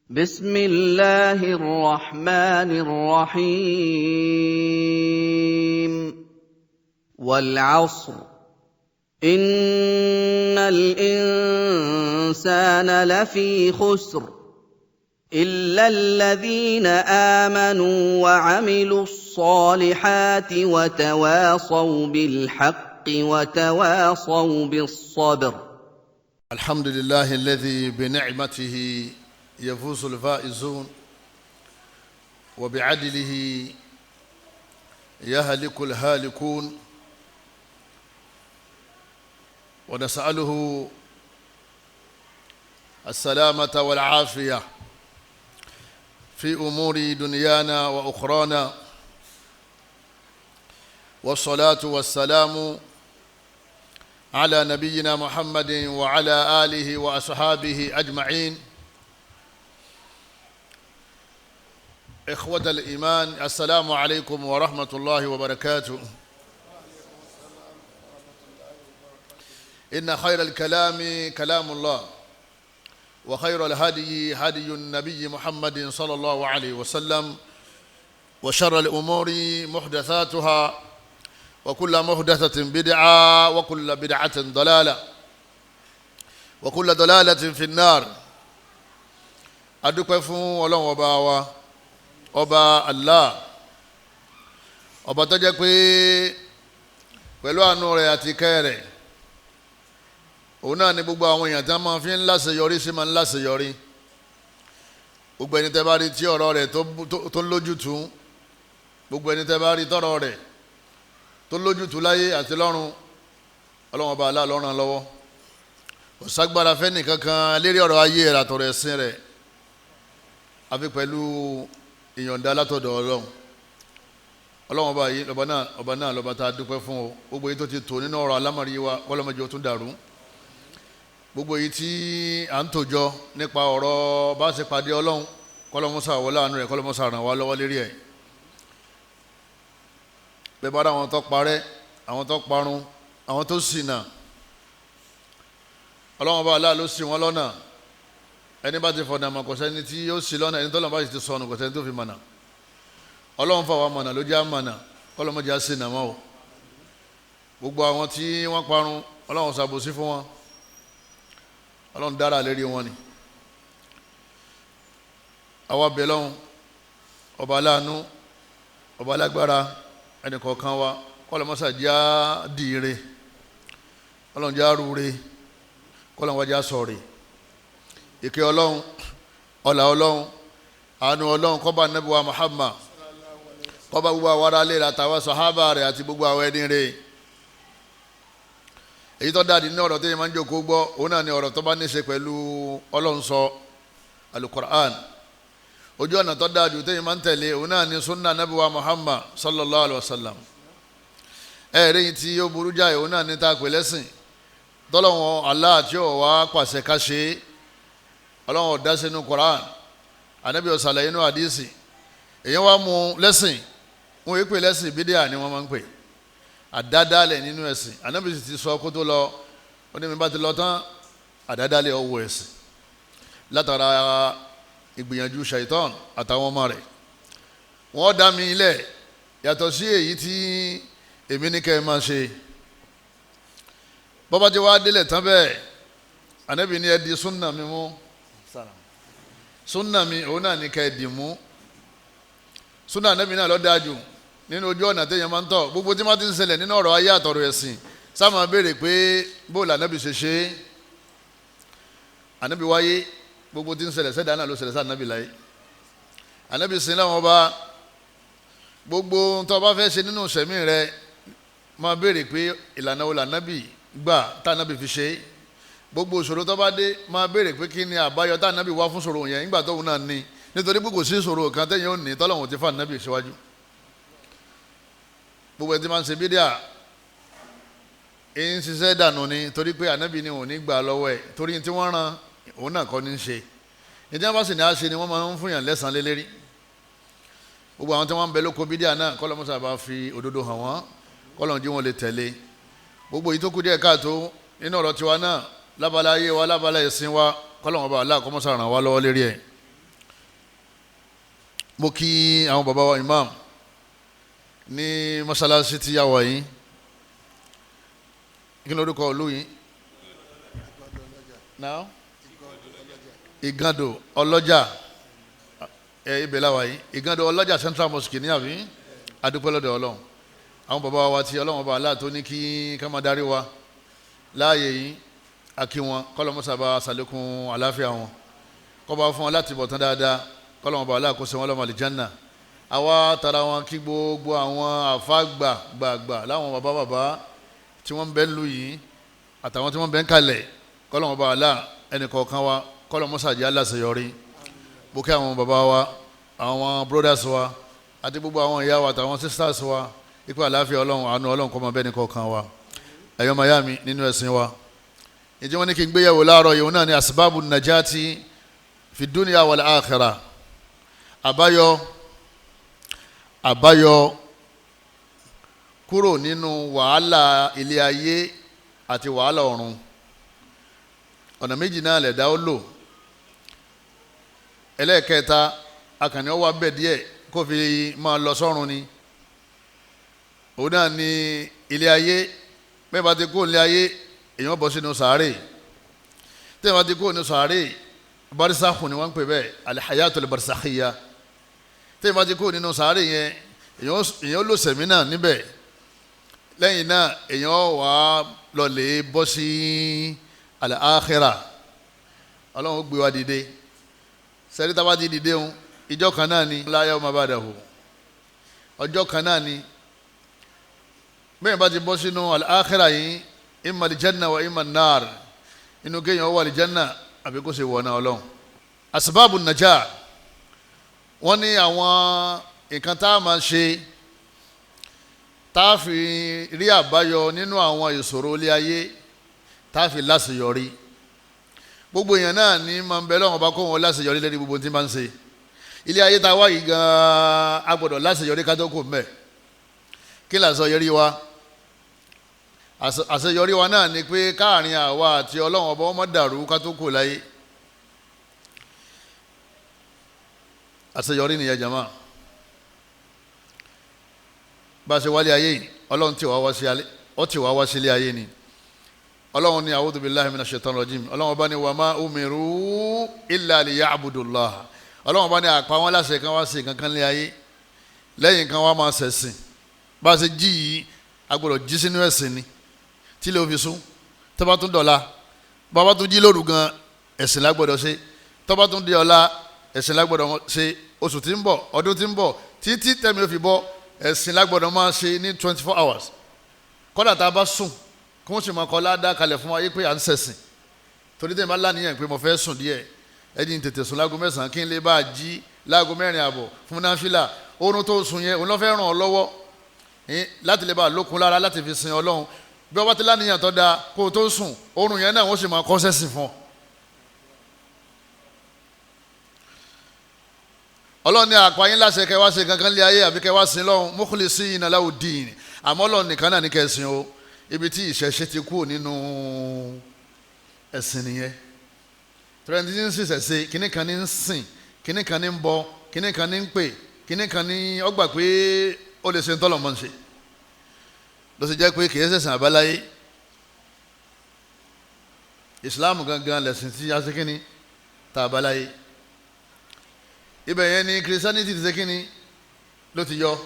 بسم الله الرحمن الرحيم. والعصر، إن الإنسان لفي خسر إلا الذين آمنوا وعملوا الصالحات وتواصوا بالحق وتواصوا بالصبر. الحمد لله الذي بنعمته يفوز الفائزون وبعدله يهلك الهالكون، ونسأله السلامة والعافية في أمور دنيانا وأخرانا، والصلاة والسلام على نبينا محمد وعلى آله وأصحابه أجمعين. إخوة الإيمان، السلام عليكم ورحمة الله وبركاته. إن خير الكلام كلام الله، وخير الهدي هدي النبي محمد صلى الله عليه وسلم، وشر الأمور محدثاتها، وكل محدثة بدعة، وكل بدعة ضلالة، وكل ضلالة في النار. Adúpẹ́ fún Ọlọ́run ọba wa, ọba Allah, ọba tó jẹ́ pé pẹ̀lú àánú rẹ̀ àti ìkẹ́ rẹ̀, òun náà ni gbogbo àwọn èèyàn tí wọ́n máa fi ń láṣeyọrí sí máa ń láṣeyọrí. Gbogbo ẹni tẹ́ bá rí tí ọ̀rọ̀ rẹ̀ tó lójútùú, gbogbo ẹni tẹ́ bá rí tọ́rọ̀ rẹ̀ tó lójútùú láyé àti lọ́run, Ọlọ́run ọba Allah ló ràn lọ́wọ́. Kò ságbára fẹ́ni kankan lérí ọ̀rọ̀ ayé rẹ̀ àtọ̀rọ̀ ẹ̀sìn rẹ̀ àfi pẹ̀lú ìyọ̀ǹda látọ̀dọ̀ Ọlọ́run. Ọlọ́run ọba yìí lọ́ba náà, ọba náà lọ́ba tá a dúpẹ́ fún o. Gbogbo yìí tó ti tò nínú ọ̀rọ̀ alámọ̀rí wa, kọ́lọ́mọdé ó tún dàrú. Gbogbo yìí tí à ń tòjọ nípa ọ̀rọ̀ bá ṣe pàdé Ọlọ́run, kọ́lọ́mọsà wọlé àánú rẹ̀, kọ́lọ́mọsà ràn wá lọ́wọ́ lérí ẹ̀. Bẹ́ẹ̀ bá dá àwọn tó parẹ́, àwọn tó parun, àwọn tó ṣìnà, Ọlọ́run ọba Allah ló ṣì wọ́n lọ́nà. Ẹni bá ti fọ̀nà mọ̀ kò sẹ́ni tí yóò ṣì lọ́nà, ẹni tọ́lọ́ bá ti sọnù kò sẹ́ni tó fi mọ̀nà. Ọlọ́run fà wá mọ̀nà ló jẹ́ àmọ̀nà, kọ́lọ́mọdé á ṣìnà mọ́ o. Gbogbo àwọn tí wọ́n parun, Ọlọ́run ṣàbòsí fún wọn, Ọlọ́run dára lérí wọn ni. Àwa bẹ̀ lọ́hùn, ọba aláàánú, ọba alágbára, ẹnì kọ̀ọ̀kan wa kọ́lọ́mọsà já dìire, Ọlọ́run já rúure, kọ́lọ́mọdé á sọ̀rè. Ìkẹ́ Ọlọ́run, ọlà Ọlọ́run, àánú Ọlọ́run kó bá Ànábì wa Muhammad, kó bá gbogbo àwọn aráalé rẹ̀ àtàwọn sàhábà rẹ̀ àti gbogbo àwọn ẹni rẹ̀. Èyí tó dáa ní ọ̀rọ̀ tó yẹ máa ń jókòó gbọ́, òun náà ni ọ̀rọ̀ tó bá ní ṣe pẹ̀lú Ọlọ́run sọ alukur'an. Ojú ọ̀nà tó dáa jù tó yẹ máa ń tẹ̀lé, òun náà ni sunna Ànábì wa Muhammad sallallahu alayhi wa sallam. Ẹ̀ẹ́dẹ́ yìí tí ó burú jáì, òun náà ni tá a pè lẹ́sìn tọ́lọ́wọ́n Allah tí ó wá pàṣẹ ká ṣe é. Ọlọ́run ọ̀dá sínú Quran, Ànábì ó ṣàlàyé inú àdísì. Èyàn wá mú lẹ́sìn, wọn èpè lẹ́sìn, bídíà ni wọ́n máa ń pè, àdádálẹ̀ nínú ẹ̀sìn. Ànábì sì ti sọ kó tó lọ, ó ní mi bá ti lọ tán, àdádálẹ̀ ọwọ́ ẹ̀sìn látara ìgbìyànjú ṣàìtàn àtàwọn ọmọ rẹ̀. Wọ́n dá mi lẹ̀ yàtọ̀ sí èyí tí èmi ní kẹ́ ẹ máa ṣe. Bọ́bá ti wá délẹ̀ tán bẹ́ẹ̀, Ànábì ní ẹ di súnà mi mú. Súnà mi òun náà ní ká ẹ dì mú. Súnà Ànábì náà ló dáa jù nínú ojú ọ̀nà téèyàn máa ń tọ̀. Gbogbo tí wọ́n ti ń ṣẹlẹ̀ nínú ọ̀rọ̀ ayé àtọ̀rọ̀ ẹ̀sìn, sáà máa béèrè pé bóòlù Ànábì ṣe ṣe é. Ànábì wáyé, gbogbo tí ń ṣẹlẹ̀ sẹ́dá náà ló ṣẹlẹ̀ sí Ànábì láyé. Ànábì sin láwọn ọba. Gbogbo tó bá fẹ́ ṣe nínú ìṣẹ̀mí rẹ, máa béèrè pé ìlànà wo lànábì gbà tá Ànábì fi ṣe é. Gbogbo ìṣòro tó bá dé, máa béèrè pé kí ni àbáyọ tá Ànábì wá fún ìṣòro yẹn nígbà tóun náà ní. Nítorí pé kò sí ìṣòro kan tẹ́yìn ò ní tọ́lọ́hun ti fa Ànábì síwájú. Gbogbo ẹni tí máa ń ṣe bídíà ń ṣiṣẹ́ dànù ni, torí pé Ànábì ni òun ní gbà lọ́wọ́ ẹ̀, torí tí wọ́n rán òun náà kọ́ ní í ṣe. Ìdí wọn bá sì ní á ṣe ni wọ́n máa ń fún yàn lẹ́sàn-án lélẹ́rí. Gbogbo àwọn tí wọ́n ń bẹ lóko bídíà náà, kọ́lọ́mọ́sà bá fi òdodo hàn wọ́n, kọ́lọ́n jí wọn lè tẹ̀lé. Gbogbo yìí tó kù díẹ̀ káàtó nínú ọ̀rọ̀ tiwa náà, lábala ayé wa, lábala ẹ̀sìn wa, kọ́lọ́n ọba Allah kọ́mọ́sà ràn wá lọ́wọ́ lérí ẹ̀. Mo kí àwọn bàbá wa imam ní mọ́sálásí tí a wà yìí. Kí ni orúkọ ìlú yìí? Now? Igando Ọlọ́jà, ibẹ̀ la wà yìí. Igando Ọlọ́jà Central Mosque ní àbí? Adúpẹ́ lọ́dọ̀ Ọlọ́run. Àwọn bàbá wa tí Ọlọ́run ọba Allah tó ní kí ká máa darí wa láàyè yìí, akí wọn kọ́lọ́mọ́sàbà sàlékún àláfíà wọn, kọ́ba fún wọn láti bọ̀ tán dáadáa, kọ́lọ́mọba Allah kó ṣe wọn lọ́mọ àlìjánà. Àwa tara wọn kí gbogbo àwọn àfáàgbà gbàgbà láwọn bàbá bàbá tí wọ́n ń bẹ lù yìí àtàwọn tí wọ́n ń bẹ ń kalẹ̀, kọ́lọ́mọba Allah ẹnì kọ̀ọ̀kan wa kọ́lọ́mọ́sàjì aláṣeyọrí. Mo kí àwọn bàbá wa, àwọn brothers wa, àti gbogbo àwọn ìyá wa àtàwọn sisters wa, ipò àláfíà Ọlọ́run, àánú Ọlọ́run kó máa bẹ ẹnì kọ̀ọ̀kan wa. Ẹ̀yọ́ mayami nínú ẹ̀sìn wa, ìjẹ́ wọn ní kí n gbéyàwó láàárọ̀ yìí, náà ni asbabu najati fi dunya wal akhirah. Àbáyọ kúrò nínú wàhálà ilé ayé àti wàhálà ọ̀run. Ọ̀nà méjì náà lẹ̀dá ó lò. Ẹlẹ́ẹ̀kẹta akànnì ọwọ́ abẹ́ díẹ̀ kó fi máa lọ sọ́run ni. Òun náà ni ilé ayé. Bẹ́ẹ̀ bá ti kó ilé ayé, èèyàn bọ́ sínú sàárè. Tẹ́ẹ̀ bá ti kó nínú sàárè, barisakhu ni wọ́n ń pè bẹ́ẹ̀, alihayatul barisakhiya. Tẹ́ẹ̀ bá ti kó nínú sàárè yẹn, èèyàn lò sẹ̀mí náà níbẹ̀. Lẹ́yìn náà èèyàn wà lọ́lẹ̀ bọ́ sí al-akhira. Ọlọ́run gbé wa dìde. Sẹ́rí tá a bá ti dìde ń, ìjọ kan náà ni la yawma ba'dahu, ọjọ́ kan náà ni. Bẹ́ẹ̀ bá ti bọ́ sínú al-akhira yìí, imma al-janna wa imma an-nar, inú kéèyàn wà al-janna àbí kó ṣe wọ̀ náà Ọlọ́run. Asbabu najah, wọ́n ní àwọn nǹkan tá a máa ṣe tá a fi rí àbáyọ nínú àwọn ìṣòro ilé ayé, tá a fi láṣeyọrí. Gbogbo èèyàn náà ní máa ń bẹ lọ́wọ́n bá kó wọn láṣeyọrí lórí gbogbo tí máa ń ṣe. Ilé ayé tá a wá yìí gan-an, a gbọ́dọ̀ láṣeyọrí ká tó kù mẹ́. Kí làṣeyọrí wa? Àṣeyọrí wa náà ni pé káàrin àwa àti Ọlọ́run ọba wọn má dàrú ká tó kù láyé. Àṣeyọrí nìyẹn jama. Bá a ṣe wálé ayé yìí, Ọlọ́run tí wàá wá sílé ayé ni. Ọlọ́run ní a'udhu billahi minash shaitanir rajim. Ọlọ́run ọba ní wa ma umiru illa liya'budullah. Ọlọ́run ọba ní àpá wọn láṣẹ kan wá sí kankan lé ayé, lẹ́yìn kan wá máa ṣẹ̀sìn. Bá a ṣe jí yìí, a gbọ́dọ̀ jí sínú ẹ̀sìn ni tí lè fi sún. Tó bá tún dọ̀la, bàbá tún jí lóru gan, ẹ̀sìn la gbọ́dọ̀ ṣe. Tó bá tún di ọ̀la, ẹ̀sìn la gbọ́dọ̀ ṣe. Oṣù tí ń bọ̀, ọdún tí ń bọ̀, títí tẹ̀mí ó fi bọ́, ẹ̀sìn la gbọ́dọ̀ máa ṣe ní 24 hours. Kọ́dà tá a bá sùn, kí wọ́n sì máa kọ́ ládàá kalẹ̀ fún wa yé pé à ń ṣẹ̀sìn. Torí tẹ̀mí bá láníyàn pé mo fẹ́ sùn díẹ̀, ẹni tètè sùn láago 9 kí n lè bá a jí láago 4:30 fún náfìlà. Oorun tó sùn yẹn, òun ló fẹ́ ràn ọ́ lọ́wọ́ láti lè bá a lókun lára láti fi sin Ọlọ́run. Bí wọ́n bá ti láníyàn tó dáa kó o tó sùn, oorun yẹn náà wọ́n sì máa kọ́ sẹ́sìn fún ọ. Ọlọ́run ní àpá yín láṣẹ kẹ́ wá ṣe kankan lé ayé àbí kẹ́ wá sin lọ́hùn, mukhlisina lahu ddin. Àmọ́ Ọlọ́run nìkan náà ní kẹ́ sìn o. Ibi tí ìṣẹ̀ṣe ti kú nínú ẹ̀sìn nìyẹn. Tẹ̀rẹ̀ntì ń ṣiṣẹ̀ ṣe, kíní kan ní ń sìn, kíní kan ní ń bọ, kíní kan ní ń pè, kíní kan ní ọgbà pé ó lè ṣe ń tọ́lọ̀ mọ́ ń ṣe. Ló ṣe jẹ́ pé kìí ṣẹ̀sìn àbáláyé. Ìsìláàmù gangan lẹ̀sìn tí a ṣe kíni tá a báláyé. Ibẹ̀ yẹn ni Christianity ti ṣe kíni ló ti yọ.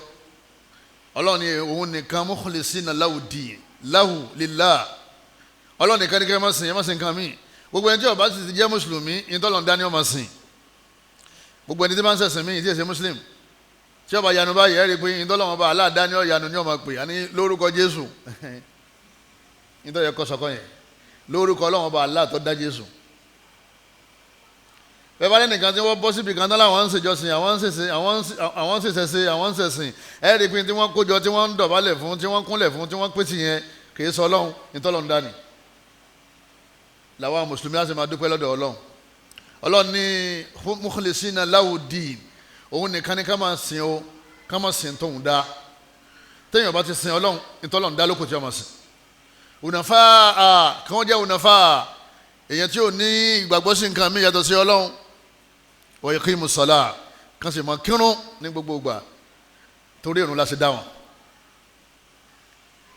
Ọlọ́run ni òun nìkan mukhlisina lahu ddin, lahu lillah. Ọlọ́run nìkan ní kẹ́ ẹ má sìn, ẹ má sìn nǹkan míì. Gbogbo ẹni tí ó bá sì ti jẹ́ mùsùlùmí, ìtọ́lọ̀ ń dání ó máa sìn. Gbogbo ẹni tí bá ń ṣẹ̀sìn míì tí ì ṣe mùsùlùmí, tí ó bá yanu báyìí, ẹ rí i pé ìtọ́lọ̀ wọn bá aláàdáni ó yanu ní ó máa pè á ní lórúkọ Jésù. Ìtọ́ yẹ kọ́ sọkọ́ yẹn lórúkọ Ọlọ́run bá Allah tó dá Jésù. Bẹ́ẹ̀ bá lẹ́nìkan tí wọ́n bọ́ síbi kan náà láwọn ń ṣèjọsìn, àwọn ń ṣẹ̀sìn, àwọn ń ṣẹ̀ṣẹ̀, àwọn ń ṣẹ̀sìn, ẹ rí i pé tí wọ́n kójọ, tí wọ́n ń dọ̀bálẹ̀ fún, tí wọ́n kúnlẹ̀ fún, tí wọ́n pèsè yẹn, kì í sọ Ọlọ́run, ìtọ́lọ́run dání. Làwọn mùsùlùmí á sì máa dúpẹ́ lọ́dọ̀ Ọlọ́run. Ọlọ́run ní mukhlisina lahu ddin, òun nìkan ni ká máa sìn o, ká máa sìn tóun dá. Téèyàn bá ti sìn Ọlọ́run, ìtọ́lọ́run dá lóko tí wọ́n máa sìn. Ònàfà kí wọ́n jẹ́ ònàfà, èèyàn tí ò ní ìgbàgbọ́ sí nǹkan mi yàtọ̀ sí Ọlọ́run. Wa yuqimu salah, Kan sì máa kírun ní gbogbo ìgbà, torí ìrun la ṣe dá wọn.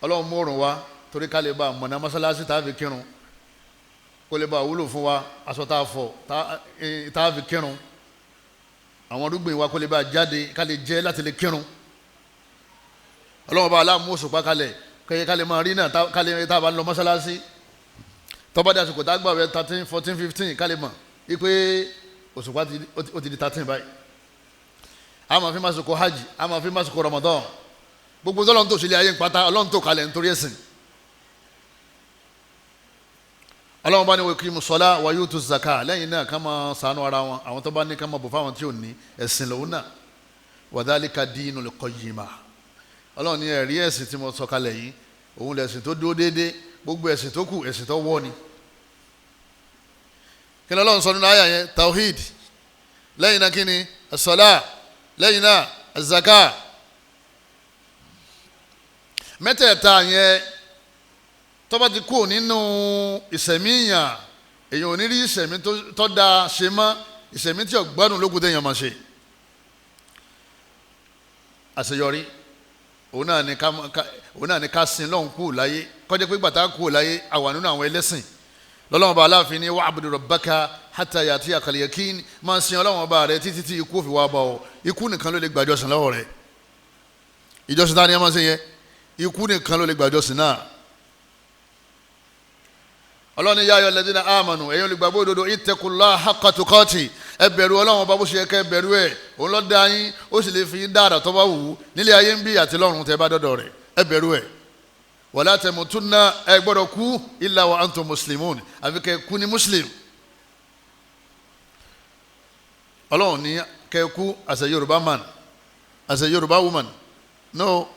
Ọlọ́run mú òrùn wá torí ká lè bá mọ̀nà mọ́sálásí tá a fi kírun, kó lè bá wúlò fún wa, aṣọ tá a fọ̀ tá a fi kírun, àwọn arúgbìn wa kó lè bá jáde ká lè jẹ láti lè kírun. Ọlọ́run bá aláàmú òṣùpá kalẹ̀ kẹ́yẹ ká lè máa rí náà ká lè tá a bá ń lọ mọ́sálásí. Tó bá dé àsìkò tá a gbà wẹ̀ 13, 14, 15 ká lè mọ̀ wípé òṣùpá ó ti di 13 báyìí. A máa fi másìkò hajj, a máa fi másìkò Ramadan. Gbogbo tọ́lọ́run tó sílé ayé ń pátá, Ọlọ́run tó kalẹ̀ nítorí ẹ̀sìn. Ọlọ́run bá ní wa yuqimu sọ́lá wa yutu zaka, lẹ́yìn náà ká máa ṣàánú ara wọn, àwọn tó bá ní ká máa bò fáwọn tí ò ní, ẹ̀sìn lòun náà. Wa dhalika dinul qayyima. Ọlọ́run ní ẹ̀rí ẹ̀sìn tí mo sọ kalẹ̀ yìí, òun lẹ̀sìn tó dúró déédéé, gbogbo ẹ̀sìn tó kù ẹ̀sìn tó wọ́ ni. Kí ni Ọlọ́run sọ nínú àyà yẹn? Tawhid, lẹ́yìn náà kí ni? As-sala, lẹ́yìn náà az-zaka. Mẹ́tẹ̀ẹ̀ta yẹn tó bá ti kú nínú ìsẹ̀mí yàn, èèyàn ò ní rí ìsẹ̀mí tó dáa ṣe mọ́, ìsẹ̀mí tí ọ̀gbádùn lókun téèyàn máa ṣe. Àṣeyọrí òun náà ni ká sin lọ́hùn kú láyé, kọjá pé gbàtà kú láyé àwa nínú àwọn ẹlẹ́sìn. Lọ́lọ́wọ́n bá Aláàfin ní wa'budu rabbaka hatta ya'tiyakal yaqin, máa sin Ọlọ́wọ́n bá rẹ títí tí ikú fi wá bá ọ. Ikú nìkan ló lè gbàjọsìn lọ́wọ́ rẹ. Ìjọsìn tá a ní ẹ máa ṣe yẹn, ikú nìkan ló lè gbàjọsìn náà. Ọlọ́run ní ya ayyuhal ladhina amanu, ẹ̀yin olùgbàgbọ́ òdodo, ittaqullaha haqqa tuqati, ẹ bẹ̀rù Ọlọ́run ọba bó ṣe yẹ kẹ́ ẹ bẹ̀rù ẹ̀. Òun ló dá yín, ó sì lè fi yín dára tó bá wù ú nílé ayé ń bí àti lọ́run tẹ́ bá dọ́dọ̀ rẹ̀, ẹ bẹ̀rù ẹ̀. Wala tamutunna, ẹ gbọ́dọ̀ kú illa wa antum muslimun, àfi kẹ́ kú ní muslim. Ọlọ́run ní kẹ́ kú as a Yorùbá man, as a Yorùbá woman. No,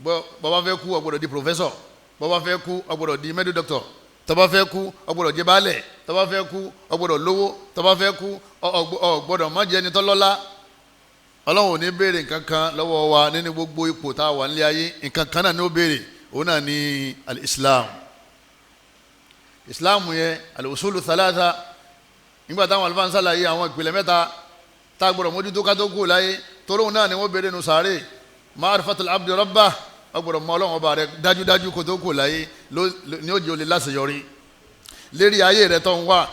bàbá fẹ́ kú ó gbọ́dọ̀ di professor, bọ́bá fẹ́ kú ó gbọ́dọ̀ di medical doctor, tó bá fẹ́ kú ó gbọ́dọ̀ jẹ baálẹ̀, tó bá fẹ́ kú ó gbọ́dọ̀ lówó, tó bá fẹ́ kú ó gbọ́dọ̀ má jẹ́ ẹni tó lọ́lá. Ọlọ́run ò ní béèrè nǹkan kan lọ́wọ́ wa nínú gbogbo ipò tá a wà nílé ayé, nǹkan kan náà ni ó béèrè, òun náà ní al-Islam. Islam yẹn al-usulu thalatha. Nígbà táwọn àlùfáà ń sàlàyé àwọn ìpìlẹ̀ mẹ́ta tá a gbọ́dọ̀ mójútó ká tó kú láyé, torí òun náà ni wọ́n béèrè nù sàárè. Ma'rifatul abdi rabbah, ó gbọ́dọ̀ mọ Ọlọ́run ọba rẹ dájúdájú kó tó kù láyé ní ó jẹ́ olè láṣeyọrí lérí ayé rẹ tó ń wà,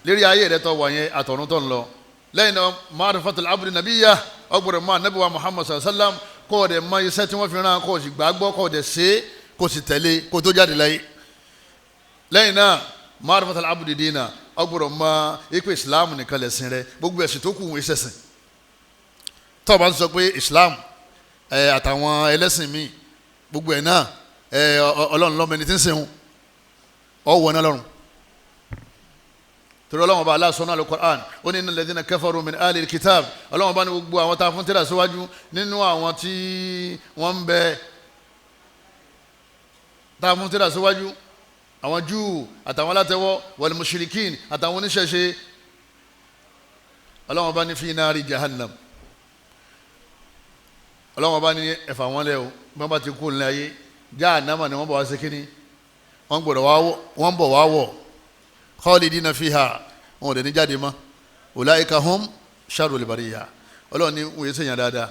lérí ayé rẹ tó wà yẹn àtọ̀run tó ń lọ. Lẹ́yìn náà ma'rifatul abdi nabiyya, ó gbọ́dọ̀ mọ Ànábì wa Muhammad sallallahu alaihi wasallam, kó o dẹ̀ mọ iṣẹ́ tí wọ́n fi rán, kó o sì gbàgbọ́, kó o dẹ̀ ṣe é, kó o sì tẹ̀lé kó o tó jáde láyé. Lẹ́yìn náà ma'rifatul abdi dina, ó gbọ́dọ̀ mọ ipe Islam nìkan lẹ̀sìn rẹ, gbogbo ẹ̀sìn tó kù ń ṣẹ̀sìn. Tó o bá ń sọ pé Islam àtàwọn ẹlẹ́sìn míì gbogbo ẹ̀ náà Ọlọ́run lọ́mọ ẹni tí ń sìn ọwọ́ náà lọ́rùn. Torí Ọlọ́run ọba Allah sọ́nà al-Qur'an, ó ní innal ladhina kafaru min ahlil kitab, Ọlọ́run ọba ní gbogbo àwọn tá a fún tírà síwájú nínú àwọn tí wọ́n ń bẹ tá a fún tírà síwájú, àwọn Júù àtàwọn alátẹ̀wọ́, wal mushrikin àtàwọn oníṣẹ̀ṣe, Ọlọ́run ọba ní fi nari jahannam. Ọlọ́run ọba ní ẹ̀fà wọn lẹ́ o, bí wọ́n bá ti kú nílẹ̀ ayé, jahannama ni wọ́n bọ̀ wá sí kínní, wọ́n bọ̀ wá wọ̀, khalidina fiha, wọn ò dẹ̀ ní jáde mọ́, ulaika hum sharrul bariyya. Ọlọ́run ní wọ́n yé sèyàn dáadáa.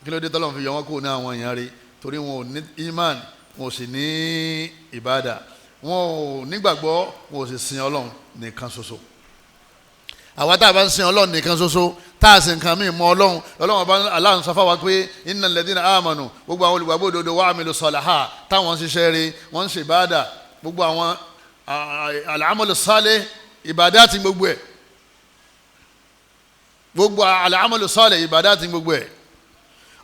Kí ló dé tọ́lọ́run fi yọ wọ́n kó ní àwọn èèyàn rí? Torí wọn ò ní iman, wọn ò sì ní ìbádà, wọn ò nígbàgbọ́, wọn ò sì sin Ọlọ́run nìkan ṣoṣo. Àwa tá a bá ń sin Ọlọ́run nìkan ṣoṣo, tá a sì nǹkan míì mọ Ọlọ́run, Ọlọ́run bá Allah ń sọ fáwa pé innal ladhina amanu, gbogbo àwọn olùgbàgbọ́ òdodo, wa amilu salaha, táwọn ń ṣiṣẹ́ rí, wọ́n ń ṣe ìbádà, gbogbo àwọn al-amalu salih, ìbádà ti gbogbo ẹ̀, gbogbo al-amalu salih, ìbádà ti gbogbo ẹ̀.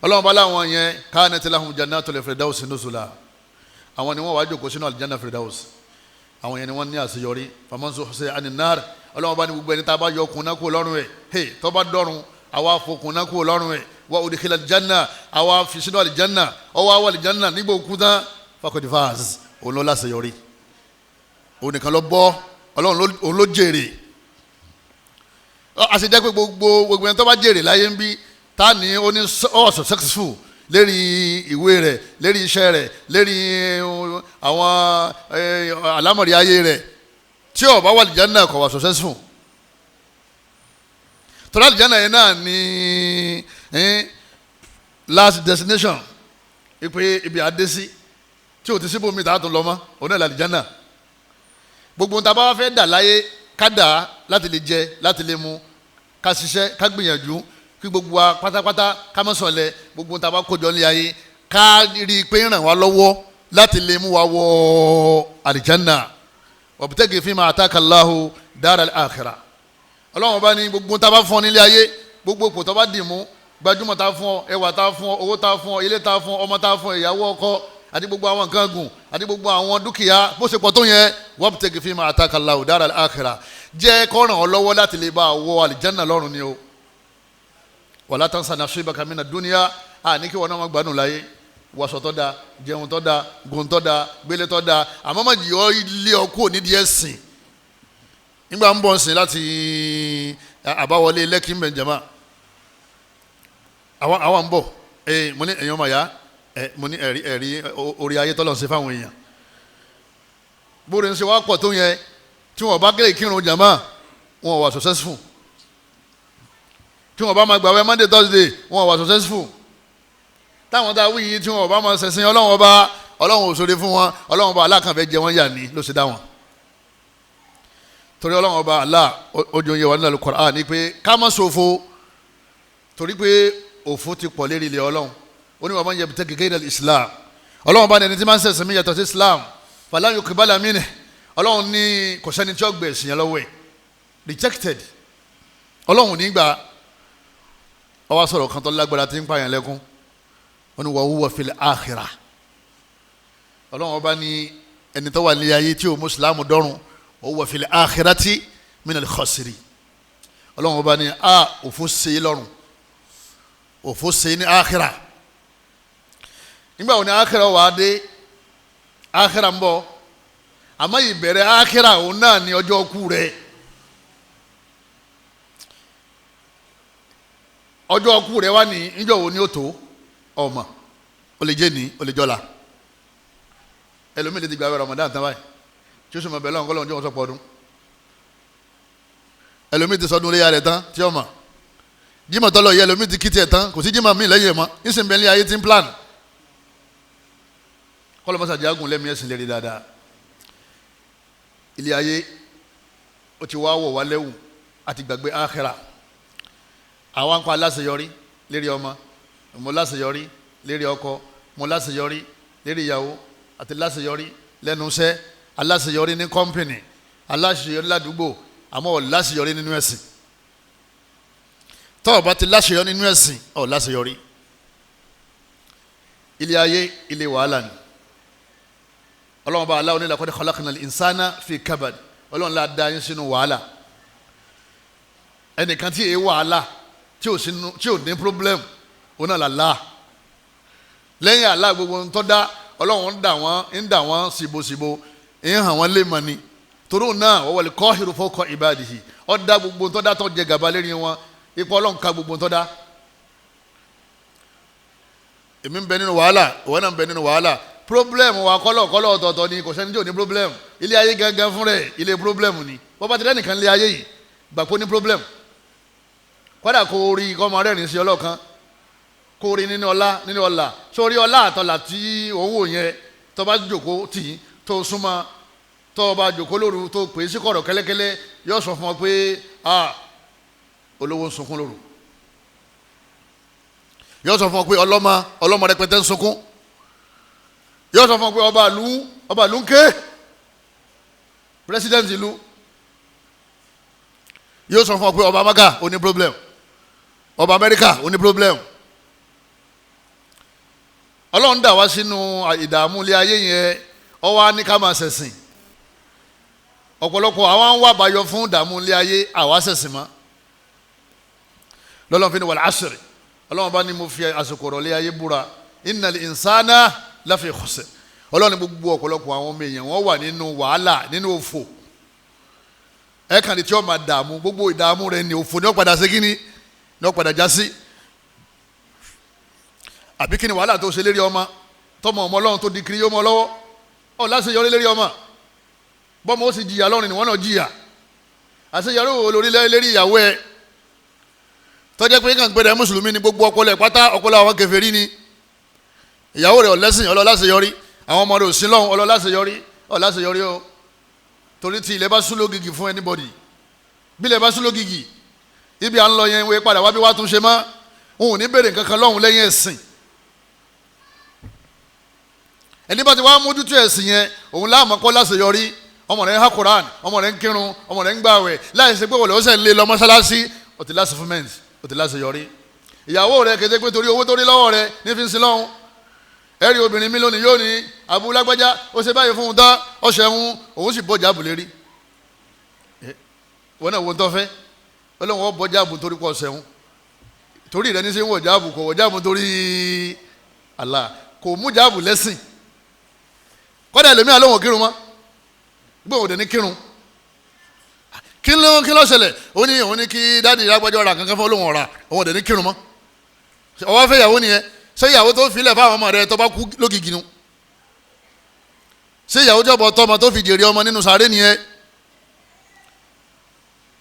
Ọlọ́run bá láwọn yẹn kanat lahum jannatul firdausi nuzula, àwọn ni wọ́n wá jókòó sínú aljanna firdaus, àwọn yẹn ni wọ́n ní àṣeyọrí. Faman zuhziha anin nar, Ọlọ́run bá ní gbogbo ẹni tá a bá yọ okùn náà kúrò lọ́rùn ẹ̀, hey, tó bá dọ́run àwa fokùn náà kúrò lọ́rùn ẹ̀, wa udkhila aljanna, àwa fi sínú aljanna, ọwọ́ àwọn aljanna nígbà òkú tán, faqad faz, òun ló láṣeyọrí, òun nìkan ló bọ́, Ọlọ́run òun ló jèrè. A sì jẹ́ pé gbogbo ẹni tó bá jèrè láyé ń bí, tá ní ó ní ó successful lérí ìwé rẹ̀, lérí iṣẹ́ rẹ̀, lérí àwọn àlámọ̀rí ayé rẹ̀, tí ó bá wà àlìjánnà kò wà successful. Tọ́lá àlìjáná yẹn náà ní last destination, ipe ibi àdé sí tí o ti síbò mi tààtò lọ mọ́, òun náà làlìjáná. Gbogbo ohun tá a bá wá fẹ́ dà láyé, ká dà láti lè jẹ, láti lè mu, ká ṣiṣẹ́, ká gbìyànjú, kí gbogbo wa pátápátá ká má sọ̀lẹ̀. Gbogbo ohun tá a bá kójọ ní ayé, ká rí i pé ń ràn wá lọ́wọ́ láti lè mú wa wọ àlìjáná. Wabtaghi fima ataka Allahu dara al-akhirah. Ọlọ́run bá ní gbogbo tá a bá fún ọ nílé ayé, gbogbo ipò tó bá dì mú, gbajúmọ̀ tá a fún ọ, ẹwà tá a fún ọ, owó tá a fún ọ, ilé tá a fún ọ, ọmọ tá a fún ọ, ìyàwó, ọkọ, àti gbogbo àwọn nǹkan gùn, àti gbogbo àwọn dúkìá, bó ṣe pọ̀ tó yẹn, wabtaghi fima ataka Allahu dara al-akhirah, jẹ́ kó ràn ọ́ lọ́wọ́ láti lè bá wọ àlìjáná lọ́run ni o. Wala tansa nasibaka mina dunya. À ní kí wọn náà má gbádùn láyé, wàṣọ tó da, jẹun tó da, gùn tó da, gbélé tó da, àmọ́ má jì ọ́ ilé ọkọ nídìí ẹ̀sìn. Nígbà ń bọ̀ ń sìn láti àbáwọlé Lẹ́kì mbẹ̀njẹ̀má, àwa ń bọ̀, mo ní ẹ̀yin ọmọ ya, mo ní ẹ̀rí ẹ̀rí orí ayé tọ́lọ̀ ń ṣe fáwọn èèyàn. Bóore ń ṣe wá pọ̀ tó yẹn, tí wọn bá kéré kírun jàmá, wọn wà successful. Tí wọn bá máa gbàwẹ̀ Monday, Thursday, wọn wà successful. Táwọn tá a wí yìí, tí wọn bá máa ṣẹ̀sìn Ọlọ́run ọba, Ọlọ́run ò ṣoore fún wọn. Ọlọ́run ọba alákànfẹ́ jẹ wọ́n yà ní ló ṣe dá wọn. Torí Ọlọ́run ọba Allah ojú yẹ wà nínú Al-Qur'an ní pé ká má ṣòfò, torí pé òfò ti pọ̀ lérí ilẹ̀ Ọlọ́run. Ó ní wa man yabtaghi ghayra al-Islam, Ọlọ́run bá ní ẹni tí máa ń ṣẹ̀sìn mí yàtọ̀ sí Islam, falan yuqbala minhu, Ọlọ́run ní kò sẹ́ni tí ó gbẹ̀ ẹ̀sìn yẹn lọ́wọ́ ẹ̀, rejected, Ọlọ́run nígbà. Ó wá sọ̀rọ̀ kan tó lágbára tí ń pààyàn lẹ́kún. Ó ní wa huwa fil akhirah. Ọlọ́run ọba ní ẹni tó wà ní ayé tí o mùsùlùmí dọ́rùn, wa huwa fil akhirati minal khasirin. Ọlọ́run ọba ní a òfò ṣe lọ́rùn, òfò ṣe ní akhirah. Nígbà wo ni akhirah wà á dé? Akhirah ń bọ̀, àmọ́ ìbẹ̀rẹ̀ akhirah òun náà ní ọjọ́ kú rẹ̀. Ọjọ́ kú rẹ̀ wá ní níjọ́ wo ni ó tó ọmọ? Ó lè jẹ́ ní, ó lè jọ́la. Ẹlòmíì lè ti gba Ramadan tán báyìí, tí ó sì mọ̀ bẹ́ẹ̀ lọ́wọ́ kọ́lọ́hún tí wọ́n sọ pọ̀ ọdún. Ẹlòmíì ti sọdún léyà rẹ̀ tán tí ó mọ̀ Jímọ̀ tọ́lọ̀ yẹ. Ẹlòmíì ti kí tiẹ̀ tán, kò sí Jímọ̀ míì lẹ́yìn ẹ̀ mọ́, nísìnyí bẹ́ẹ̀ ní ayé ti ń plan. Kọ́lọ́mọ́sá jágùn lẹ́mí ẹ̀sìn lérí dáadáa. Ilé ayé ó ti wá wọ̀ wá lẹ́wù, àti gbàgbé àkhírà. Àwọn akọ aláṣeyọrí lérí ọmọ, mo láṣeyọrí lérí ọkọ, mo láṣeyọrí lérí ìyàwó, àti láṣeyọrí lẹ́nu iṣẹ́, aláṣeyọrí ní kọ́mpìnì, aláṣeyọrí ládùúgbò, àmọ́ ò láṣeyọrí nínú ẹ̀sìn. Tọ́ ọ bá ti láṣeyọrí nínú ẹ̀sìn, ò láṣeyọrí. Ilé ayé ilé wàhálà ni. Ọlọ́run bá aláwọ̀ ní laqad khalaqnal insana fi kabad. Ọlọ́run la dá yín sínú wàhálà. Ẹnìkan tí èé wàhálà, tí ò ní problem, òun náà là láà. Lẹ́yìn àlá, gbogbo ń tọ́ da Ọlọ́run ń dà wọ́n, ń dà wọ́n síbòsíbò, ń hàn wọ́n lé mọ́ni. Torí òun náà wọ́n wọlé qahiru fawqa ibadihi. Ó dá gbogbo ń tọ́ da, tó jẹ gàba lérí wọn, ipò Ọlọ́run ka gbogbo ń tọ́ da. Èmi ń bẹ nínú wàhálà, ìwọ náà ń bẹ nínú wàhálà. Problem wa kọ́lọ̀ kọ́lọ̀ ọ̀tọ̀ọ̀tọ̀ ni. Kò sẹ́ni tí ò ní problem. Ilé ayé gangan fún rẹ̀, ilé problem ni. Bọ́ bá ti dẹ́nìkan lé ayé yìí, gbà pé ó ní problem. Kọ́dà kó rí kọ́ ọmọ rẹ́rìn sí ọlọ́kan, kó rí nínú ọlá, nínú ọlà, sórí ọlá àtọlà tí òun wò yẹn, tó bá jòkó tì í, tó súnmọ́, tó bá jòkó lóru, tó pè é sí kọ̀rọ̀ kẹ́lẹ́kẹ́lẹ́, yóò sọ fún ọ pé a olówó ń sunkún lóru. Yóò sọ fún ọ pé ọlọ́mọ ọlọ́mọ rẹpẹtẹ ń sunkún. Yóò sọ fún ọ pé ọba ìlú, ọba ìlú ń ké, president ìlú. Yóò sọ fún ọ pé ọba Maka ó ní problem, ọba Amẹ́ríkà ó ní problem. Ọlọ́run dà wá sínú ìdààmú ilé ayé yẹn, ó wá ní ká máa ṣẹ̀sìn. Ọ̀pọ̀lọpọ̀ àwa ń wá àbáyọ fún ìdààmú ilé ayé, àwa ṣẹ̀sìn mọ́. Lọ́lọ́run fi ní wal asri. Ọlọ́run bá ní mo fi àsìkò rọ̀ ilé ayé búra, innal insana lafi khusr. Ọlọ́run ní gbogbo ọ̀pọ̀lọpọ̀ àwọn ọmọ èèyàn, wọ́n wà nínú wàhálà, nínú òfò. Ẹ kàn ní tí wọ́n máa dààmú, gbogbo ìdààmú rẹ̀ ní òfò ní ó padà ṣe kíni, ní ó padà já sí. Àbí kí ni wàhálà tó ṣe lérí ọmọ, tọmọ ọmọ Ọlọ́run tó di kiri yóò mọ lọ́wọ́? Ọ láṣeyọrí lérí ọmọ, bọ́mọ ó sì jìyà lọ́rùn ni wọ́n náà jìyà. Àṣeyọrí wo lórí lérí ìyàwó ẹ? Tó jẹ́ pé kàn gbẹdẹ mùsùlùmí ni gbogbo ọpọlọ ẹ̀ pátá ọpọlọ àwọn kèfèrí ni. Ìyàwó rẹ̀ ọ̀lẹ́sìn ọlọ́láṣeyọrí, àwọn ọmọ rẹ̀ òsín lọ́hùn ọlọ́láṣeyọrí, ọ̀láṣeyọrí o. Torí tí ilẹ̀ bá sún lógìgì fún anybody, bí ilẹ̀ bá sún lógìgì, ibi à ń lọ yẹn wé padà wá bí wá tún ṣe mọ́, òun ò ní béèrè nǹkan kan lọ́hùn lẹ́yìn ẹ̀sìn. Ẹni bá ti wá mójútó ẹ̀sìn yẹn, òun láàmú kọ́ láṣeyọrí. Ọmọ rẹ̀ ń ha Quran, ọmọ rẹ̀ ń kírun, ọmọ rẹ̀ ń gbààwẹ̀, láì ṣe pé wọlé ó sẹ̀ ń lé lọ mọ́ṣáláṣí, ó ti láṣẹ ó ti láṣeyọrí. Ìyàwó rẹ̀ kété pé torí owó tó rí lọ́wọ́ rẹ̀ ní fi ń sin lọ́hùn. Ẹ̀rí obìnrin mi lónìí yóò ní Abu Lágbájá ó ṣe báyìí fún un tán, ọ̀ṣẹ̀ ń òun sì bọ́jà àbò lérí. Wọn náà wo ń tọ́fẹ́, ọlọ́run ó bọ́jà àbò torí pọ̀ ọ̀ṣẹ̀ ń, torí rẹ̀ ní sẹ́ ń wọ̀jà àbò, kò wọ̀jà àbò torí Allah, kò mú jà àbò lẹ́sìn. Kọ́dà ẹlòmíà lóhùn kírun mọ́, gbé òun dẹ̀ ní kírun. Kí ló ṣẹlẹ̀? Ó ní òun ní kí dáàdi Lágbájá ra kankan fún olóhùn ọ̀ra, òun dẹ̀ ní kírun mọ́. Ọwọ́ fẹ́ ìyàwó nìyẹn. Ṣé ìyàwó tó filẹ̀ fáwọn ọmọ rẹ tó bá kú lógìgì nu? Ṣé ìyàwó tó bọ̀ tọmọ tó fi jèrè ọmọ nínú sàárè nìyẹn?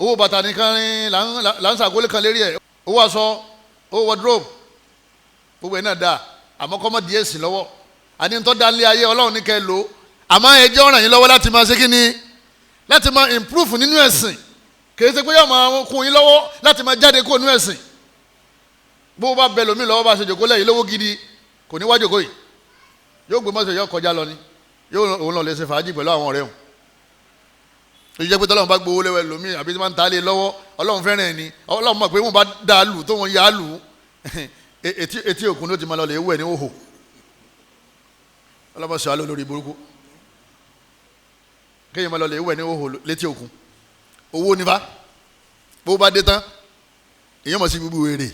Owó bàtà nìkan là ń ṣàkólé kan lérí ẹ̀, owó aṣọ, owó wardrobe, gbogbo ẹ̀ náà dáa, àmọ́ kọ́ mọ́ díẹ̀ sí lọ́wọ́. Àní tó dá lé ayé Ọlọ́run ní kẹ́ lò ó, àmọ́ ẹjọ́ ràn yín lọ́wọ́ láti máa ṣe kí ni, láti máa improve nínú ẹ̀sìn. Kì í ṣe pé yóò máa kún yín lọ́wọ́ láti máa jáde kó nínú ẹ̀sìn. Bó bá bẹ lómi lọ́wọ́ bá ṣe jòkó lẹ́yìn lówó gidi, kò ní wá jòkó yìí, yóò gbé mọ́tò yóò kọjá lọ ni, yóò òun lọ lè ṣe fàájì pẹ̀lú àwọn ọ̀rẹ́ òun. Ó jẹ́ pé tọ́lọ́run bá gbowó lẹ́wọ̀ ẹlòmíì àbí tí wọ́n ń ta lé lọ́wọ́, Ọlọ́run fẹ́ràn ẹ̀ ni. Ọlọ́run mọ̀ pé wọ́n bá dá a lù tó wọ́n yá a lù, etí òkun ló ti máa lọ lè wẹ̀ ní òhò. Ọlọ́run sọ alẹ́ olórí burúkú, kéèyàn máa lọ lè wẹ̀ ní òhò létí òkun. Owó nífa, bó bá dé tán, èèyàn mọ̀ sí gbogbo wèrè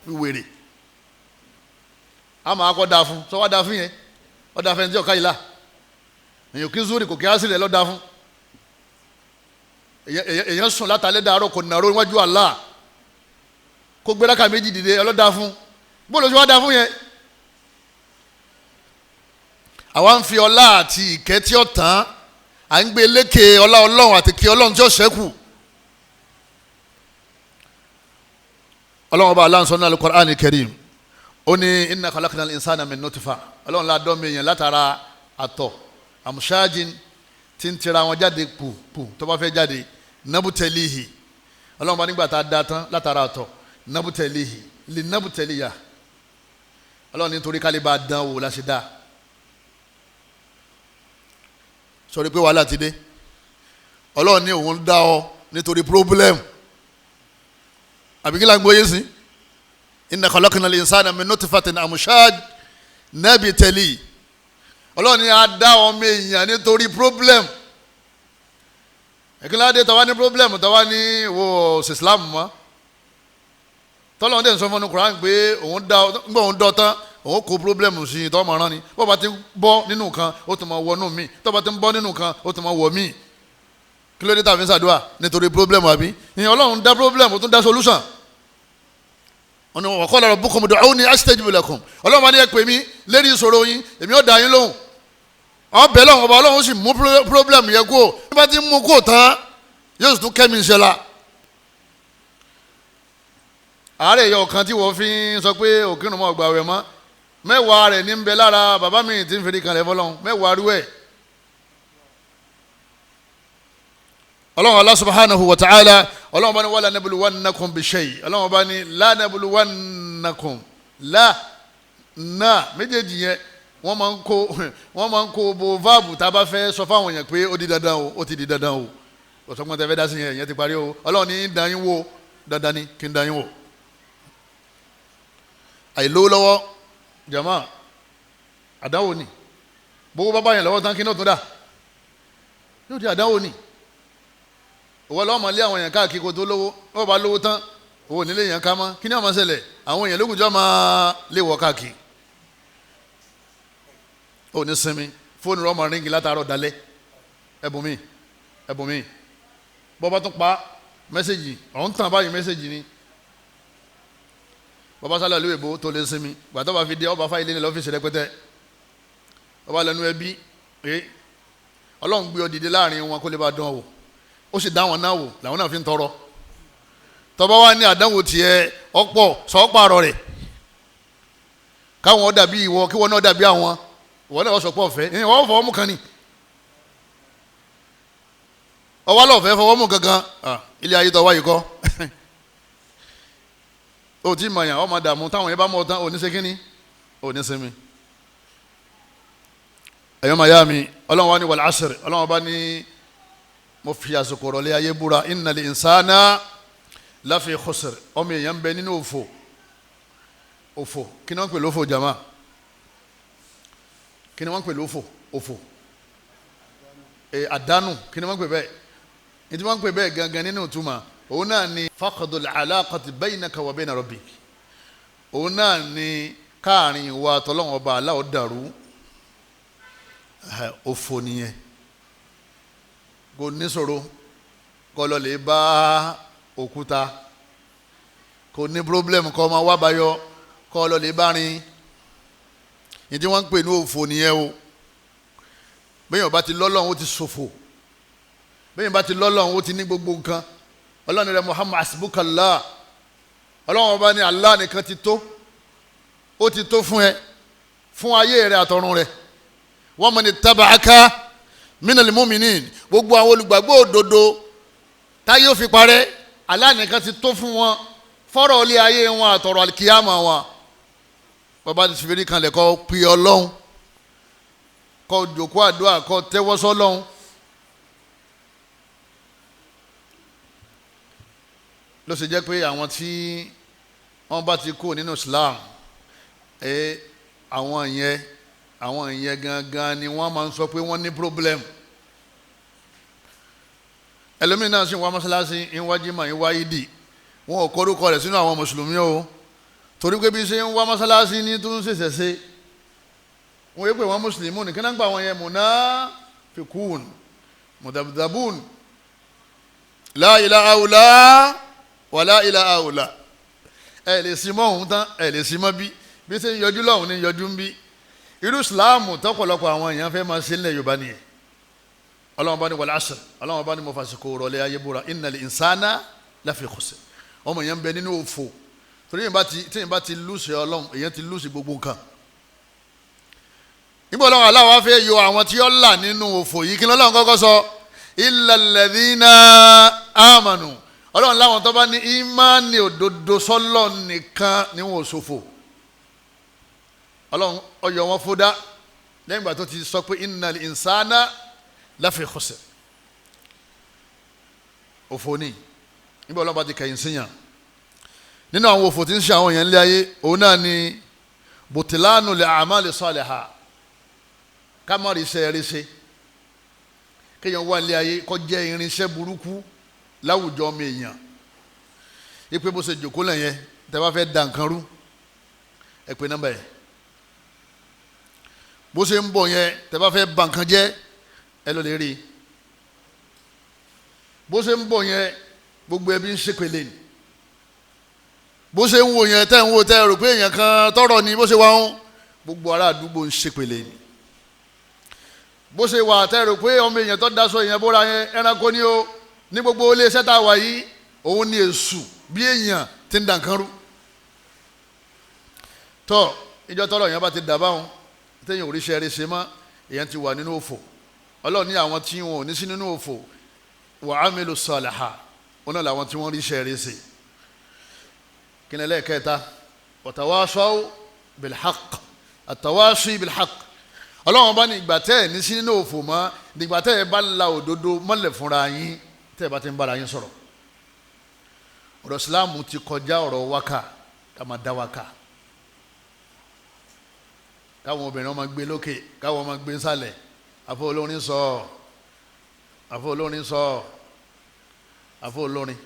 wèrè. A máa kọ́ da fún, sọ wá da fún yẹn, ọ da fún ẹni tí ọ̀ka yìí la, èèyàn kí zúrì kò kí á sílẹ̀ lọ́ da fún. Èèyàn sùn látàlẹ́ dàárọ̀ kò nàró níwájú Allah, kó gbéra méjì dìde ọlọ́da fún, bó ló ṣe wá da fún yẹn. Àwa ń fi ọlá àti ìkẹ́ tí ó tán, à ń gbé lékè ọlá Ọlọ́run àti kí Ọlọ́run tí ó ṣẹ́kù. Ọlọ́run ọba aláǹsọ ní Al-Qur'an Karim, ó ní inna khalaqna al-insana min nutfa. Ọlọ́run la dọ́ mi yẹn látara àtọ̀ àmúṣáájìn tí ń tira wọn jáde pù tó bá fẹ́ jáde, nabutalihi. Ọlọ́run bá nígbà tá a da tán látara àtọ̀, nabutalihi li nabutaliya. Ọlọ́run nítorí kálí bá dán wò láṣẹ dá. Sọ̀rọ̀ pé wàhálà ti dé. Ọlọ́run ní òun dá ọ nítorí problem. Àbí kí la ń gbóyè sí? Inna khalaqna al-insana min nutfatin amshaj nabtali. Ọlọ́run ní a dá ọmọ èèyàn nítorí problem. Ìkíláàdé tàwa ní problem, tàwa ní wo Islam mọ́. Tọ́lọ́run dẹ̀ ń sọ fún un Kùránì pé òun dá ńgbà òun dọ́ tán, òun kó problem sí i tọ́ mọ̀ràn ni. Bó bá ti bọ́ nínú kan, ó tún máa wọnú mi. Tó bá ti ń bọ́ nínú kan, ó tún máa wọ̀ mí. Kí ló dé tàbí ṣàdúrà? Nítorí problem àbí? Ìyẹn Ọlọ́run dá problem, ó tún dá solution. Ọ̀nà wa qala rabbukum ud'uni astajib lakum. Ọlọ́run bá ní ẹ pè mí lérí ìṣòro yín, èmi ó dá yín lóhùn. Ọbẹ̀ lọ́wọ́ ọba Ọlọ́run sì mú problem yẹn kúrò. Bí wọ́n ti mú kúrò tán, yóò sì tún kẹ́mi ṣe la. Àárẹ̀ yọ ọ̀kan tí wọ́n fi ń sọ pé òkìrùn mọ́ ọgbà rẹ̀ mọ́, mẹ́wàá rẹ̀ ní ń bẹ lára bàbá mi tí ń fèrè kan lẹ̀ fọlọ́run, mẹ́wàá rú ẹ̀. Ọlọ́run Allah subhanahu wa ta'ala, Ọlọ́run bá ní wala nabluwannakum bi shay. Ọlọ́run bá ní la nabluwannakum, la na méjèèjì yẹn wọ́n máa ń kó bo váàbù tá a bá fẹ́ sọ fáwọn èèyàn pé ó di dandan o, ó ti di dandan o, ọ̀sọ́gbọ́n tẹ fẹ́ dá sí yẹn, ìyẹn ti parí o. Ọlọ́run ní dán yín wò, dandan ni kí n dán yín wò. Àìlówó lọ́wọ́ jama àdánwò ni. Gbogbo bàbá yẹn lọ́wọ́ tán kí ní òtún dà yóò di àdánwò ni. Òwò lọ́wọ́ máa lé àwọn èèyàn káàkiri kó tó lówó, wọ́n bá lówó tán òwò nílé èèyàn ká mọ́, kí ni ó máa ṣẹlẹ̀? Àwọn èèyàn lókùnjọ́ máa lé wọ káàkiri. Ó ní sinmi, fóònù rẹ̀ máa ríngì látàárọ̀ dalẹ́, ẹ̀bùn mi, ẹ̀bùn mi. Bọ́ bá tún pa mẹ́sẹ̀gì, ọ̀hún tàn báyìí mẹ́sẹ̀gì ni. Bàbá sálẹ̀ ìlú èbó tó lè sinmi, gbàtọ́ bá fi dé ọba fáyilé ní lọ́fíìsì rẹpẹtẹ, ọba lẹnu ẹbí, Ọlọ́run gbé ọ dìde láàrin wọn kó lè bá dán wò, ó sì dá wọn náà wò, làwọn náà fi ń tọrọ. Tọ́ba wa ní àdánwò tiẹ̀ ọ̀pọ̀ sọ́pàrọ̀ rẹ̀ káwọn dàbí ìwọ kí wọn náà dàbí àwọn ìwọ náà wọ́n sọ pé ọ̀fẹ́ ẹ̀ wọ́n fọwọ́ mú kan ni ọwọ́ lọ́ọ̀fẹ́ fọwọ́ mú kankan ilé ayé tó wáyé kọ́ o ti mọ̀ yàn ọmọ dààmú táwọn yẹn bá mọ̀ ọ́ tán òní ṣe kínní òní sinmi. Ẹ̀yọ́ màá yá mi, Ọlọ́run wa ní wal asr, Ọlọ́run bá ní mo fi àsìkò rọ̀lẹ́ ayé búra, innal insana láfi khusr, ọmọ èèyàn ń bẹ nínú òfò. Òfò kí ni wọ́n ń pè lófò jama? Kí ni wọ́n ń pè lófò? Òfò àdánù, kí ni wọ́n ń pè bẹ́ẹ̀? Ní tí wọ́n ń pè bẹ́ẹ̀ gangan nínú ìtumọ̀ òun náà ni faqdul alaqati baynaka wa bayna rabbik, òun náà ni káàrin ìwà tọ́lọ́wọ́n ọba aláwọ̀ dàrú. Òfò nìyẹn. Kò ní sọ̀rọ̀ kọ́ lọ lè bá òkúta, kò ní problem kọ́ ọmọ wa bayọ kọ́ lọ lè bá rin. Ní tí wọ́n ń pè ní òfò nìyẹn o. Bẹ́ẹ̀ yóò bá ti lọ́lọ́run ó ti ṣòfò, bẹ́ẹ̀ yóò bá ti lọ́lọ́run ó ti ní gbogbo nǹkan. Ọlọ́run rẹ̀ Muhammad asibukala, Ọlọ́run ọba ní Allah nìkan ti tó, ó ti tó fún ẹ, fún ayé rẹ àtọ̀run rẹ. Wa man taba'aka minal mu'minin, gbogbo àwọn olùgbàgbọ́ òdodo táyé ó fi parẹ́, Allah nìkan ti tó fún wọn fọ́rọ̀ ilé ayé wọn àtọ̀rọ̀ alikiyama wọn. Bàbá ti fi kan lẹ̀ kọ́ pè Ọlọ́run, kọ́ jòkó àdúrà, kọ́ tẹ́wọ́ sọ́lọ́run. Ló ṣe jẹ́ pé àwọn tí wọ́n bá ti kú nínú Islam, àwọn yẹn gangan ni wọ́n máa ń sọ pé wọ́n ní problem. Ẹlòmíín náà sì ń wá mọ́ṣáláṣí, ń wá jímọ̀, ń wá yídì, wọn ò kọ́rúkọ rẹ̀ sínú àwọn mùsùlùmí o, torí pé bí ṣe ń wá mọ́ṣáláṣí ní tó ń ṣẹ̀ṣẹ̀ ṣe, wọ́n yẹ pé wọ́n mùsùlùmí nìkan náà ń gbà wọ́n yẹn munafikun mudabdabun la ilaha illa wala ilaha illa. Ẹ lè sin mọ́ òun tán, ẹ lè sin mọ́ bí bí ṣe ń yọjú lọ́hùn ní yọjú ń bí. Irú ìsìláàmù tọ́pọ̀lọpọ̀ àwọn èèyàn fẹ́ máa ṣe nílẹ̀ Yorùbá nìyẹn. Ọlọ́run bá ní wal asr, Ọlọ́run bá ní mo fàṣìkò rọ̀lẹ́ ayé búra, innal insana lafi khusr, ọmọ èèyàn ń bẹ nínú òfò. Torí téèyàn bá ti lùsì Ọlọ́run, èèyàn ti lùsì gbogbo nǹkan. Nígbà Ọlọ́run aláwọ̀ á fẹ́ yọ àwọn tí ó là nínú òfò yìí, kí lọ́lọ́run kọ́kọ́ sọ? Illal ladhina amanu. Ọlọ́run láwọn tó bá ní ìmánì òdodo sọ́lọ́ nìkan ni wọn ò ṣòfò. Ọlọ́run ọyọ wọn fúdá lẹ́yìn ìgbà tó ti sọ pé innal insana lafi khusr. Òfò ni nígbà Ọlọ́run bá ti kẹ̀yìn síyàn. Nínú àwọn òfò tí ń ṣe àwọn èèyàn ńlẹ̀ ayé, òun náà ni bùtìlánù lè a'mali saliha, ká má rí iṣẹ́ rí ṣe, kéèyàn wà ńlẹ̀ ayé kó jẹ́ irinṣẹ́ burúkú láwùjọ ọmọ èèyàn. Ipe bó ṣe jòkó lẹ́yìn tẹ́ bá fẹ́ da nǹkan rú, ẹ pè nọ́mbà yẹn. Bó ṣe ń bọ̀ yẹn tẹ́ bá fẹ́ ba nǹkan jẹ́, ẹ lọ lè rí i. Bó ṣe ń bọ̀ yẹn gbogbo ẹbí ń ṣépele ni. Bó ṣe ń wò yẹn tẹ́ ń wò tẹ́ rò pé èèyàn kan tọrọ ni, bó ṣe wà ń gbogbo ará àdúgbò ń ṣépele ni. Bó ṣe wà tẹ́ rò pé ọmọ èèyàn tó daṣọ èèyàn bóra yẹn ẹranko ni o, ní gbogbo iléeṣẹ́ tá a wà yìí òun ni èṣù bí èèyàn ti ń dànkan rú. Tọ́ ìjọ tọ́lọ̀ yẹn bá ti dà báwọn téèyàn ò ríṣẹ́ rí ṣe mọ́, èèyàn ti wà nínú òfò. Ọlọ́run ní àwọn tí wọn ò ní sí nínú òfò, wa amilu saliha, wọn náà làwọn tí wọ́n ríṣẹ́ rí ṣe. Kí ni ẹlẹ́ẹ̀kẹta? Watawasaw bilhaq, àtàwáṣí bilhaq. Ọlọ́run bá ní ìgbà tẹ́ ẹ̀ ní sí nínú òfò mọ́, ìgbà tẹ́ ẹ bá la òdodo mọ́lẹ̀ fúnra yín, tẹ́ ẹ bá ti ń bára yín sọ̀rọ̀. Ọ̀rọ̀ Ìsìláàmù ti kọjá ọ̀rọ̀ wákà, ká máa dá wákà, káwọn obìnrin máa gbé lókè, káwọn máa gbé nsàlẹ̀. Àfọ olórin sọ, àfọ olórin sọ, àfọ olórin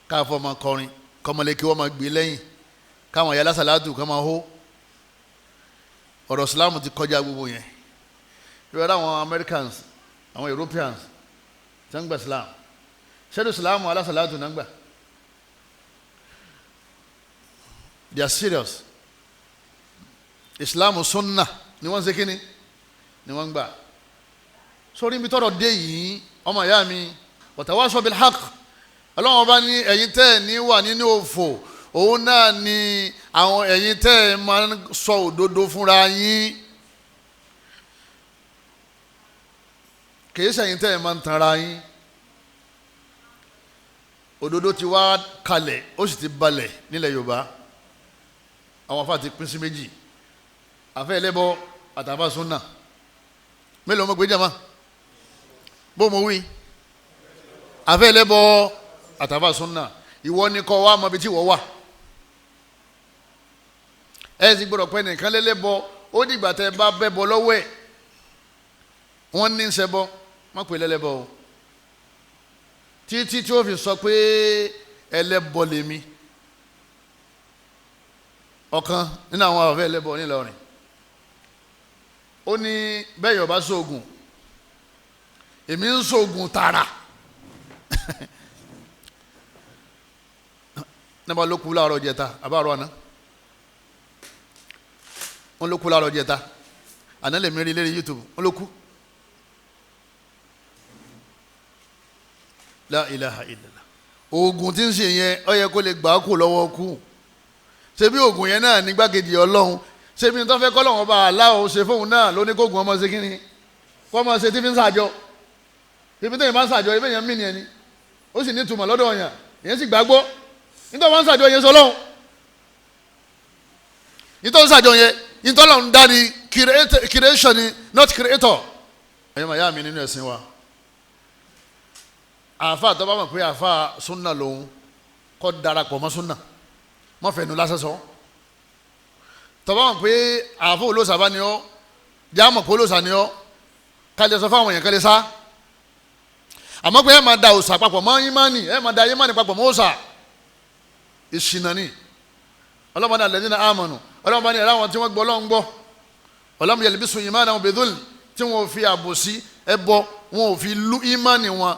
káfọ máa kọrin, kọmọlẹ́kí wọ́n máa gbé lẹ́yìn, káwọn ìyá lásàlátù kọ́ máa hó. Ọ̀rọ̀ Ìsìláàmù ti kọjá gbogbo yẹn. Ìrọ̀lẹ́ àwọn Americans, àwọn Europeans tí wọ́n gba Islam, ṣẹ́dù Islam alásàlátù náà gbà. They are serious. Islam sunna ni wọ́n ń ṣe kíni ni wọ́n ń gbà. Sórí ibi tọ́rọ̀ dé yìí, ọmọ ìyá mi, watawasaw bil haqq, Ọlọ́run ọba ní ẹ̀yin tẹ́ ẹ̀ ní wà nínú òfò, òun náà ni àwọn ẹ̀yin tẹ́ ẹ̀ máa ń sọ òdodo fúnra yín, kìí ṣẹ̀yin tẹ́ ẹ̀ máa ń tanra yín. Òdodo ti wá kalẹ̀, ó sì ti balẹ̀ nílẹ̀ Yorùbá. Àwọn afa ti pín sí méjì, àfẹ́ ẹlẹ́bọ àtàfà súnà. Mélòó mo gbé jàmá bó mo wí? Àfẹ́ ẹlẹ́bọ àtàfà súnà. Ìwọ ni kọ́ wa mọ ibi tí ìwọ wà. Ẹ sì gbọ́dọ̀ pé nìkan lẹ́lẹ́bọ, ó dìgbà tẹ́ bá bẹ́ bọ lọ́wọ́ ẹ̀. Wọ́n ní sẹ́bọ, má pè lẹ́lẹ́bọ o, títí tí ó fi sọ pé ẹlẹ́bọ lèmi. Ọ̀kan nínú àwọn àfẹ́ ẹlẹ́bọ nílọrin, ó ní bẹ́ẹ̀ yọ̀bá sóògùn, èmi ń sóògùn tààrà. Nígbà ló kú láàárọ̀ jẹta àbáàrọ̀ àná, wọ́n ló kú láàárọ̀ jẹta àná, lèmi rí lérí YouTube, wọ́n ló kú. La ilaha illallah. Oògùn tí ń ṣe yẹn, ó yẹ kó lè gbà á kú lọ́wọ́ kú. Ṣebí oògùn yẹn náà nígbàkejì Ọlọ́run, ṣebí tó fẹ́ kọ́lọ́run ọba aláwọ̀ ṣe fóun náà ló ní kóògùn ọmọ ṣe kínní kọ́ ọmọ ṣe tí fi ń ṣàjọ. Ibi tẹ́yìn bá ń ṣàjọ, ibi yẹn mí ni ẹni, ó sì ní ìtumọ̀ lọ́dọ̀ ọ̀yàn, èyàn sì gbàgbọ́. Nítorí wọ́n ń ṣàjọ yẹn sọlọ́run, nítorí ń ṣàjọ yẹn, nítorí Ọlọ́run dá ni creation ni, not creator. Ẹ̀yọ́ màá yá mi nínú ẹ̀sìn wa, àáfà tó bá mọ̀ pé àáfà súnà lòun, kó darapọ̀ mọ́ súnà, mọ́ fẹ́nu lásán sọ. Tó bá mọ̀ pé àáfà olóòsà bá ní ọ́, já mọ̀ pé olóòsà ní ọ́, ká lè sọ fáwọn èèyàn ká lè sá. Àmọ́ pé ẹ máa da òòsà papọ̀ mọ́ ìmánì, ẹ máa da ìmánì papọ̀ mọ́ òòsà, ìṣìnà ni. Ọlọ́mọdé alladhina amanu, ọlọ́mọdé ẹ̀rọ àwọn tí wọ́n gbọ́ Ọlọ́run gbọ́, ọlọ́mọ yalbisu imanahum bidhulm, tí wọ́n fi àbòsí ẹbọ, wọn ò fi lu ìmánì wọn.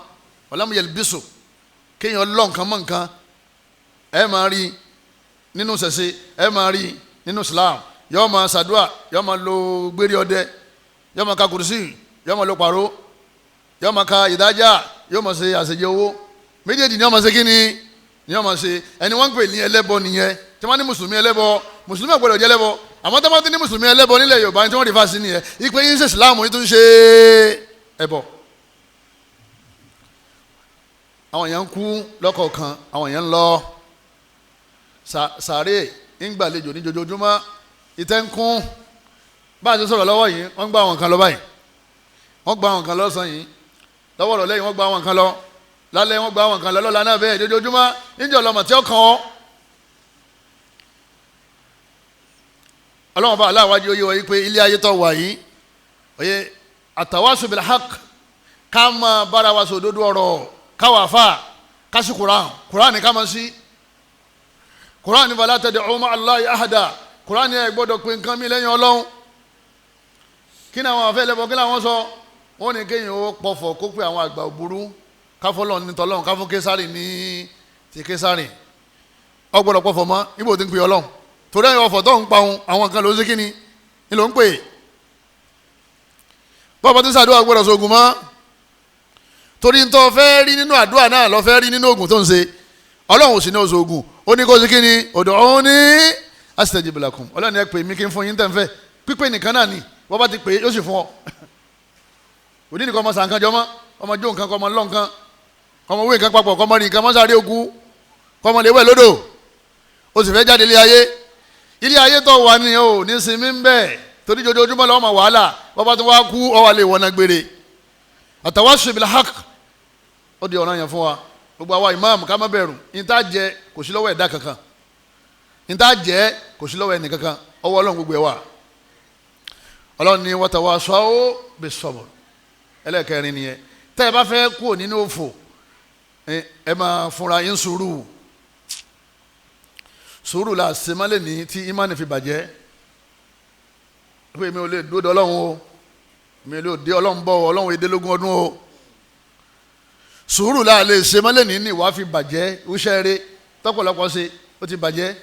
Ọlọ́mọ yalbisu, kéèyàn lọ nǹkan mọ́ nǹkan, ẹ máa rí nínú ṣẹ̀ṣẹ̀, ẹ máa rí nínú Islam. Yóò máa ṣàdúà, yóò máa lo gbérí ọdẹ, yóò máa ka kùrùsì, yóò máa lo pàró, yóò máa ka ìdájà, yóò máa ṣe àṣejẹ owó. Méjèèjì ni yóò máa ṣe kíni ni yóò máa ṣe. Ẹni wọ́n ń pè ní ẹlẹ́bọ nìyẹn. Tí wọ́n ní mùsùlùmí ẹlẹ́bọ, mùsùlùmí ò gbọ́dọ̀ jẹ́ ẹlẹ́bọ. Àmọ́ tí wọ́n ti ní mùsùlùmí ẹlẹ́bọ nílẹ̀ Yorùbá, tí wọ́n rí fásitì nìyẹn, ìpè yín ṣe Ìsìláàmù, yín tún ṣe ẹbọ. Àwọn èèyàn ń kú lọ́kọ̀ọ̀kan, àwọn èèyàn ń lọ sàárè ń gbàlejò ní jojoojúmọ́, ìtẹ́ ń kún. Bá a ṣe sọ̀rọ̀ lọ́wọ́ yìí, wọ́n gba àwọn kan lọ báyìí, wọ́n gba àwọn kan lọ́sàn-án yìí, lọ́wọ́ rọ̀ lẹ́yìn wọ́n gba àwọn kan lọ lálẹ́, wọ́n gba àwọn kan lọ lọ́la náà bẹ́ẹ̀ jojoojúmọ́. Níjọ́ lọ́mọ tí ó kàn ọ́. Ọlọ́wọ́n bá aláwájú oyè wọ̀nyí pé ilé ayé tó wà yìí, oyè àtàwásù bil haqq, ká máa bára wa sọ òdodo ọ̀rọ̀, káwá fà kásì Quran, Quran ni ká máa sí. Quran fala tad'u ma'a Allahi ahada, Quran yẹn gbọ́dọ̀ pé nǹkan mi lẹ́yìn Ọlọ́run. Kí ni àwọn afẹ́ lẹ́bọ̀, kí ni àwọn sọ? Wọ́n ní kéèyàn ó pọ̀fọ̀ kó pé àwọn àgbà òburú, káfọ́lọ́ ní tọ́lọ́run, káfọ́ késàrì ní ti késàrì. Ó gbọ́dọ̀ pọ̀fọ̀ mọ́ ibo tí ń pè Ọlọ́run, torí ẹ̀yìn ọ̀fọ̀ tó ń pa òun, àwọn kan ló ń ṣe kí ni ni ló ń pè. Bọ́ọ̀bù tí ń ṣàdúrà gbọ́dọ̀ sógun mọ́, torí ń tọ́ fẹ́ rí nínú àdúrà náà lọ́ fẹ́ rí nínú oògùn tó ń ṣe. Ọlọ́run ò sì ní oṣù oògùn, ó ní kó ṣe kí ni, ud'uni astajib lakum. Ọlọ́run ẹ pè mí kí n fún yín tẹ̀ ń fẹ́. Pípé nìkan náà ni, wọ́n bá ti pè é yóò sì fún ọ. Òní nìkan ọmọ sànkan jọmọ, ọmọ jó nǹkan, kọmọ lọ nǹkan, kọmọ wé nǹkan papọ̀, kọmọ rìn nǹkan, mọ́sáré ogun, kọmọ lè wẹ̀ lódò. O sì fẹ́ jáde ilé ayé. Ilé ayé tó wà ní o ní sinmi ń bẹ̀, torí jojoojúmọ́ lọ́wọ́ ma wàhálà. Wọ́n bá tún wá kú, ọ wà lè wọ̀nà gbére. Àtàwásù bil haqq, ó di ọ̀ràn yẹn fún wa. Gbogbo àwa ìmáàmù ká má bẹ̀rù. Níta jẹ kò sí lọ́wọ́ ẹ̀dá kankan, níta jẹ kò sí lọ́wọ́ ẹnì kankan, ọwọ́ Ọlọ́run gbogbo ẹ̀ wà. Ọlọ́run ní watawasaw bis sabr. Ẹlẹ́kẹrin nìyẹn. Tẹ́ ẹ bá fẹ́ kú nínú òfò, ẹ máa fúnra yín sùúrù. Sùúrù la sèmálẹ̀ ní tí ìmánì fi bàjẹ́. Pé mi ò lè dúró de Ọlọ́run o, mi ò lè dé Ọlọ́run bọ̀, Ọlọ́run èdèlógún ọdún o. Sùúrù la lè sèmálẹ̀ ní ní ìwà fi bàjẹ́. Iṣẹ́ rẹ̀ tọ́pọ̀lọpọ̀ ṣe ó ti bàjẹ́.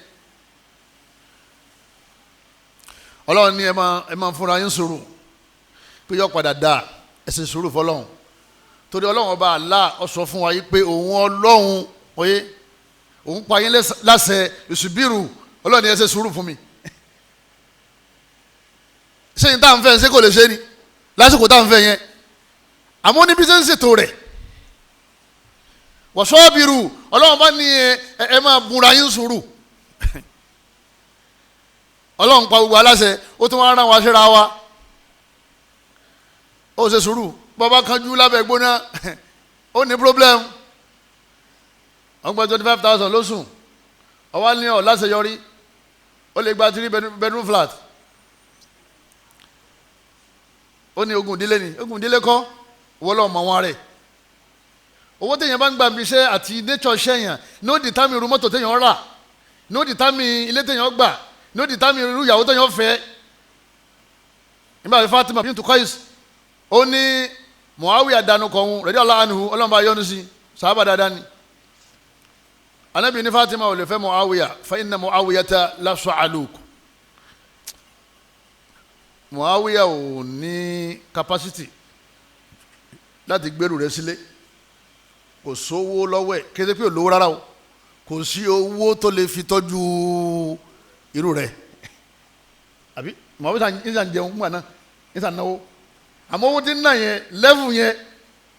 Ọlọ́run ní ẹ máa fúnra yín sùúrù, pé yọ padà dáa. Ẹ ṣe sùúrù fọlọ́run, torí Ọlọ́run ọba Allah ó sọ fún wa yìí pé òun Ọlọ́run Oye òun pa yín láṣẹ ìṣubírù, Ọlọ́run ní ẹ ṣe sùúrù fún mi. Ṣé ní tá à ń fẹ́ ṣé kò lè ṣe ni lásìkò tá à ń fẹ́ yẹn? Àmọ́ níbi ṣe ń ṣètò rẹ̀ wọ́sọ́ọ̀bìrù, Ọlọ́run bá ní ẹ máa búra yín sùúrù. Ọlọ́run pa gbogbo aláṣẹ, ó tún wá rán wa síra wa. Ó ṣe sùúrù, bàbá kanjú lábẹ́ gbóná, ó ní problem. Wọ́n gba 25,000 lóṣù, ọwọ́ ní ọ̀ láṣeyọrí, ó lè gba 3 bedroom flat. Ó ní ogun ìdílé ni, ogun ìdílé kọ́, wọ́n lọ́ọ́ mọ wọn rẹ̀. Owó téèyàn bá ń gbà iṣẹ́ àti nature ṣẹ̀yàn ní ó determine irú mọ́tò téèyàn rà, ní ó determine ilé téèyàn gbà, ní ó determine irú ìyàwó téèyàn fẹ́. Nígbà tí Fatima bintu Qais, ó ní Muawiya dànù kọ̀ọ̀hún radiyallahu anhu, Ọlọ́run bá yọ́nú sí, sàhábà dáadáa ni. Anabi ní Fatima ò lè fẹ́ Muawiya, fa inna Muawiyata la su'aluk. Muawiya ò ní capacity láti gbèrú rẹ̀ sílé, kò sówó lọ́wọ́ ẹ̀, kété pé ò lówó rárá o, kò sí owó tó lè fi tọ́jú irú rẹ̀. Àbí Muawiya ń sàn jẹun ńgbà náà, ń sàn náwó, àmọ́ owó tí ń nà yẹn lẹ́fù yẹn,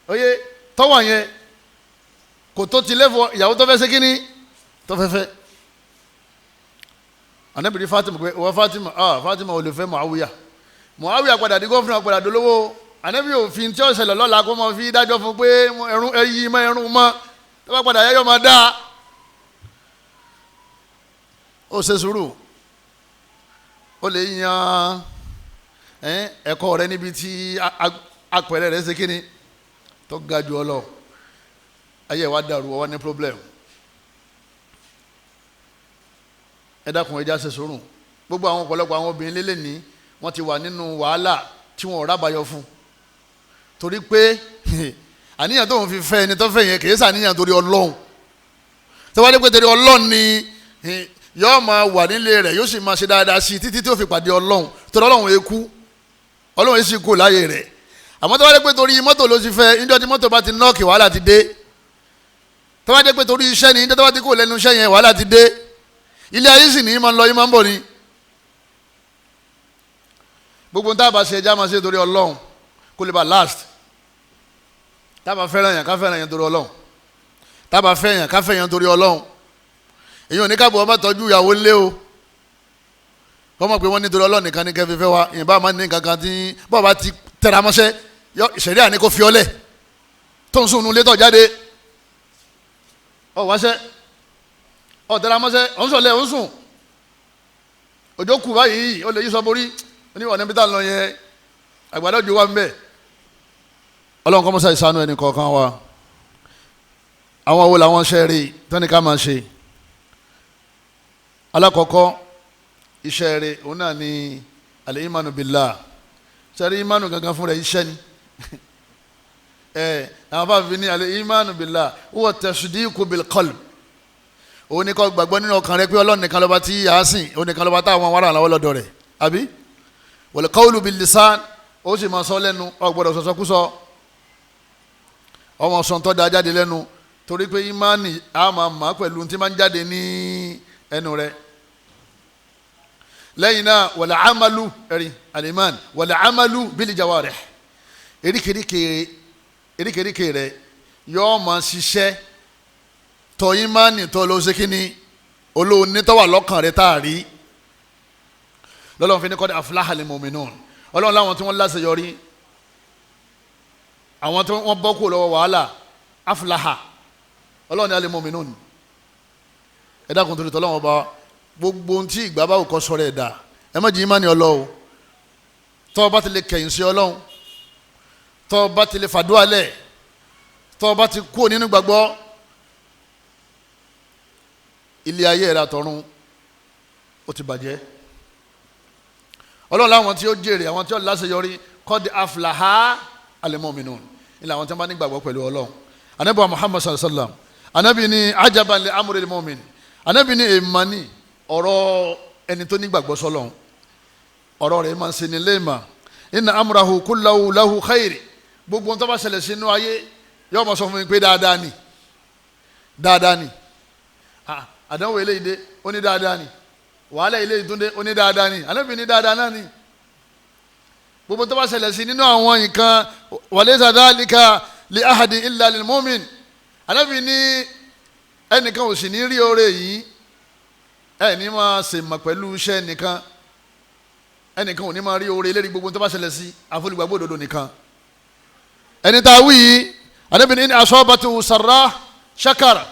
oyè tọ́wà yẹn kò tó ti lẹ́fù ìyàwó tó fẹ́ ṣe kínní tó fẹ́ fẹ́. Anabi ní Fatima pé wọ́n Fatima, ah Fatima ò lè fẹ́ Muawiya. Muawiya padà di gọ́fìnà, padà dolówó. Anabi òfin tí ó ṣẹlẹ̀ lọ́la kó máa fi dájọ́ fún pé ẹrún ẹyí mọ́ ẹrún mọ́, tó bá padà yẹ́yọ́ máa dáa. Ó ṣe sùúrù, ó lè yan ẹ̀kọ́ rẹ níbi tí apẹ̀rẹ̀ rẹ ṣe kíni tó ga jù ọ lọ. Ayé wa dàrú, ọ wá ní problem. Ẹ dákun, ẹ já ṣe sùúrù. Gbogbo àwọn ọ̀pọ̀lọpọ̀ àwọn obìnrin lélẹ̀ ní wọ́n ti wà nínú wàhálà tí wọ́n ò rábàáyọ fún, torí pé àníyàn tó ń fi fẹ́ ẹni tó fẹ́ yẹn kìí sàníyàn torí Ọlọ́run. Tó wá dé pé torí Ọlọ́run ni yóò máa wà nílé rẹ̀, yóò sì máa ṣe dáadáa sí i títí tí ó fi pàdé Ọlọ́run, torí Ọlọ́run ekú, Ọlọ́run èsì kú láyé rẹ̀. Àmọ́ tó wá dé pé torí mọ́tò ló ti fẹ́, níjọ́ tí mọ́tò bá ti nọ́ọ̀kì wàhálà ti dé. Tó wá dé pé torí iṣẹ́ ni, níjọ́ tó bá ti kú lẹ́nu iṣẹ́ yẹn wàhálà ti dé. Ilé ayé sì ní í máa ń lọ, í máa ń bọ̀ ni. Gbogbo ń tábà ṣe, ẹja máa ṣe torí Ọlọ́run kó lè bá last. Tábà fẹ́ràn yàn, ká fẹ́ràn yàn torí Ọlọ́run. Tábà fẹ́ yàn, ká fẹ́ yàn torí Ọlọ́run. Èyí ò ní káàbọ̀ ọba tọ́jú ìyàwó ńlé o, kọ́ mọ̀ pé wọ́n ní torí Ọlọ́run nìkan ní kẹfí fẹ́ wa. Ìyẹn bá máa ní kankan tí bọ́ọ̀ bá ti tẹra mọ́ṣẹ́, ìṣẹ̀rí àní kò fi ọlẹ̀ tó ń sùn nulẹ̀ tó jáde, ọ̀ wáṣẹ́, ọ̀ tẹra mọ́ṣẹ́, ọ̀ ń sọ̀lẹ̀, ọ̀ ń sùn, òjò kù báyìí, ó lè yí sọ borí oníwà níbi tá à ń lọ yẹn, àgbàdo òjò wà ń bẹ̀. Ọlọ́run kọ́ mọ́sá ìsánú ẹnì kọ̀ọ̀kan wa. Àwọn wo làwọn ṣe rí tọ́ni ká máa ṣe? Alákọ̀ọ́kọ́ iṣẹ́ rẹ̀ òun náà ni al-imanu billah. Sẹ́rí imanu gangan fún rẹ̀ iṣẹ́ ni. Àwọn bá fi ní al-imanu billah huwa tasdiqu bil qalb. Òun ni kó gbàgbọ́ nínú ọkàn rẹ pé Ọlọ́run nìkan lọ́ba tí yà á sìn, òun nìkan lọ́ba táwọn wàrà lọ́wọ́ lọ́dọ̀ rẹ̀, àbí? Wal qawlu bil lisan, ó sì máa sọ lẹ́nu, ó gbọ́dọ̀ sọ̀sọ́kúsọ, ọmọ sọ̀ńtọ́ da jáde lẹ́nu, torí pé imani á máa mà pẹ̀lú tí máa ń jáde ní ẹnu rẹ̀. Lẹ́yìn náà wal amalu, ẹ̀rí al-iman wal amalu bil jawarih, eríkèéríkèé rẹ̀ yóò máa ṣiṣẹ́ tọ́ imani tọ́ ló ṣe kíni olóhùn ní tọ́wà lọ́kàn rẹ̀ tá a rí. Lọ́lọ́run fi ní qad aflaha al-mu'minun, Ọlọ́run láwọn tí wọ́n láṣeyọrí, àwọn tí wọ́n bọ́ kúrò lọ́wọ́ wàhálà, aflaha, Ọlọ́run ní al-mu'minun. Ẹ dákun torí tọ́lọ́wọ́n bá gbogbo ohun tí ìgbà bá kọ́ sọ̀rọ̀ ẹ̀ dà, ẹ má jí ìmánì Ọlọ́run. Tọ́ ọ bá ti lè kẹ̀yìn sí Ọlọ́run, tọ́ ọ bá ti lè fàdúrà lẹ̀, tọ́ ọ bá ti kúrò nínú gbàgbọ́, ilé ayé rẹ̀ àtọ̀run ó ti bàjẹ́. Ọlọ́run láwọn tí ó jèrè, àwọn tí ó láṣeyọrí, qad aflaha al-mu'minun, ilé àwọn tí wọ́n bá nígbàgbọ́ pẹ̀lú Ọlọ́run. Anabi wa Muhammad sallallahu alaihi wa sallam, anabi ni ajaban li amril mu'min, anabi ni èèmani ọ̀rọ̀ ẹni tó nígbàgbọ́ sọ́lọ́run, ọ̀rọ̀ rẹ̀ máa ń ṣe ní léèmà. Inna amrahu kullahu lahu khairi, gbogbo ohun tó bá ṣẹlẹ̀ sínú ayé yóò máa sọ fún mi pé dáadáa ni. Dáadáa ni. Àdánwò eléyìí dé, ó ní dáadáa ni. Wàhálà eléyìí tún dé, ó ní dáadáa ni. Ànábì ní dáadáa náà ni. Gbogbo tó bá ṣẹlẹ̀ sí nínú àwọn nǹkan, walaysa dhalika li ahadin illa lil mu'min. Ànábì ní ẹnìkan ò sì ní rí oore yìí, ẹ ní máa ṣèmọ̀ pẹ̀lú iṣẹ́ nìkan, ẹnìkan ò ní máa rí oore lérí gbogbo tó bá ṣẹlẹ̀ sí àfọlùgbàgbọ́ òdodo nìkan. Ẹni tá a wí yìí, Ànábì ní asabatu sarra shakara,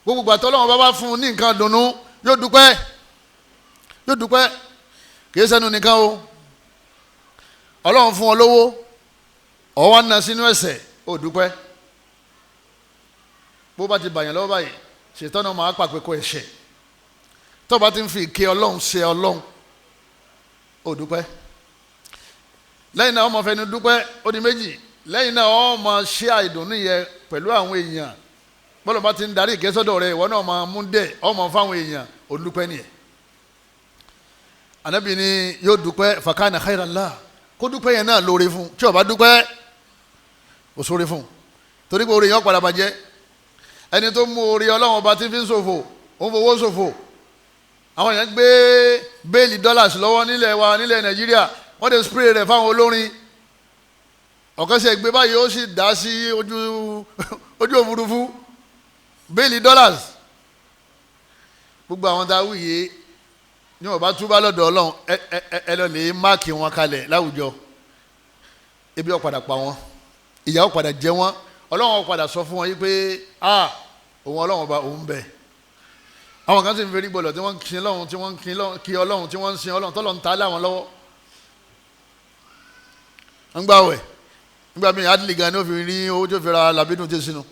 gbogbo gbàtọ́ Ọlọ́run bá bá fún un ní nǹkan dùnnú yóò dúpẹ́, yóò dúpẹ́. Kì í ṣẹnu nìkan o, Ọlọ́run fún ọ lówó, ọ wá ná sínú ẹ̀ṣẹ̀, ó dúpẹ́. Bó bá ti bàyàn lọ́wọ́ báyìí, ṣètọ́nà máa pàpẹ́ kọ ẹ̀ṣẹ̀. Tó bá ti ń fi ìké Ọlọ́run ṣe Ọlọ́run, ó dúpẹ́. Lẹ́yìn náà ọmọ fẹnu dúpẹ́, ó di méjì. Lẹ́yìn náà ọmọ ṣe àìdùnnú yẹ pẹ̀lú àwọn èèyàn. Bọ́lá bá ti ń darí ìkẹ́sọ́dọ̀ rẹ, ìwọ náà máa mú dẹ̀ ọmọ fáwọn èèyàn, ó dúpẹ́ nìyẹn. Ànábì ni yóò dúpẹ́, fakana khairan lah, kó dúpẹ́ yẹn náà lóore fún. Tí ó bá dúpẹ́, ó sóore fún, torí pé oore yẹn ó padà bàjẹ́. Ẹni tó mú oore Ọlọ́run ọba tí fi ń ṣòfò, ó ń fowó ṣòfò. Àwọn èèyàn gbé bẹ́ẹ̀lì dollars lọ́wọ́ nílẹ̀ wa, nílẹ̀ Nàìjíríà, wọ́n ti spray rẹ̀ fáwọn olórin. Ọ̀kan ṣe gbé báyìí, ó sì dá sí ojú òfurufú, bẹ́ẹ̀lì dollars. Gbogbo àwọn tá a wí yìí ní wọ́n bá túbá lọ́dọ̀ Ọlọ́run, ẹ lọ lè máàkì wọn kalẹ̀ láwùjọ. Ebi ó padà pa wọn, ìyà ó padà jẹ wọn. Ọlọ́run ó padà sọ fún wọn yìí pé a òun Ọlọ́run ọba òun bẹ̀. Àwọn kan sì ń ferí gbọlọ̀ tí wọ́n ń sin Ọlọ́run, tí wọ́n ń kí Ọlọ́run, tí wọ́n ń sin Ọlọ́run, tọ́lọ̀ ń ta láwọn lọ́wọ́. Ń gbà wẹ̀ nígbà míì, adìlì gan ni ó fi rí owó tó fi ra làbídùn tó sínú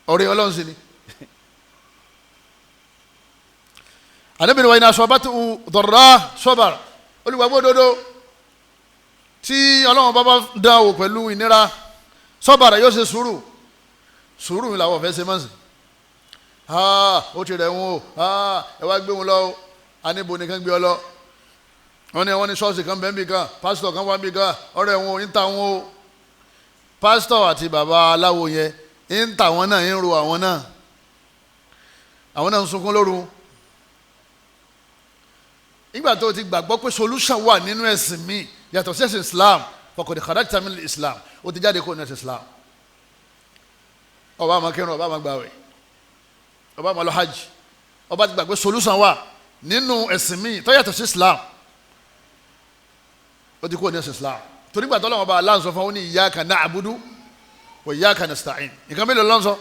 ọ̀rẹ́ Ọlọ́run sí ni. Ànábì ní wa iná sọba tó dọ̀rọ̀ sọ́bàrà, olùgbàgbọ́ òdodo tí Ọlọ́run bá bá dán wò pẹ̀lú ìnira, sọ́bàrà yóò ṣe sùúrù. Sùúrù làwọn ọ̀fẹ́ ṣe mọ́sìn. Ó ti rẹ̀ wọn o, ẹ wá gbé wọn lọ o, aníbo nìkan gbé ọ lọ. Wọ́n ní ṣọ́ọ̀ṣì kan bẹ́ẹ̀ bí kan, pásítọ̀ kan wá bí kan, ọ̀rẹ́ wọn ń ta wọn o. Pásítọ̀ àti bàbá aláwo yẹn ń ta wọn náà, ń ro àwọn náà, àwọn náà ń sunkún lóru. Nígbà tó o ti gbàgbọ́ pé solution wà nínú ẹ̀sìn mi yàtọ̀ sí ẹ̀sìn Islam, faqad kharajta min Islam, o ti jáde kó nínú ẹ̀sìn Islam. Ọba àmọ́ kírun, ọba àmọ́ gbàwẹ̀, ọba àmọ́ lọ hajj, ọba ti gbàgbé solution wà nínú ẹ̀sìn mi tó yàtọ̀ sí Islam, o ti kó nínú ẹ̀sìn Islam. Torí gbàtọ́ lọ́wọ́ bá Allah sọ fún wọn ní iyyaka na'budu wa iyyaka nasta'in. Nǹkan mélòó ló ń sọ?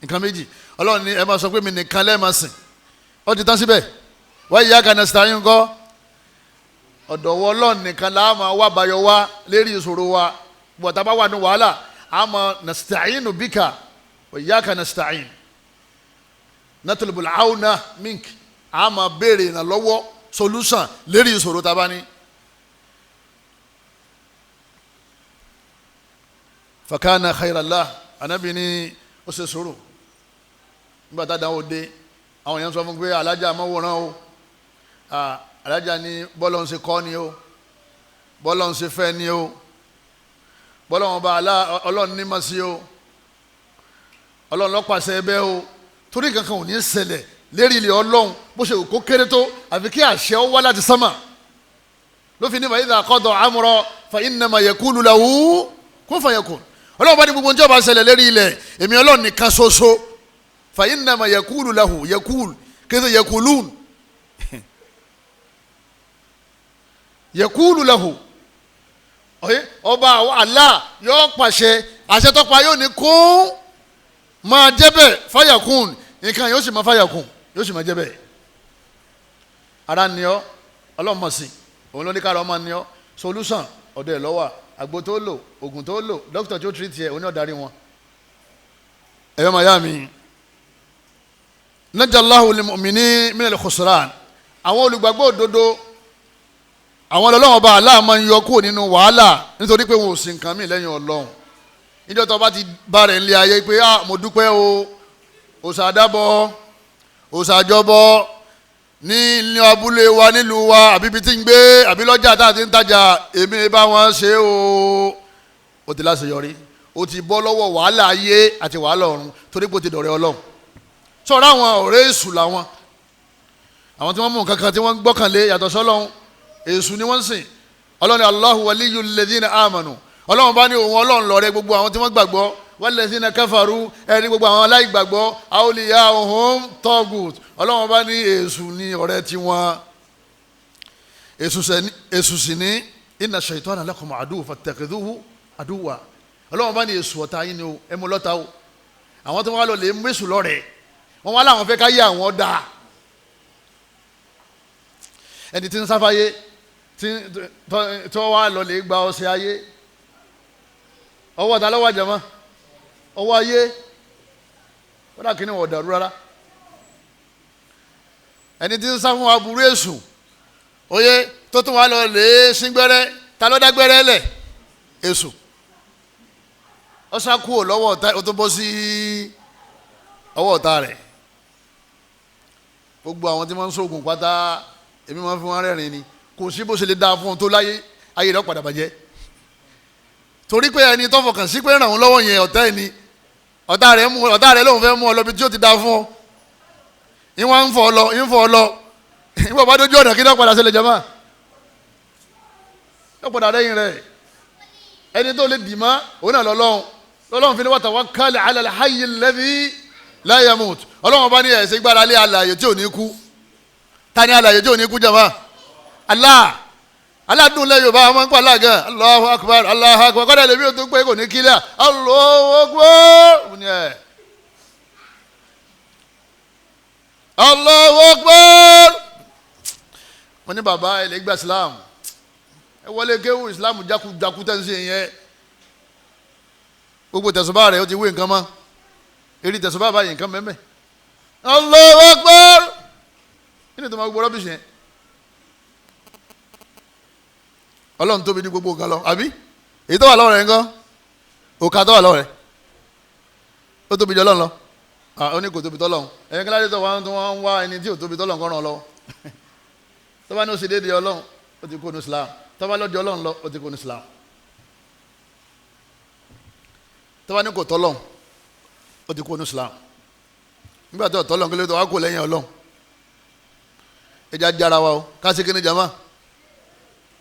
Nǹkan méjì. Ọlọ́run ní ẹ máa sọ pé mi nìkan lẹ́ẹ̀ máa sìn, ó ti tán síbẹ̀. Wa iyyaka nasta'in ńkọ́, ọ̀dọ̀ wọ Ọlọ́run nìkan la máa wá bayọ̀ wá lérí ìṣòro wa. Bọ̀tá bá wà ní wàhálà, a máa nasta'inu bika wa iyyaka nasta'in, natlubul auna mink, a máa béèrè ìrànlọ́wọ́ solution lérí ìṣòro tá a bá ní. Fakana khairallah, Ànábì ní ó ṣe sùúrù. Nígbà tá a dáwọ́ dé, àwọn èèyàn sọ fún pé alájà máa wòran o, alájà ní bọ́lọ̀ ń ṣe kọ́ ni o, bọ́lọ̀ ń ṣe fẹ́ ni o, bọ́lọ̀ wọn bá Ọlọ́run ní ma sí o, Ọlọ́run ló pàṣẹ ẹbẹ́ o. Torí kankan ò ní ṣẹlẹ̀ lérí ilẹ̀ Ọlọ́run bó ṣe kó kéré tó, àfi kí àṣẹ ó wá láti sánmà. Ló fi ní fa idha qada amra fa innama yaqulu lahu kun fayakun. Ọlọ́run bá ní gbogbo ní ó bá ṣẹlẹ̀ lérí ilẹ̀, èmi Ọlọ́run nìkan ṣoṣo. Fa innama yaqulu lahu, yaqul kí ló yaqulun, yaqulu lahu. Ọba Allah yóò pàṣẹ, àṣẹ tó pa yóò ní kún máa jẹ́ bẹ́ẹ̀, fayakun, nǹkan yóò sì máa fayakun, yóò sì máa jẹ́ bẹ́ẹ̀. Ara ni ọ́, Ọlọ́run mọ̀ sí, òun ló ní kára ọmọ ni ọ́. Solution ọ̀dọ̀ ẹ̀ ló wà, àgbo tó lò, oògùn tó lò, dókítà tó treat ẹ̀, òun ní ọ̀darí wọn. Ẹ̀yọ́ màyá mi, najallahu lil mu'minin minal khusran, àwọn olùgbàgbọ́ òdodo, àwọn Ọlọ́run ọba Allah máa ń yọ kúrò nínú wàhálà, nítorí pé wọn ò sin nǹkan mí lẹ́yìn Ọlọ́run. Níjọ́ tó bá ti bá rẹ̀ nílé ayé pé ah mo dúpẹ́ o, òòṣà àdábọ̀, òòṣà àjọbọ̀ ní ilé abúlé wa, nílùú wa, àbí ibi tí ń gbé, àbí lọ́jà tá a ti ń tajà, èmi bá wọn ṣe o. O ti láṣeyọrí, o ti bọ́ lọ́wọ́ wàhálà ayé àti wàhálà ọ̀run, torí pé o ti dọ̀rẹ́ Ọlọ́run. Sọ̀rọ̀ àwọn ọ̀rẹ́ èṣù làwọn, àwọn tí wọ́n mú nǹkan kan tí wọ́n gbọ́kànlé yàtọ̀ sọ́lọ́hún, èṣù ni wọ́n ń sìn. Ọlọ́run Allahu waliyul ladhina amanu, Ọlọ́run bá ní òun Ọlọ́run lọ̀rẹ́ gbogbo àwọn tí wọ́n gbàgbọ́. Walladhina kafaru, ẹni gbogbo àwọn aláìgbàgbọ́, awliyauhum tagut, Ọlọ́run bá ní èṣù ní ọ̀rẹ́ tiwọn. Èṣù sì ní inna shaytana lakum aduwwun fattakhidhuhu aduwwa, Ọlọ́run bá ní èṣù ọ̀tá yín ni o, ẹ mú lọ́tà o. Àwọn tí wọ́n lọ lè mú èṣù lọ́rẹ̀ẹ́, wọ́n wá láwọn fẹ́ ká yé àwọn dáa. Ẹni tí ń sáfáyé tí wọ́n wá lọ lè gba ọṣẹ ayé, ọwọ́ ta lọ́wọ́ àjẹmọ́, ọwọ́ ayé, wọ́n dà kíni wọ́n dàrú rárá. Ẹni tí ń sá fún aburú èṣù oyè tó tún wá lọ lè síngbẹ́rẹ́, ta ló dágbẹ́rẹ́ lẹ̀? Èṣù. Ọ̀sá kúrò lọ́wọ́ ọ̀tá, ó tó bọ́ sí ọwọ́ ọ̀tá rẹ̀. Gbogbo àwọn tí wọ́n ń sóògùn pátá, èmi máa ń fi wọn rẹ́rìn ni. Kò sí bó ṣe lè dáa fún un tó láyé, ayé rẹ̀ padà bàjẹ́. Torí pé ẹni tó fọkàn sí pé ràn án lọ́wọ́ yẹn, ọ̀tá ẹni, ọ̀tá rẹ̀ mú, ọ̀tá rẹ̀ lòun fẹ́ mú ọ lọ bí tí ó ti dáa fún ọ. Ìwọ̀n ń fọ ọ lọ, ń fọ ọ lọ. Ìwọ̀n bá dójú ọ̀nà kí náà padà ṣẹlẹ̀ jama. Yóò padà rẹ́yìn rẹ̀. Ẹni tó lè dì mọ́, òun náà lọ́lọ́run. Lọ́lọ́run fi ní wa tawakkal ala al-hayy alladhi la yamut. Ọlọ́run bá ní ẹ̀sìn gbára lé alààyè tí ò ní kú. Ta ni alààyè tí ò ní kú jama? Allah. Aládùn lẹ Yorùbá ọmọ nǹkan aláàgán, Allahu akbar, Allahu akbar, kọ́dà lèmi ò tó pé kò ní kílíà, Allahu akbar, Allahu akbar. Mo ní bàbá ẹ lè gba Islam, ẹ wọlé kéwù Islam jákujáku tẹ́ ń ṣe yẹn. Gbogbo tẹ̀sùbá rẹ̀ ó ti wé nǹkan mọ́, eré tẹ̀sùbá báyìí nǹkan mẹ́mẹ́. Allahu akbar, kí ni tó máa gbọ́ rọ́bìṣì yẹn? Ọlọ́run tóbi ní gbogbo nǹkan lọ, àbí? Èyí tó wà lọ́wọ́ rẹ̀ ńkọ́? Òkà tó wà lọ́wọ́ rẹ̀ ó tóbi jọ Ọlọ́run lọ. Ó ní kò tóbi tọ́lọ́run. Ẹ̀yin kí ládé tó wọ́n ń wá ẹni tí ò tóbi tọ́lọ́run kọ́ ràn lọ́wọ́. Tó bá ní ó ṣe déédéé Ọlọ́run, ó ti kó nu Islam. Tó bá lọ́jọ́ Ọlọ́run lọ, ó ti kó nu Islam. Tó bá ní kò tọ́lọ́run, ó ti kó nu Islam. Nígbà tó tọ́lọ́run kí ló tó wá kó lẹ́yìn Ọlọ́run. Ẹ jẹ́ ajára wa o, ká ṣe kí ni jama?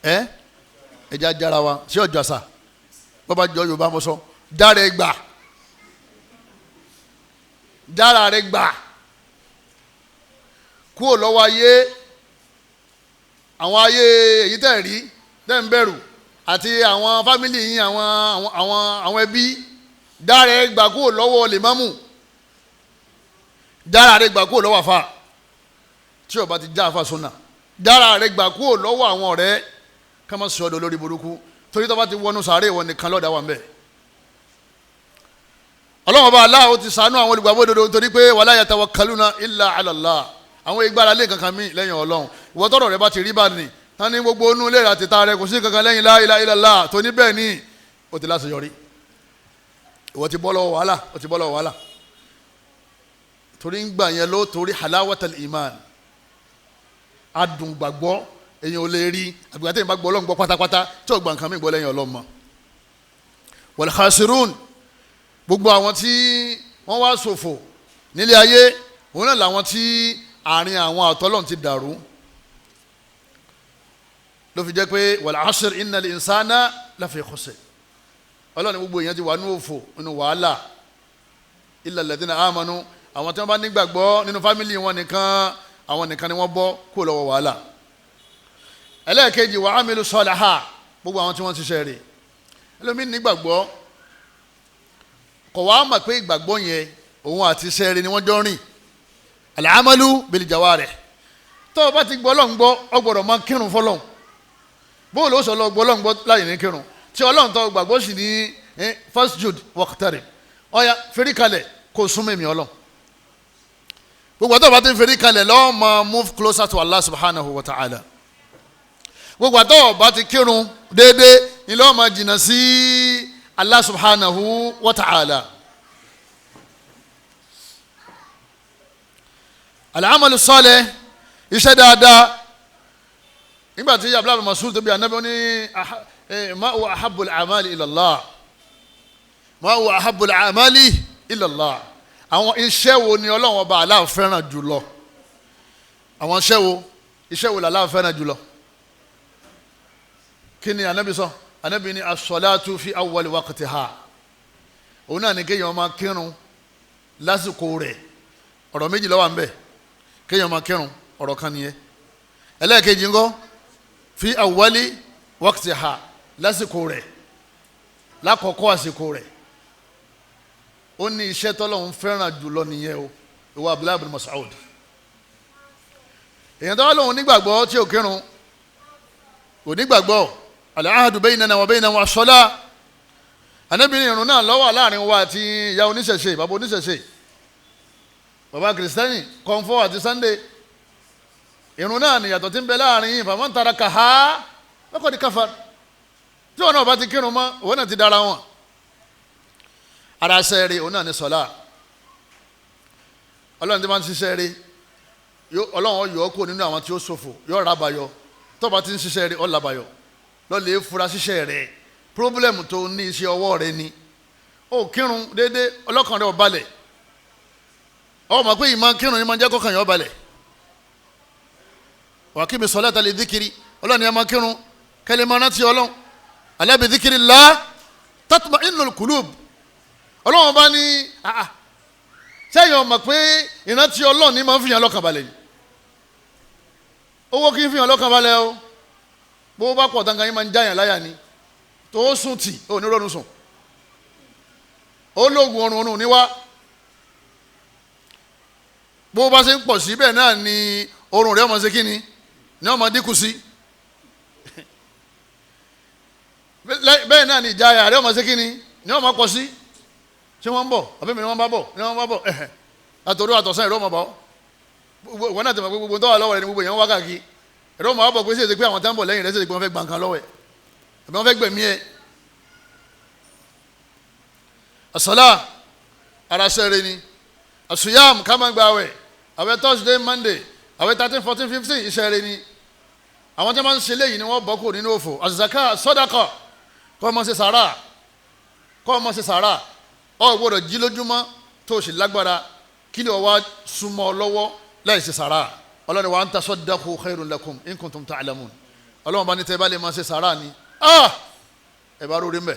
Ẹ́ ẹjẹ ajara wa ṣé ọjọ àṣà bọba jọ Yorùbá mo sọ, dára ẹ gbà, dára rẹ gbà kúrò lọ́wọ́ ayé, àwọn ayé èyí tẹ̀ rí tẹ̀ ń bẹ̀rù àti àwọn fámìlì yín, àwọn àwọn àwọn ẹbí, dára ẹ gbà kúrò lọ́wọ́ lèmọ́mù, dára rẹ gbà kúrò lọ́wọ́ àfa tí ó bá ti já àfa sunna, dára rẹ gbà kúrò lọ́wọ́ àwọn ọ̀rẹ́ kama sọ ọdọ lórí burúkú, torí tó bá ti wọnú sàárè ìwọ nìkan lọ́dà wà ń bẹ̀. Ọlọ́run bá aláwo ti ṣàánú àwọn olùgbàgbọ́ òdodo nítorí pé wala yatawakkaluna illa ala Allah, àwọn ìgbára lé kankan mí lẹ́yìn Ọlọ́run. Ìwọ tọrọ rẹ bá ti rí bá ní tán ní gbogbo inú ilé rẹ àti ta rẹ kò sí kankan lẹ́yìn la ilaha illallah tó ní bẹ́ẹ̀ ni ó ti láṣeyọrí. Ìwọ ti bọ́ lọ́wọ́ wàhálà, ó ti bọ́ lọ́wọ́ wàhálà. Torí ń gbà yẹn ló torí halawatal iman, adùn gbàgbọ́ èyàn ò lè rí àgbà tẹ́yìn bá gbọ́ Ọlọ́run gbọ́ pátápátá tí ò gbà nǹkan mìíràn gbọ́ lẹ́yìn Ọlọ́run mọ́. Wal khasirun, gbogbo àwọn tí wọ́n wá ṣòfò nílé ayé, òun náà làwọn tí àárín àwọn àtọ́lọ́run ti dàrú. Ló fi jẹ́ pé wal asr innal insana lafi khusr, Ọlọ́run ní gbogbo èèyàn ti wà nínú òfò, nínú wàhálà. Illa alladhina amanu, àwọn tí wọ́n bá nígbàgbọ́ nínú fámìlì wọn nìkan, àwọn nìkan ni wọ́n bọ́ kó lọ́wọ́ wàhálà. Ẹlẹ́ẹ̀kejì wa amilu sọ́láhà, gbogbo àwọn tí wọ́n ti ṣiṣẹ́ rẹ̀. Ẹlòmíín nígbàgbọ́ kò wá mọ̀ pé ìgbàgbọ́ yẹn òun àti iṣẹ́ rẹ̀ ni wọ́n jọ rìn. Al-amalu bil jawarih, tó o bá ti gbọ́ Ọlọ́run gbọ́, o gbọ́dọ̀ máa kírun fọlọ́run. Bóòlù ó sọ lọ gbọ́ Ọlọ́run gbọ́ láyé ní kírun tí Ọlọ́run tó gbàgbọ́ sì ní fasjud waqtarib, ọ̀ya fèrè kalẹ̀ kó súnmọ́ èmi Ọlọ́run. Gbogbo àti ọba ti ń fèrè kalẹ̀ lọ́wọ́ máa move closer to Allah subhanahu wa ta'ala. Gbogbo àtọ́ ọba ti kírun déédéé ilé ọmọ jìnnà sí Allah subhanahu wa ta'ala. Al-amalu salih, iṣẹ́ dáadáa. Nígbà tí Abdullahi Mas'ud tó bí anabi ó ní ma huwa ahabbul a'mali ila Allah, ma huwa ahabbul a'mali ila Allah. Àwọn iṣẹ́ wo ni Ọlọ́run ọba Allah fẹ́ràn jùlọ? Àwọn iṣẹ́ wo, iṣẹ́ wo l'Allah fẹ́ràn jùlọ? Kí ni Ànábì sọ? Ànábì ní as-salatu fi awwal waqtiha. Òun náà ni kéèyàn máa kírun lásìkò rẹ̀. Ọ̀rọ̀ méjì ló wà ńbẹ̀. Kéèyàn máa kírun, ọ̀rọ̀ kan nìyẹn. Ẹlẹ́ẹ̀kejì ńkọ́, fi awwali waqtiha, lásìkò rẹ̀, lákọ̀ọ́kọ́ àsìkò rẹ̀. Ó ní iṣẹ́ tọ́lọ́hún fẹ́ràn jùlọ nìyẹn o, ìwà Abdullahi bin Mas'ud. Èèyàn tó wá lóhun nígbàgbọ́ tí ò kírun, kò nígbàgbọ́. Al-ahdu baynana wa baynahum as-salah. Ànábì ní ìrun náà ló wà láàrin wa àti ìyá oníṣẹ̀ṣe, bàbá oníṣẹ̀ṣe, bàbá kìrìsìtẹ́nì, kọ́ńfọ́ àti Sunday. Ìrun náà nìyàtọ̀ tí ń bẹ láàrin yìí. Faman tarakaha faqad kafar. Tí wọn náà bá ti kírun mọ́, òun náà ti dára wọn. Ara ṣe rí, òun náà ní sọlá. Ọlọ́run tí wọ́n ti ṣiṣẹ́ rí, Ọlọ́run yọ ọ́ kúrò nínú àwọn tí ó ṣòfò, yọ rabayọ. Tó bá ti ń ṣiṣẹ́ rí, ó labayọ. Lọ́lẹ̀ fura ṣiṣẹ́ rẹ̀. Pírọ́bùlẹ̀mù tó ní iṣẹ́ ọwọ́ rẹ ni. Ó kírun déédéé, ọlọ́kàn rẹ̀ ò balẹ̀. Ó mọ̀ pé ìmọ̀ kírun ni máa ń jẹ́ kọ́kàn yẹn ó balẹ̀. Wà kí mi sọlá ta lè díkiri, Ọlọ́run yẹn máa kírun, kẹ́lẹ́ máa rántí Ọlọ́run. Ala bi dhikrillah tatma'innul qulub. Ọlọ́run bá ní sẹ́yìn ọmọ pé ìrántí Ọlọ́run ní máa ń fìyàn lọ́kàn balẹ̀ ni. Owó kì í fìyàn lọ́kàn balẹ̀ o. Bó bá pọ̀ tán kan yín máa ń jáyàn láyà ni. Tó sùn tì ó ní rọrùn sùn. Ó lóògùn ọrùn ọrùn níwá. Bó bá ṣe ń pọ̀ sí bẹ́ẹ̀ náà ni orun rẹ̀ ọmọ ṣe kí ni ni ọmọ dínkù sí. Bẹ́ẹ̀ náà ni ìjáyà rẹ̀ ọmọ ṣe kí ni ni ọmọ pọ̀ sí. Ṣé wọ́n ń bọ̀? Àbí mi ni wọ́n bá bọ̀? Ni wọ́n bá bọ̀? Ẹ̀hẹ̀. Àtòrú àtọ̀sán ìró ọmọ bọ̀. Wọ́n náà ti mọ̀ pé gbogbo tó wà lọ́wọ́ rẹ̀ ni gbogbo èèyàn wá káàkiri. Ìró ọmọ wa bọ̀ pé ṣèṣe pé àwọn tá ń bọ̀ lẹ́yìn rẹ̀ ṣèṣe pé wọ́n fẹ́ gbà nǹkan lọ́wọ́ ẹ̀. Àbí wọ́n fẹ́ gbẹ̀mí ẹ̀. Àsọlá ara ṣẹ́re ni. Àsùyàm ká máa gba àwẹ̀. Àwẹ̀ Thursday, Monday, àwẹ̀ 13, 14, 15 iṣẹ́ rẹ̀ ni. Àwọn tí wọ́n máa ń ṣe léyìí ni wọ́n bọ́ kúrò nínú òfò. Àzàká sọ́dákọ̀, kọ́ ọmọ ṣe sàrà, kọ́ ọmọ ṣe sàrà. Ọ gbọ́dọ̀ jí lójúmọ́ tó o sì lágbára kí lè wá súnmọ́ ọ lọ́wọ́ láì ṣe sàrà. Ọlọ́run wa an tasaddaqu khairun lakum in kuntum ta'lamun. Ọlọ́run bá ní tẹ́ bá lè máa ṣe sàrà ni. Ẹ bá rórí mbẹ,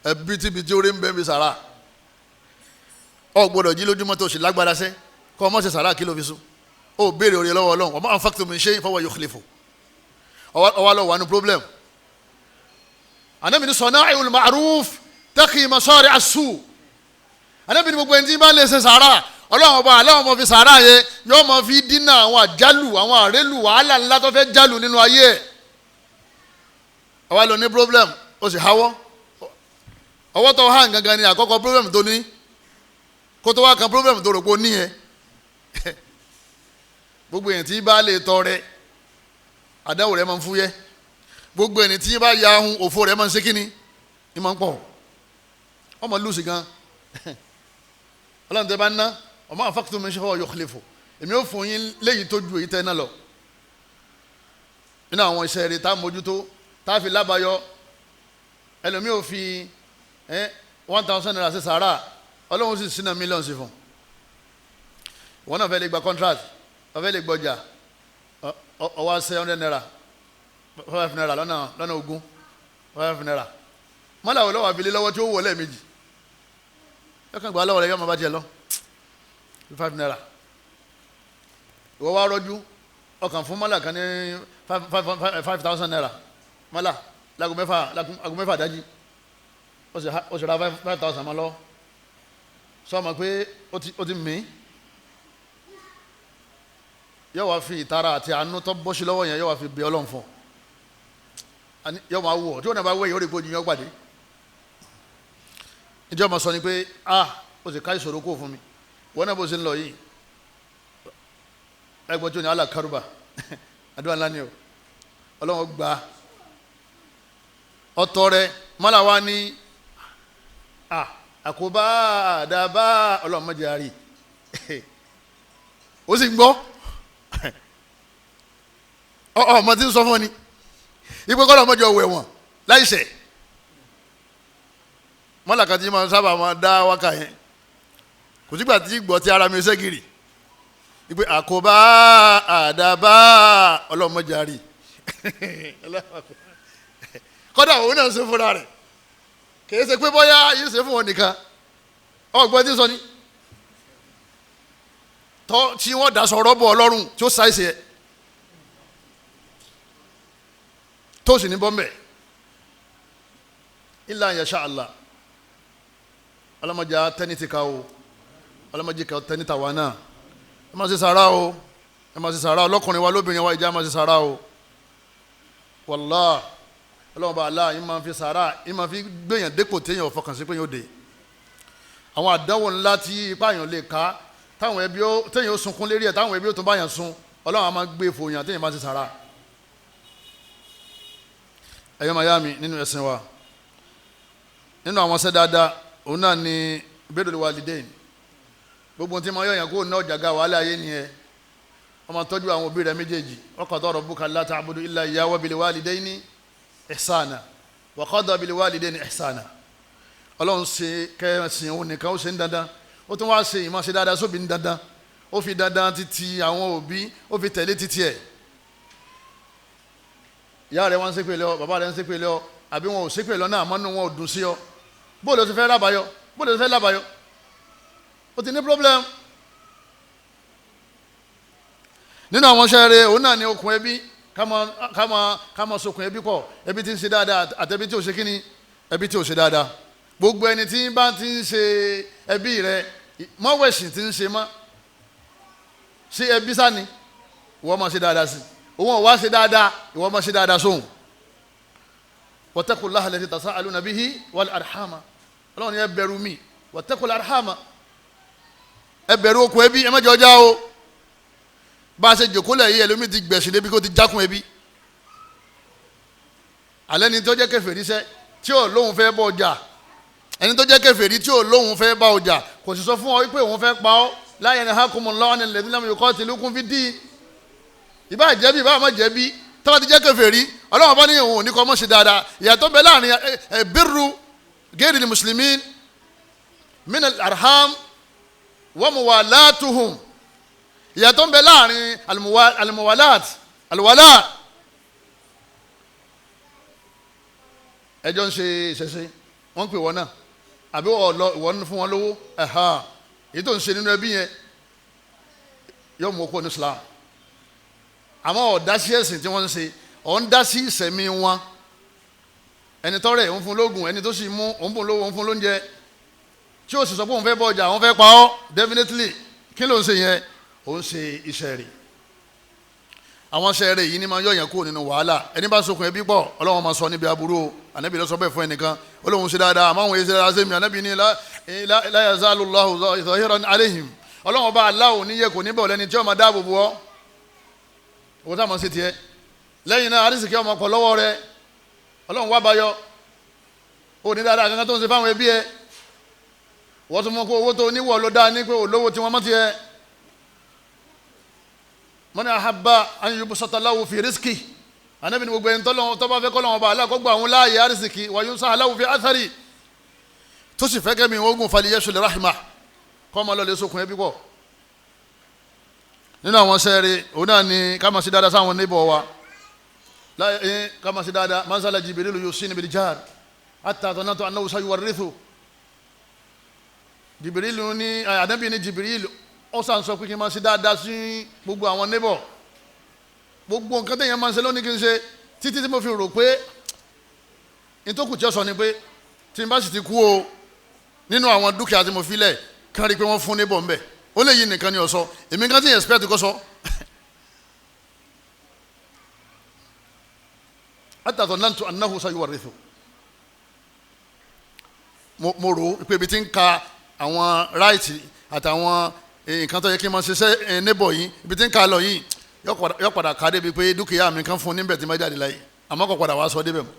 ẹ bítíbitì orí mbẹ bí sàrà. Ọ gbọ́dọ̀ jí lójúmọ́ tó o sì lágbára sẹ́ kọ́ ọmọ ṣe sàrà kí ló fi sùn. Ó béèrè orí lọ́wọ́ Ọlọ́run. Wa ma anfaqtum min shay'in fahuwa yukhlifu. Ọwọ́ lọ wà ní problem. Ànábì ní sana'iul ma'ruf taqi masari asu. Ànábì ní gbogbo ẹni tí bá lè ṣe sàrà, Ọlọ́run ọba aláwọ̀ mọ̀ fi sàrà yẹn yóò mọ̀ fi dínà àwọn àjálù, àwọn àrélù, wàhálà ńlá tó fẹ́ jálù nínú ayé ẹ̀. Ọwọ́ lọ ní problem, ó sì háwọ́. Ọwọ́ tó hàn gangan ni àkọ́kọ́ problem tó ní. Kó tó wá kan problem tó rò pé ó ní yẹn. Gbogbo ẹni tí bá lè tọrẹ, àdáwò rẹ̀ máa ń fúyẹ́. Gbogbo ẹni tí bá ya ahun, òfò rẹ̀ máa ń ṣe kíni ní máa ń pọ̀. Ọmọ lùsì gan. Ọlọ́run tẹ́ bá ń ná, ọmọ àfàkùtù mi ń ṣe fọwọ́ yukhlifu. Èmi ò fún yín léyìí tó ju èyí tẹ́ ná lọ. Nínú àwọn iṣẹ́ rẹ̀ tá a mójútó, tá a fi lábàáyọ, ẹlòmíì ò fi 1,000 naira ṣe sàárà, Ọlọ́run sì sínú mílíọ̀nù sí fún. Ìwọ náà fẹ́ lè gba contract, wọ́n fẹ́ lè gbọ́jà, ọwọ́ 700 naira, 5 naira lọ́nà ogún, 5 naira. Mọ́là wo lọ́wọ́ àfilé lọ́wọ́ tí ó wọ̀ lẹ́ẹ̀mejì? Yọkàn gbà lọ́wọ́ rẹ̀ yọ ọmọ bá tiẹ̀ lọ. 5 naira. Ìwọ wá rọ́jú, ọkàn fún mọ́là kan ní 5,000 naira. Mọ́là láago mẹ́fà dájí. Ó sì ra 5,000 mọ́ lọ. Sọ ma pé ó ti mí. Yóò wá fi ìtara àti àánú tó bọ́ sí lọ́wọ́ yẹn, yóò wá fi bẹ Ọlọ́run fún ọ. Yóò máa wù ọ́, tí wọ́n náà bá wẹ̀ yóò rí bójú yẹn pàdé. Ìjọba máa sọ ni pé ó sì ká ìṣòro kó fún mi. Wọ́n náà bó ṣe ń lọ yìí. Ẹgbọ́n tí ó ní Allah karuba. Àdúrà ńlá ni o. Ọlọ́run gba ọ̀tọ̀ rẹ̀ mọ́là wa ní àkóbá àdàbà Ọlọ́run mọ́jà rí. Ó sì ń gbọ́. Ọmọ tí ń sọ fún ni ìpè kọ́ lọ́mọdé ọwọ́ ẹ̀wọ̀n láìṣẹ̀. Mọ́làkà tí máa sábà máa dá wákà yẹn Kò sígbà tí gbọ́ ti ara mi ṣẹ́gìrì ìpè àkóbá àdàbà ọlọ́mọdéjarì kọ́dà òun náà ń ṣe fúnra rẹ̀ kìí ṣe pé bóyá yìí ṣe fún wọn nìkan ọgbọ́n tí ń sọ ni tọ́ tí wọ́n daṣọ rọ́bọ̀ ọlọ́run tí ó ṣàìṣe ẹ̀ tó sì ní bọ́m̀bẹ̀ illa yasha Allah. Ọlọ́mọdé tẹ́ni ti ka o, ọlọ́mọdé tẹ́ni tàwa náà. Ẹ má ṣe sàrà o, ẹ má ṣe sàrà ọlọ́kùnrin wa lóbìnrin wa ìjà má ṣe sàrà o. Wàllá ọlọ́mọba Allah yìí máa fi sàrà yìí máa fi gbẹ̀yàn dépò téèyàn fọkàn sí pé yóò dé. Àwọn àdánwò ńlá tí ipá yàn lè ká táwọn ẹbí ó téèyàn ó sunkún lérí ẹ̀ táwọn ẹbí ó tún bá yàn sun ọlọ́run á máa gbé fòyàn téèyàn bá ṣe sàrà. Ẹ̀yọ́ màyá mi nínú ẹ̀sìn wa, nínú àwọn ṣẹ́ dáadáa òun náà ni birrul walidain. Gbogbo tí ma yọ yàn kó ná ọ̀jàgà wàhálà ayé ni ẹ wọ́n máa tọ́jú àwọn òbí rẹ méjèèjì. Wa qada rabbuka alla ta'budu illa iyyahu wa bil walidayni ihsana wa qada bil walidayni ihsana. Ọlọ́run ṣe kẹ́sìn òun nìkan ó ṣe ń dandan, ó tún wá ṣe ìmọ̀ ṣe dáadáa sóbì ń dandan, ó fi dandan títí àwọn òbí ó fi tẹ̀lé títí ẹ̀. Ìyá rẹ wọ́n ń ṣépè lé ọ, bàbá rẹ ń ṣépè lé ọ, àbí wọn ò ṣépè lọ náà àmọ́ nínú wọn ò dùn sí ọ. Bóòlù ti fẹ́ lábàáyọ, bóòlù ti fẹ́ lábàáyọ, ó ti ní problem. Nínú àwọn sẹ́ẹ̀rẹ̀ òun náà ni okùn ẹbí, ká máa sokùn ẹbí pọ̀. Ẹbí tí ń ṣe dáadáa àtẹbí tí ò ṣe kíni, ẹbí tí ò ṣe dáadáa. Gbogbo ẹni tí bá ti ń ṣe ẹbí rẹ mọ́wẹ̀sìn tí ń ṣe mọ́ ṣe ẹbí sáni, ìwọ máa ṣe dáadáa sí òun, ò wá ṣe dáadáa ìwọ máa ṣe dáadáa sóhun. Wattaqullaha allati tasa'aluna bihi wal arhama. Ọlọ́run ni ẹ bẹ̀rù mi, wattaqul arhama, ẹ bẹ̀rù okùn ẹbí, ẹ má jẹ́ ọjà o. Bá a ṣe jòkó lẹ̀ yìí ẹlòmíì ti gbẹ̀sìn débi kó ti jákun ẹbí. Alẹ́ ni tó jẹ́ kèfèrí sẹ́ tí ò lóun fẹ́ bọ́ ọjà, ẹni tó jẹ́ kèfèrí tí ò lóun fẹ́ bá ọjà kò sì sọ fún ọ pé òun fẹ́ pa ọ́. La yanhakumullahu anil ladhina lam yuqatilukum fid-din. Ìbá jẹ̀bi ìbá má jẹ̀bi, tọ́ba ti jẹ́ kèfèrí ọlọ́run bá ní òun ò ní kọ́ mọ́ ṣe dáadáa. Ìyàtọ̀ bẹ láàrin birru ghayril muslimin min al-arham wa muwalatuhum. Ìyàtọ̀ bẹ láàrin al-muwalat al-wala. Ẹjọ́ ń ṣe ìṣẹ̀ṣe wọ́n ń pè wọ́n náà àbí wọ́n fún wọn lówó, èyí tó ń ṣe nínú ẹbí yẹn yóò mú okó ní Islam. Àmọ́ ọ̀dá sí ẹ̀sìn tí wọ́n ń ṣe, ọ̀ ń dá sí ìsẹ̀mí wọn. Ẹni tọ́rẹ̀ ń fún lóògùn, ẹni tó sì mú òun bùn lówó, òun fún lóúnjẹ, tí ó sì sọ pé òun fẹ́ bọ ọjà, òun fẹ́ pa ọ́, definitely kí ló ń ṣe yẹn? Òun ṣe iṣẹ́ rẹ̀. Àwọn iṣẹ́ rẹ̀ yìí ni máa yọ yẹn kúrò nínú wàhálà. Ẹni bá sokùn ẹbí pọ̀ ọlọ́run máa sọ níbi aburú o. Ànábì ló sọ bẹ́ẹ̀ fún ẹnìkan, ó lóun ṣe dáadáa àmọ́ àwọn èsì dáadáa sẹ́mi. Ànábì ní la yazalu Allahu zahiran alayhim. Ọlọ́run ọba aláwo níyẹ kò ní bọ̀ lẹ́ni tí ó máa dáàbò bò ọ́. Owó táwọn ṣe tiẹ̀ lẹ́yìn náà arísìkí ọmọ kọ lọ́wọ́ rẹ, ọlọ́run wá bayọ. Ó ní dáadáa kankan tó ń ṣe fáwọn ẹbí ẹ, wọ́n tún mọ̀ pé owó tó níwọ̀ ló dáa ní pé olówó tí wọ́n mọ̀ tiẹ̀. Man ahabba an yubsata lahu fi rizqi. Ànábì ní gbogbo ẹni tó bá fẹ́ kọ́lọ́wọ́n bá aláàkọ́gbà àwọn láàyè arísìkí wa yunsa lahu fi athari, tó sì fẹ́ kẹ́mi ogun falyasil rahma, kọ́ ọmọ lọ́lẹ̀ sókun ẹbí pọ̀. Nínú àwọn sẹ́ẹ̀rì òun náà ni ká máa ṣe dáadáa sáwọn níbọ̀ wa, ká máa ṣe dáadáa. Manzala Jibrilu yusini bil jar hatta dhanantu annahu sayuwarrithu. Jibrilu ní Ànábì ní Jibrilu ó sàn sọ pé kí n máa ṣe dáadáa sí gbogbo àwọn níbọ̀. Gbogbo nǹkan téèyàn máa ń ṣe lónìí kí n ṣe títí tí mo fi rò pé nítòkù tí ó sọ ni pé tí n bá sì ti kú o, nínú àwọn dúkìá tí mo fi lẹ̀ kán rí i pé wọ́n fún níbọ̀ ńbẹ̀. Ó lè yí nìkan ni ó sọ, èmi kan ti expect kó sọ. Hatta dhanantu annahu sayuwarrithu. Mo rò ó pé ibi tí ń ka àwọn ráìtì àtàwọn nǹkan tó yẹ kí n máa ṣiṣẹ́ níbọ̀ yìí, ibi tí ń ka lọ yìí yọ padà ká débi pé dúkìá mi kan fún níbẹ̀ tí má jáde láyé, àmọ́ kò padà wá sọ débẹ̀ mọ́,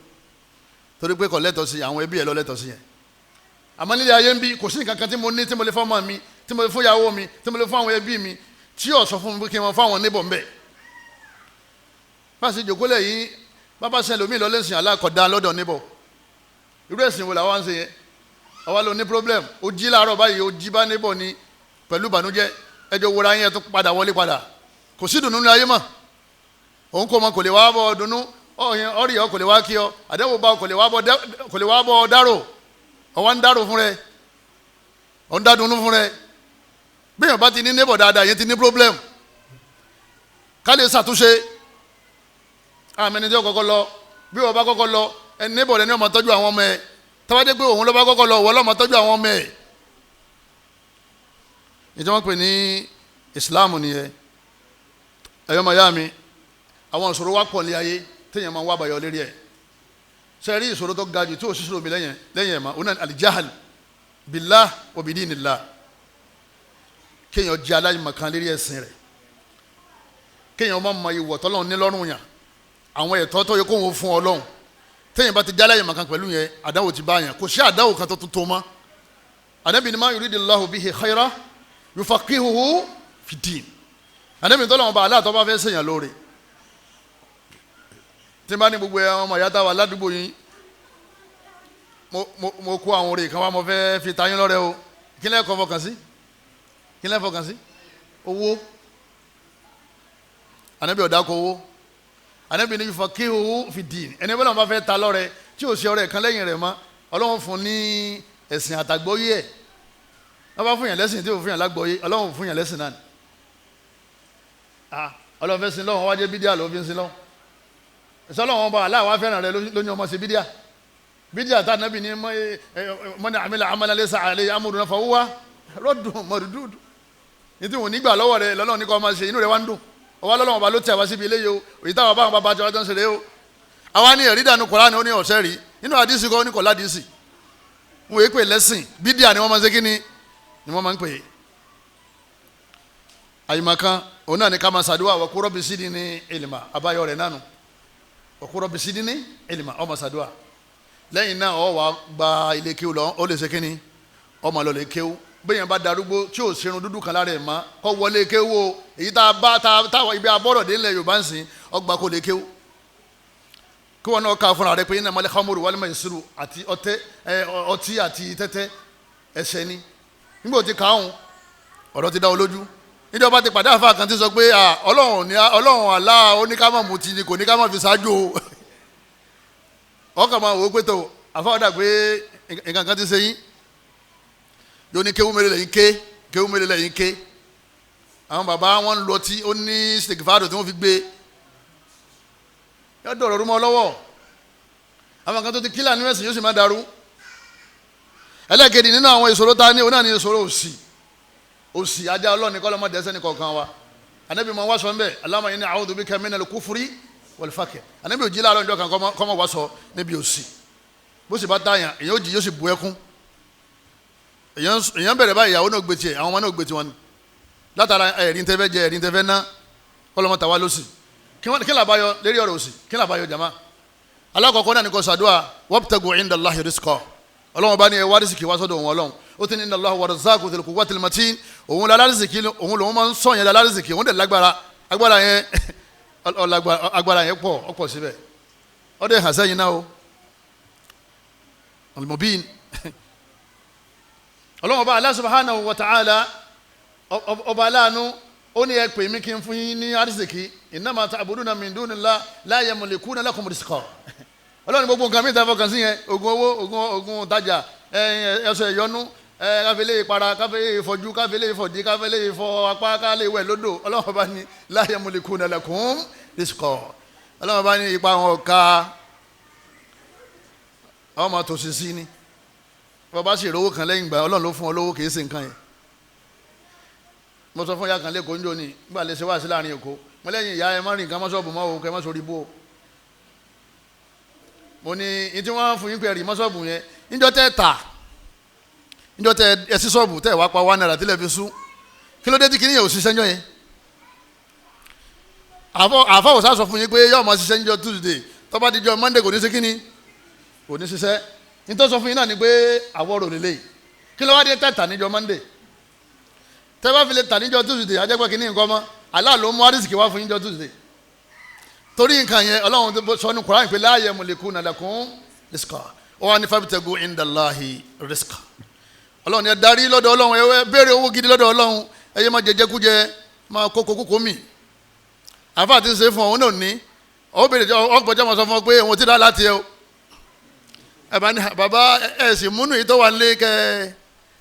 torí pé kò lẹ́tọ̀ọ́ sí àwọn ẹbí ẹ̀ lọ lẹ́tọ̀ọ́ sí yẹn. Àmọ́ nílé ayé ń bí kò sí nǹkan kan tí mo ní tí mo lè fún ọmọ mi, tí mo lè fún ìyàwó mi, tí mo lè fún àwọn ẹbí mi tí yóò sọ fún mi kí n máa fún àwọn níbọ̀ ńbẹ̀. Fásitì ìjòkólẹ̀ yìí bàbá sẹ́ lómi lọ lẹ́sìn alákọ̀dá lọ́dọ̀ níbọ̀. Irú ẹ̀sìn wo làwọn ń ṣe yẹn? Àwa ló ní problem. Ó jí láàárọ̀ báyìí, ó jí bá níbọ̀ ni pẹ̀lú ìbànújẹ́, ẹjọ́ wúra yẹn tó padà wọlé padà, kò sí dùnú ní ayé mọ́. Òun kò mọ kò lè wá bọ́ dùnú, ọ̀rì ọ kò lè wá kí ọ, àdéhùn bá kò lè wá bọ́ dárò, ọwọ́ ń dárò fún rẹ, ọ̀ ń dá dùnú fún rẹ. Bí èèyàn bá ti ní neighbor dáadáa, yẹn ti ní problem. Ká lè ṣàtúnṣe. Àmì ẹni tí ó kọ́kọ́ lọ, bí wọ́n bá kọ́kọ́ lọ, ẹni neighbor rẹ ni ó máa tọ́jú àwọn ọmọ ẹ̀. Tọ́wádé pé òun ló bá kọ́kọ́ lọ, òun ló máa tọ́jú àwọn ọmọ ẹ̀. Ìjọba wọn pè ní Islam nìyẹn. Ẹ̀yọ́ máa yá mi, àwọn ìṣòro wa pọ̀ ní ayé téèyàn máa ń wá àbáyọ lérí ẹ̀. Ṣe rí ìṣòro tó ga jù tí ò sí ṣòro mi lẹ́yìn ẹ̀ mọ́, òun náà alijahal billah wa bidinillah. Kéèyàn jẹ́ aláìmọ̀kan lérí ẹ̀sìn rẹ̀, kéèyàn má mọ ìwọ̀ tọ́lọ́run ní lọ́rùn yàn, àwọn ẹ̀tọ́ tó yẹ kó wọn fún Ọlọ́run. Téèyàn bá ti jẹ́ aláìmọ̀kan pẹ̀lú yẹn, àdáwò ti bá yàn. Kò sí àdáwò kan tó tó mọ́. Ànábì ní ma yuridillahu bihi khayran yufaqihuhu fid-din. Ànábì tọ́lọ́run bá aláàtọ́ bá fẹ́ ṣèyàn lóore, tí n bá ní gbogbo ẹ ọmọ ìyá táwa ládùúgbò yín, mo kó àwọn oore kan wá, mo fẹ́ fi ta yín lọ́rẹ o, kí lẹ́ kọ́ fọkàn sí? Kí lẹ́ fọkàn sí? Owó. Ànábì ọ̀dà kọ owó. Ànábì ní yufaqihuhu fid-din. Ẹni bọ́lá wọn bá fẹ́ ta lọ́rẹ tí ò sí ọrẹ kan lẹ́yìn rẹ̀ mọ́, Ọlọ́run fún ní ẹ̀sìn àtàgbọ́yé ẹ̀. Wọ́n bá fún yàn lẹ́sìn tí ò fún yàn lágbọ́yé, Ọlọ́run fún yàn lẹ́sìn náà ni. Ọlọ́run fẹ́ sin lọ́wọ́, wájú bídíà ló fi ń sin lọ́wọ́. Sọlọ́wọ́n bá aláwa fẹ́ràn rẹ lóyún ọmọ sí bídíà. Bídíà tá nàbì ní man amila amalan laysa alayhi amruna fahuwa raddun mardud. Ní tí wọn nígbà lọ́wọ́ rẹ lọ́lọ́run ní kọ́ ọmọ ṣe, inú rẹ wá ń dùn. Ọwọ́ lọ́lọ́wọ́n bá ló tẹ̀ wá síbi eléyìí o, òyì táwọn báwọn bàbá tiwa tó ń ṣeré o. Àwa ní ẹ̀rí dànù Kùránì, ó ní ọ̀sẹ̀ rí nínú àdìsí kọ́, ó ní kọ́ ládìsí. Wọn èé pè lẹ́sìn bídíà ni wọ́n máa ń ṣe kíni ni wọ́n máa ń pè é. Àyìnbọn òun náà ní ká máa ṣàdúrà wa qur rabbi zidni ilma, àbáyọ rẹ̀ nánu. Wa qur rabbi zidni ilma, ọmọ ṣàdúrà. Lẹ́yìn náà ọ wà gba ilé kéwú lọ, ó lè ṣe kíni, ọmọ lọ lè kéwú. Bẹ́ẹ̀ bá darúgbó tí ò serun dúdú kan lára ẹ̀ mọ́, kọ́ wọlé kéwú o. Èyí tá a bá tá ibi abọ́rọ̀ dé ńlẹ̀ Yorùbá ń sìn, ọgbà kò lè kéwú. Kí wọn náà ká fúnra rẹ pé innamal khamru wal maisiru àti ọtí àti tẹ́tẹ́ ẹ̀ṣẹ̀ ni. Nígbà tí káwọn ọ̀rọ̀ ti dá o lójú. Níjọba ti pàdé àfa kan ti sọ pé Ọlọ́run ní Ọlọ́run àlá oníkámọ̀ mutí ni, kò ní ká má fi ṣáájú o. Ọkàn máa wò ó pé tó àfa ọ̀dà pé nǹkan kan ti ṣe yín. Yóò ní kéwú mélòó lẹ́yìn ké, kéwú mélòó lẹ́yìn ké. Àwọn bàbá wọn ń lọ tí ó ní sèkìfàdò tí wọ́n fi gbé. Yóò dọ̀rọ̀ rúmọ́ lọ́wọ́. Àwọn kan tó ti kílà nínú ẹ̀sìn yóò sì máa dàrú. Ẹlẹ́ẹ̀kejì nínú àwọn ìṣòro ta ní, òun náà ní ìṣòro òṣì. Òṣì ajá Ọlọ́run kọ́ lọ́mọdé ẹsẹ̀ ní kọ̀ọ̀kan wa. Ànábì máa wá sọ ń bẹ̀, Allahumma inni a'udhu bika minal kufri wal faqr. Ànábì òjì láàárọ̀ ìjọ kan kọ́ mọ́ wá sọ níbi òṣì. Bó sì bá táyàn, èèyàn òjì yóò sì bu ẹkún. Èèyàn bẹ̀rẹ̀ báyìí, ìyàwó náà gbé tiẹ̀, àwọn ọmọ náà gbé tiwọn ni. Látara ẹ̀rí ń tẹ́fẹ́ jẹ, ẹ̀rí ń tẹ́fẹ́ ná, kọ́ lọ́mọ tàwa lọ́sì. Kí làbáyọ lérí ọ̀rọ̀ òṣì? Kí làbáyọ jàmá? Alákọ̀ọ́kọ́ náà ní kó ṣàdúà, wabtagu inda Allahi rizqa. Ọlọ́run bá ní ẹ wá rísìkì wá sọ́dọ̀ òun Ọlọ́run. Ó ti ní inna Allaha huwa razzaqu dhul quwwatil matin. Òun la lárísìkì, òun lòun máa ń sọ yẹn lárísìkì, òun dẹ̀ lágbára. Agbára yẹn agbára yẹn pọ̀, ọ̀pọ̀ síbẹ̀. Ó dẹ̀ hàn sẹ́yìn náà o. Al-mubin. Ọlọ́run bá Allah subhanahu wa ta'ala ọba aláàánú ó ní ẹ pè mí kí n fún yín ní arísìkì. Innama ta'buduna min dunillah la yamlikuna lakum rizqa. Ọlọ́run gbogbo nǹkan mìíràn fọkàn sí yẹn, oògùn owó, oògùn tajà, ẹsẹ̀ ìyọnu, káfílẹ̀ ìpara, káfílẹ̀ ìfọ̀jú, káfílẹ̀ ìfọ̀dí, káfílẹ̀ ìfọ̀ apá, kálẹ̀ ìwẹ̀ lódò. Ọlọ́run bá ní la yamlikuna lakum rizqa. Ọlọ́run bá ní ipa wọn ká ọmọ tòṣì sí ni. Bàbá sì rówó kan lẹ́yìn ìgbà, Ọlọ́run ló fún ọ lówó, kì í ṣe nǹkan yẹn. Mo sọ fún ìyá kan lẹ́kọ̀ọ́ níjó ni, nígbà lè ṣe wá sí láàrin Èkó. Mo lẹ́yìn ìyá ẹ má rìn nǹkan mọ́ṣọ́ọ̀bù mọ́ o, kẹ́ má sórí bó o. Mo ní ní tí wọ́n fún yín pé ẹ̀rì mọ́ṣọ́ọ̀bù yẹn, níjọ́ tẹ́ tà, níjọ́ tẹ́ ẹ sí ṣọ́ọ̀bù tẹ́ wá pa 1 naira tílẹ̀ fi sú. Kí ló dé tí kìnìyàn ò ṣiṣẹ́ ńjọ́ yẹn? Àfọ̀ òsà sọ fún yín pé yóò máa ṣiṣẹ́ ńjọ́ Tuesday, tó bá dijọ́ Monday kò ní ṣe kíni, kò ní ṣiṣẹ́. Nítorí sọ fún yín náà ni pé àwọ̀ rò lélẹ̀. Kí ló wá dé tẹ́ tà níjọ́ Monday? Tẹ́ bá fi lè tà níjọ́ Tuesday, ajẹ́pẹ́ kìíní nǹkan mọ́. Allah ló mú arísìkí wá fún yín jọ́ Tuesday. Torí nǹkan yẹn, Ọlọ́run sọ ní Kùránì pé la yamlikuna lakum rizqa. Ó wá ní fabtagu indallahi rizqa. Ọlọ́run ẹ darí lọ́dọ̀ Ọlọ́run, ẹ béèrè owó gidi lọ́dọ̀ Ọlọ́run, ẹ yẹ má jẹjẹ kújẹ, má kókó kókó mi. Àfa ti ń ṣe fún ọ, òun náà ní ọ béèrè ọgbọ̀jọ́ máa sọ fún ọ pé òun ti dá láti ẹ o. Ẹ bá ní bàbá ẹ sì múnú yìí tó wà nílé kẹ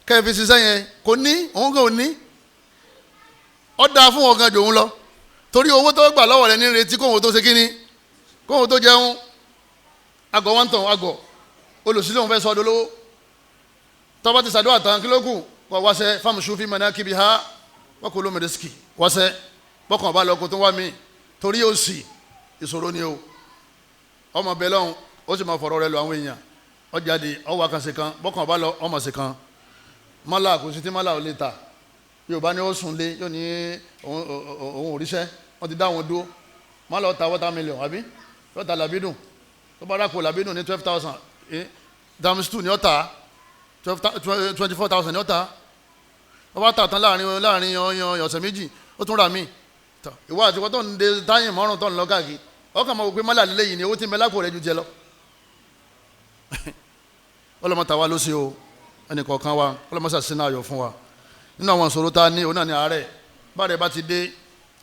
kẹ fi ṣiṣẹ́ yẹn, kò ní, òun kò ní. Ọ dáa fún ọ̀gá jòun lọ, torí owó tó gbà lọ́wọ́ rẹ ní retí kóhun tó ṣe kíni, kóhun tó jẹun. Agọ̀ wọn tàn agọ̀ olùsílẹ̀ òun fẹ́ sọ ọdún lówó. Tọ́ba ti sàdúrà tán kí ló kù? Kọ́ wáṣẹ́ famshu fi manakibiha wa kulu min rizqi, wáṣẹ́ bọ́kàn bá lọ kó tó wá mi, torí ó sì ìṣòro ni o. Ọmọ bẹ́ẹ̀ lọ́hùn ó sì máa fọ̀rọ̀ rẹ lọ àwọn èèyàn, ọjàde ọwọ́ àkànṣe kan, bọ́kàn bá lọ ọmọ ṣe kan. Mọ́là kò sí tí mọ́là ò lè ta. Yorùbá ni ó sùn lé, yóò ní òun òríṣẹ́, wọ́n ti dá wọn dúró. Mọ́là ó ta watermelon àbí yóò ta làbídùn, tó bá dákò làbídùn ní 12,000 times 2 ni ó ta 24,000 ni ó ta. Wọ́n bá tà tán láàrin ọ̀sẹ̀ méjì, ó tún rà mí. Ìwọ àti wọ́n tó ń de táyìn márùn tó ń lọ káàkiri, ọkàn máa wò pé mọ́là lélẹ́yìn yìí ni owó tí ń bẹ lápò rẹ̀ ju jẹ lọ. Ọlọ́mọ tàwa ló ṣe o, ẹnì kọ̀ọ̀kan wa ọlọ́mọ sàṣínà ayọ̀ fún wa. Nínú àwọn ìṣòro tá a ní, òun náà ní àárẹ̀. Báàrẹ̀ bá ti dé,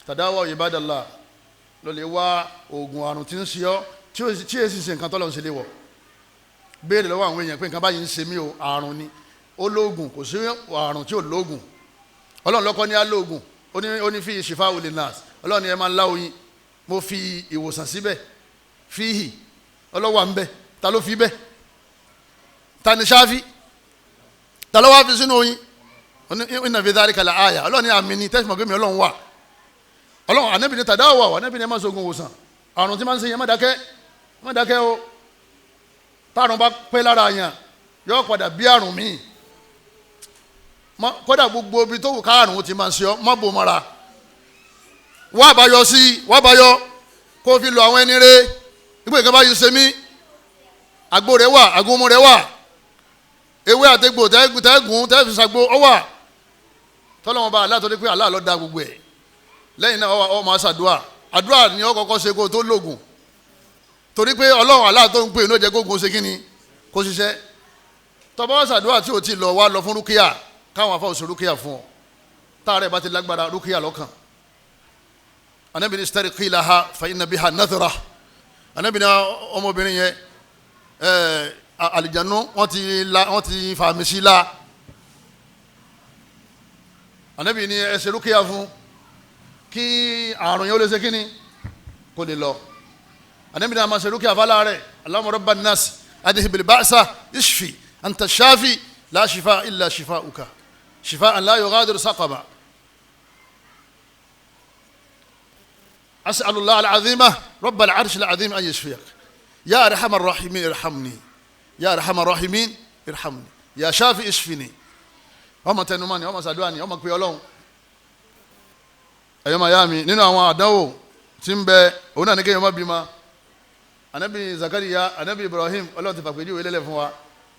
tàdáwọ̀ ìbádàlà ló lè wá oògùn àrùn tí ń ṣe ọ́, tí èsì ṣe nǹkan tọ́lọ́ ń ṣe lé wọ̀. Béèrè lọ́wọ́ àwọn èèyàn pé nǹkan báyìí ń ṣe mí o, àrùn ni. Ó lóògùn, kò sí àrùn tí ò lóògùn. Ọlọ́run lọ́kọ́ ní á lóògùn, ó ní fi ṣìfà olè nas. Ọlọ́run ni ẹ máa ń lá oyin, mo fi ìwòsàn síbẹ̀, fíhì ọlọ́wà ń bẹ, ta ló fi bẹ́? Ta ni ṣáfí? Ta ló wá fi sínú oyin? Inna fi dhalika la aya. Ọlọ́run ní àmì ni tẹ́sí mọ̀ pé mi Ọlọ́run wà. Ọlọ́run ànábì ní tàdáwà, ànábì ní ẹ má sọ̀gùn òwòsàn. Àrùn tí máa ń ṣe yẹn má dákẹ́, má dákẹ́ o. Tárùn bá pẹ́ lára yàn, yóò padà bí àrùn míì. Kódà gbogbo ibi tó wù káàrùn ti máa ń ṣe ọ́, má bò mọ́ra. Wá àbáyọ sí, wá àbáyọ kó fi lọ àwọn ẹni rẹ. Ìgbé nǹkan báyìí ṣe mí, àgbo rẹ wà, àgúnmu rẹ wà, ewé àtẹgbò tẹ́gùn tẹ́fì ṣàgbo ọ wà. Tọ́lọ́wọ́n bá aláàtọ́ pé Allah ló dá gbogbo ẹ̀. Lẹ́yìn náà ọ máa ṣàdúà. Àdúà ni ọ kọ́kọ́ ṣe kó tó lògùn, torí pé Ọlọ́run Allah tó ń pè ní ó jẹ́ kógun ṣe kíni kó ṣiṣẹ́. Tọ́ba wá ṣàdúà tí ò ti lọ, wá lọ fún rúkìá, káwọn afọ òṣè rúkìá fún ọ. Táàrẹ̀ bá ti lágbára rúkìá lọ́kàn. Ànábì ní istariqi laha fa inna biha nadhra. Ànábì ní ọmọbìnrin yẹn àlìjánu wọ́n ti fàmì sí la. Ànábì ní ẹ ṣe rúkìá fún kí àrùn yẹn ó lè ṣe kíni kó lè lọ. Ànábì ní a máa ṣe rúkìá fálá rẹ̀. Allahumma rabban nas adhibil ba'sa ishfi anta shafi la shifa illa shifa'uka shifa'an la yughadiru saqama. As'alullah al-azima rabbal arsh al-azim an yashfiyak ya arhamar rahimin irhamni ya arhamar rahimin irhamni ya shafi ishfini. Ọmọ tẹnumọ́ ni, ọmọ sàdúrà ni, ọmọ pé Ọlọ́run. Ẹ̀yọ́ máa yá mi, nínú àwọn àdánwò tí ń bẹ, òun náà ní kéèyàn má bímọ. Anabi Zakariya, anabi Ibrahim, Ọlọ́run ti fàpèjúwe lélẹ̀ fún wa.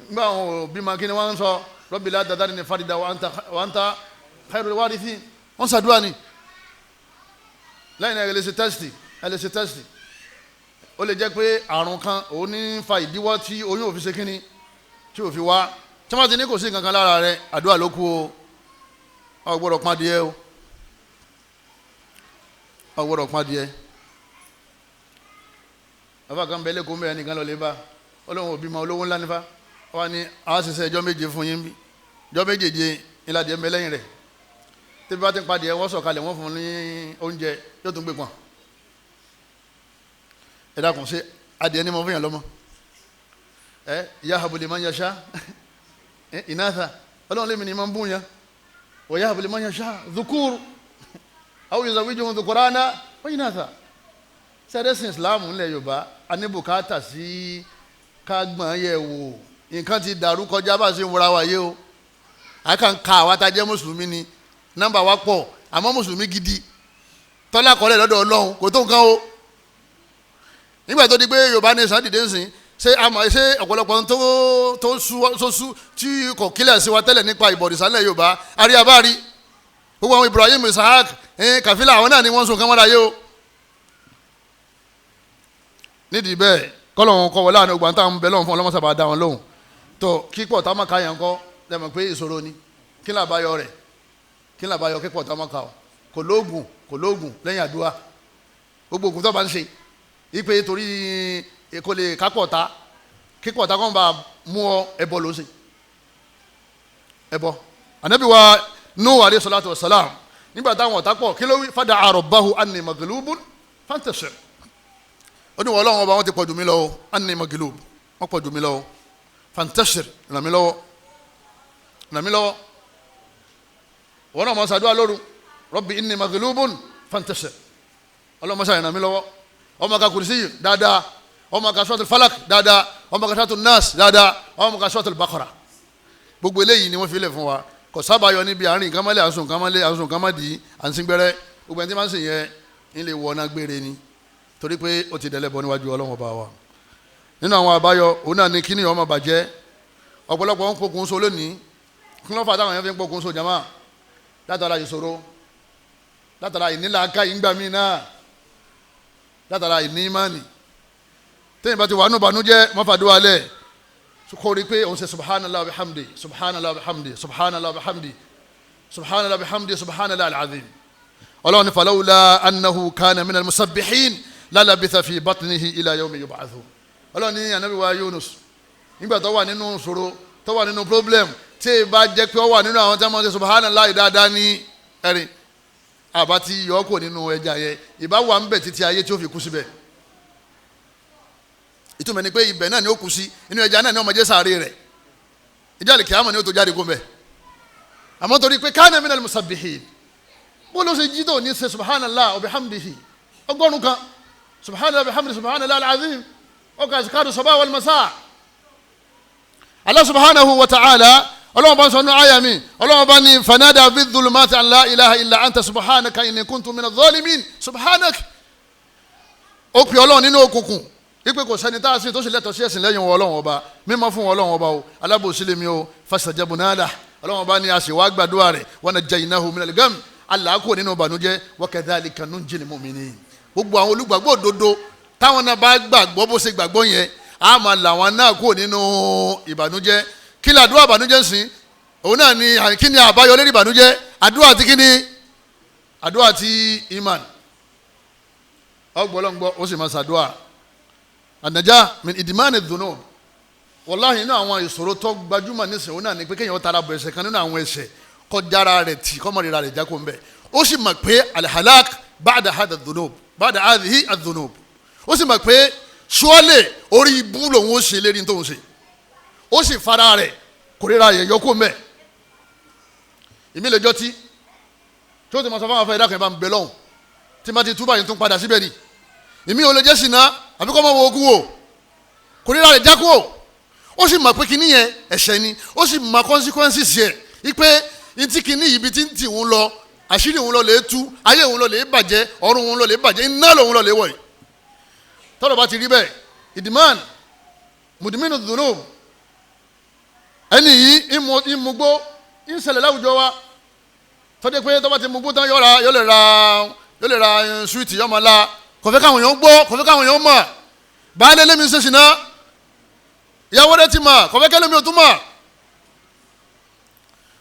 Nígbà àwọn òbí ma kí ni wọ́n ń sọ, Rabbi la tadharni farida wa anta khairul warithin. Wọ́n sàdúrà ni. Lẹ́yìn náà ẹ lè ṣe tẹ́sítì, ẹ lè ṣe tẹ́sítì. Ó lè jẹ́ pé àrùn kan òun ní fa ìdíwọ́ tí oyún ò fi ṣe kíni, tí ò fi wá. Tí wọ́n ti ní kò sí nǹkan kan lára rẹ̀, àdúrà ló kú o. Ọ gbọ́dọ̀ pọ́n adìẹ o, ọ gbọ́dọ̀ pọ́n adìẹ. Bàbá kan bẹ lẹ́kọ̀ọ́ mẹ́rin nìkan lọ lè bá ọlọ́run òbí ma olówó ńlá nífa. Wọ́n ní a ṣiṣẹ́ ẹjọ́ méje fún yín bí ẹjọ́ méjèèje ìlàdìẹ ń bẹ lẹ́yìn rẹ̀. Tẹ́bí bá ti ń padìẹ, wọ́n sọ̀kalẹ̀ wọ́n fún un ní oúnjẹ, yóò tún gbé pọ̀n. Ẹ dákun, ṣe adìẹ ní mo fún yàn lọ́mọ? Ẹ yahabu liman yasha inatha, Ọlọ́run lèmi ni ma ń bùn yàn. Wa yahabu liman yasha dhukur aw yuzawijuhum dhukurana wa inatha. Sẹ́dẹ̀sìn Islam ńlẹ̀ Yorùbá a ní bùkátà sí kágbọ̀n yẹ̀ wò. Nǹkan ti dàrú kọjá bá a ṣe ń wúra wa yé o. A kàn ka àwa tá a jẹ́ mùsùlùmí ni, nọ́mbà wa pọ̀, àmọ́ mùsùlùmí gidi tọ́lá kọ́lẹ̀ lọ́dọ̀ Ọlọ́run kò tó nǹkan o. Nígbà tó di pé Yorùbá ní sàn dìde ń sìn, ṣé àmọ́ ṣé ọ̀pọ̀lọpọ̀ tó sú tí kò kílẹ̀ sí wa tẹ́lẹ̀ nípa ìbọ̀rìṣà ńlẹ̀ Yorùbá àrí abárí gbogbo àwọn Ibrahim Isahak Kàfílà àwọn náà ni wọ́n ń sun kán mọ́ra yé o. Nídìí bẹ́ẹ̀ kọ́lọ́hún kọ́ wọlé àwọn ọgbà táwọn bẹ lọ́hún fún ọlọ́mọsábà dá wọn lóhùn tó kíkọ́ tá má ka yẹn kọ́ Lẹ́mọ̀ pé ìṣòro ni. Kí làbáyọ rẹ̀? Kí làbáyọ kíkọ̀ ọ̀tá má ka ọ? Kò lóògùn, kò lóògùn lẹ́yìn àdúrà. Gbogbo ògùn tó bá ń ṣe ipe torí kò lè kápọ̀ ọ̀tá, kíkọ̀ ọ̀tá kàn bá mú ọ, ẹbọ ló ṣe ẹbọ. Ànábì wa Nuhu alayhi salatu wa salam, nígbà táwọn ọ̀tá pọ̀, kí ló wí? Fada'a rabbahu anni maglubun fantasir. Ó ní wọ́n Ọlọ́run ọba, wọ́n ti pọ̀ jù mí lọ o, anni maglub, wọ́n pọ̀ jù mí lọ o, fantasir, ràn mí lọ́wọ́, ràn mí lọ́wọ́. Wọ́n náà mọ̀ sàdúrà lóru, rabbi inni maglubun fantasir, Ọlọ́run mọ̀ ràn mí lọ́wọ́. Ọmọ ka kùrìsì dáadáa, ọmọ ka suratul falak dáadáa, ọmọ ka suratul nas dáadáa, ọmọ ka suratul baqara. Gbogbo eléyìí ni wọ́n fi lẹ̀ fún wa. Kò sábà yọ níbi àárín nǹkan mọ́lẹ̀, àǹsùn nǹkan mọ́lẹ̀, àǹsùn nǹkan mọ́dì, àǹsìngbẹ́rẹ́. Gbogbo ẹni tí wọ́n ń sìn yẹn ń lè wọná gbére ni, torí pé ó ti dẹ̀lẹ́ bọ́ níwájú Ọlọ́run ọba wa. Nínú àwọn àbáyọ òun náà ni kíni ọmọ bàjẹ́. Ọ̀pọ̀lọpọ̀ ń pokùn so lónìí. Kí ló fà táwọn èèyàn fi ń pokùn so jama? Látara ìṣòro, látara ìnílàáká ìgbà míì náà, látara ìní ìmánì. Téèyàn bá ti wà nù bànújẹ́, mọ́fàdúrà lẹ̀ kó rí pé òun ṣe subhanallah wa bihamdi, subhanallah wa bihamdi, subhanallah wa bihamdi, subhanallah wa bihamdi, subhanallah al-azim. Ọlọ́run ní falawla annahu kana minal musabbihin lalabitha fi batnihi ila yawmi yub'athun. Ọlọ́run ní anabi wa Yunus nígbà tó wà nínú ṣòro, tó wà nínú problem, tí ì bá jẹ́ pé ó wà nínú àwọn tí wọ́n ṣe subhanallah dáadáa ní ẹ̀rín, àbá ti yọ ọ́ kò nínú ẹja yẹn, ìbá wà ń bẹ̀ títí ayé tí ó fi kú síbẹ̀. Ìtumọ̀ ni pé ibẹ̀ náà ni ó kú sí, inú ẹja náà ni ọmọ jẹ́ sàárè rẹ̀, ìjọ àlè kìámọ̀ ni ó tó jáde kó mbẹ̀. Àmọ́ torí pé kana minal musabbihin, bó ló ṣe jí tó ní ṣe subhanallah wa bihamdihi 100 kan, subhanallah wa bihamdihi, subhanallah al-azim, ọkọ̀ azkaru sabah wal masa. Allah subhanahu wa ta'ala, Ọlọ́run bá ń sọ ní àyà mi, Ọlọ́run bá ní fanada fi dhulumati an la ilaha illa anta subhanaka inni kuntu minadh dhalimin subhanak. Ó pè Ọlọ́run nínú òkùnkùn ipe kò sẹ́ni tá a sìn tó sì lẹ́tọ̀ọ́ sí ẹ̀sìn lẹ́yìn Ọlọ́run ọba, mímọ́ fún Ọlọ́run ọba o, alábòsí lèmi o, fastajabna lahu, Ọlọ́run ọba ní a sì wá gbàdúrà rẹ̀, wa najjaynahu minal gham, aláàkó nínú ìbànújẹ́, wa kadhalika nunjil mu'minin. Gbogbo àwọn olùgbàgbọ́ òdodo táwọn náà bá gbàgbọ́ bó ṣe gbàgbọ́ yẹn, á máa làwọn náà kó nínú ìbànújẹ́. Kí ni àdúrà ìbànújẹ́ ń sìn? Òun náà ni kí ni àbáyọ lérí ìbànújẹ́? Àdúrà ti kí ni? Àdúrà ti iman. Ọgbọ́lọ́ngbọ́ ó sì máa ṣàdúrà. Ànàjà min ìdìmánì dhunub. Wàláhì inú àwọn ìṣòro tó gbajúmọ̀ nísìnyí òun náà ni pé kéèyàn tara bọ̀ ẹ̀ṣẹ̀ kan nínú àwọn ẹ̀ṣẹ̀, kọjára rẹ̀ tì, kọ́mọ̀rira rẹ̀ jákò ń bẹ̀. Ó sì mọ̀ pé alhalak ba'da hadha dhunub, ba'da hadhihi adh-dhunub. Ó sì mọ̀ pé sọ́ọ́lẹ̀ orí ibú lòun ó ṣe lérí tóun ṣe. Ó sì fara rẹ̀ kórìíra rẹ̀ yọkó mẹ́. Ìmí lè jọ tí ó ti mọ̀ sọ fún àwọn afẹ́ ìdákan ìbá ń bẹ lọ́hùn tí má ti túbà yìí tún padà síbẹ̀ ni. Ìmí ò lè jẹ́ sìnà àbí kọ́ mọ̀ wọ ogún o, kórìíra rẹ̀ jákó o. Ó sì mọ̀ pé kíní yẹn ẹ̀ṣẹ̀ ni, ó sì mọ̀ consequences yẹn ipe ntí kíní yìí ibi tí ń tì ń lọ, àṣírí òun lọ lè tú, ayé òun lọ lè bàjẹ́, ọ̀run òun lọ lè bàjẹ́, iná lòun lọ lè wọ̀ yìí. Tọ́lọ̀ bá ti rí bẹ́ẹ̀, ìdìmán mùdìmínú dùnú ẹni yìí ìmugbó ìṣẹ̀lẹ̀ láwùjọ wa, tọ́jú pé tọ́ba ti mugbó tán yóò lè ra súwìtì yọmọ la, kò fẹ́ káwọn èèyàn gbọ́, kò fẹ́ káwọn èèyàn mọ̀. Baálé lẹ́mi ṣe ṣìnà, ìyàwó rẹ̀ ti mọ̀, kò fẹ́ kẹ́lẹ́mi ò tún mọ̀.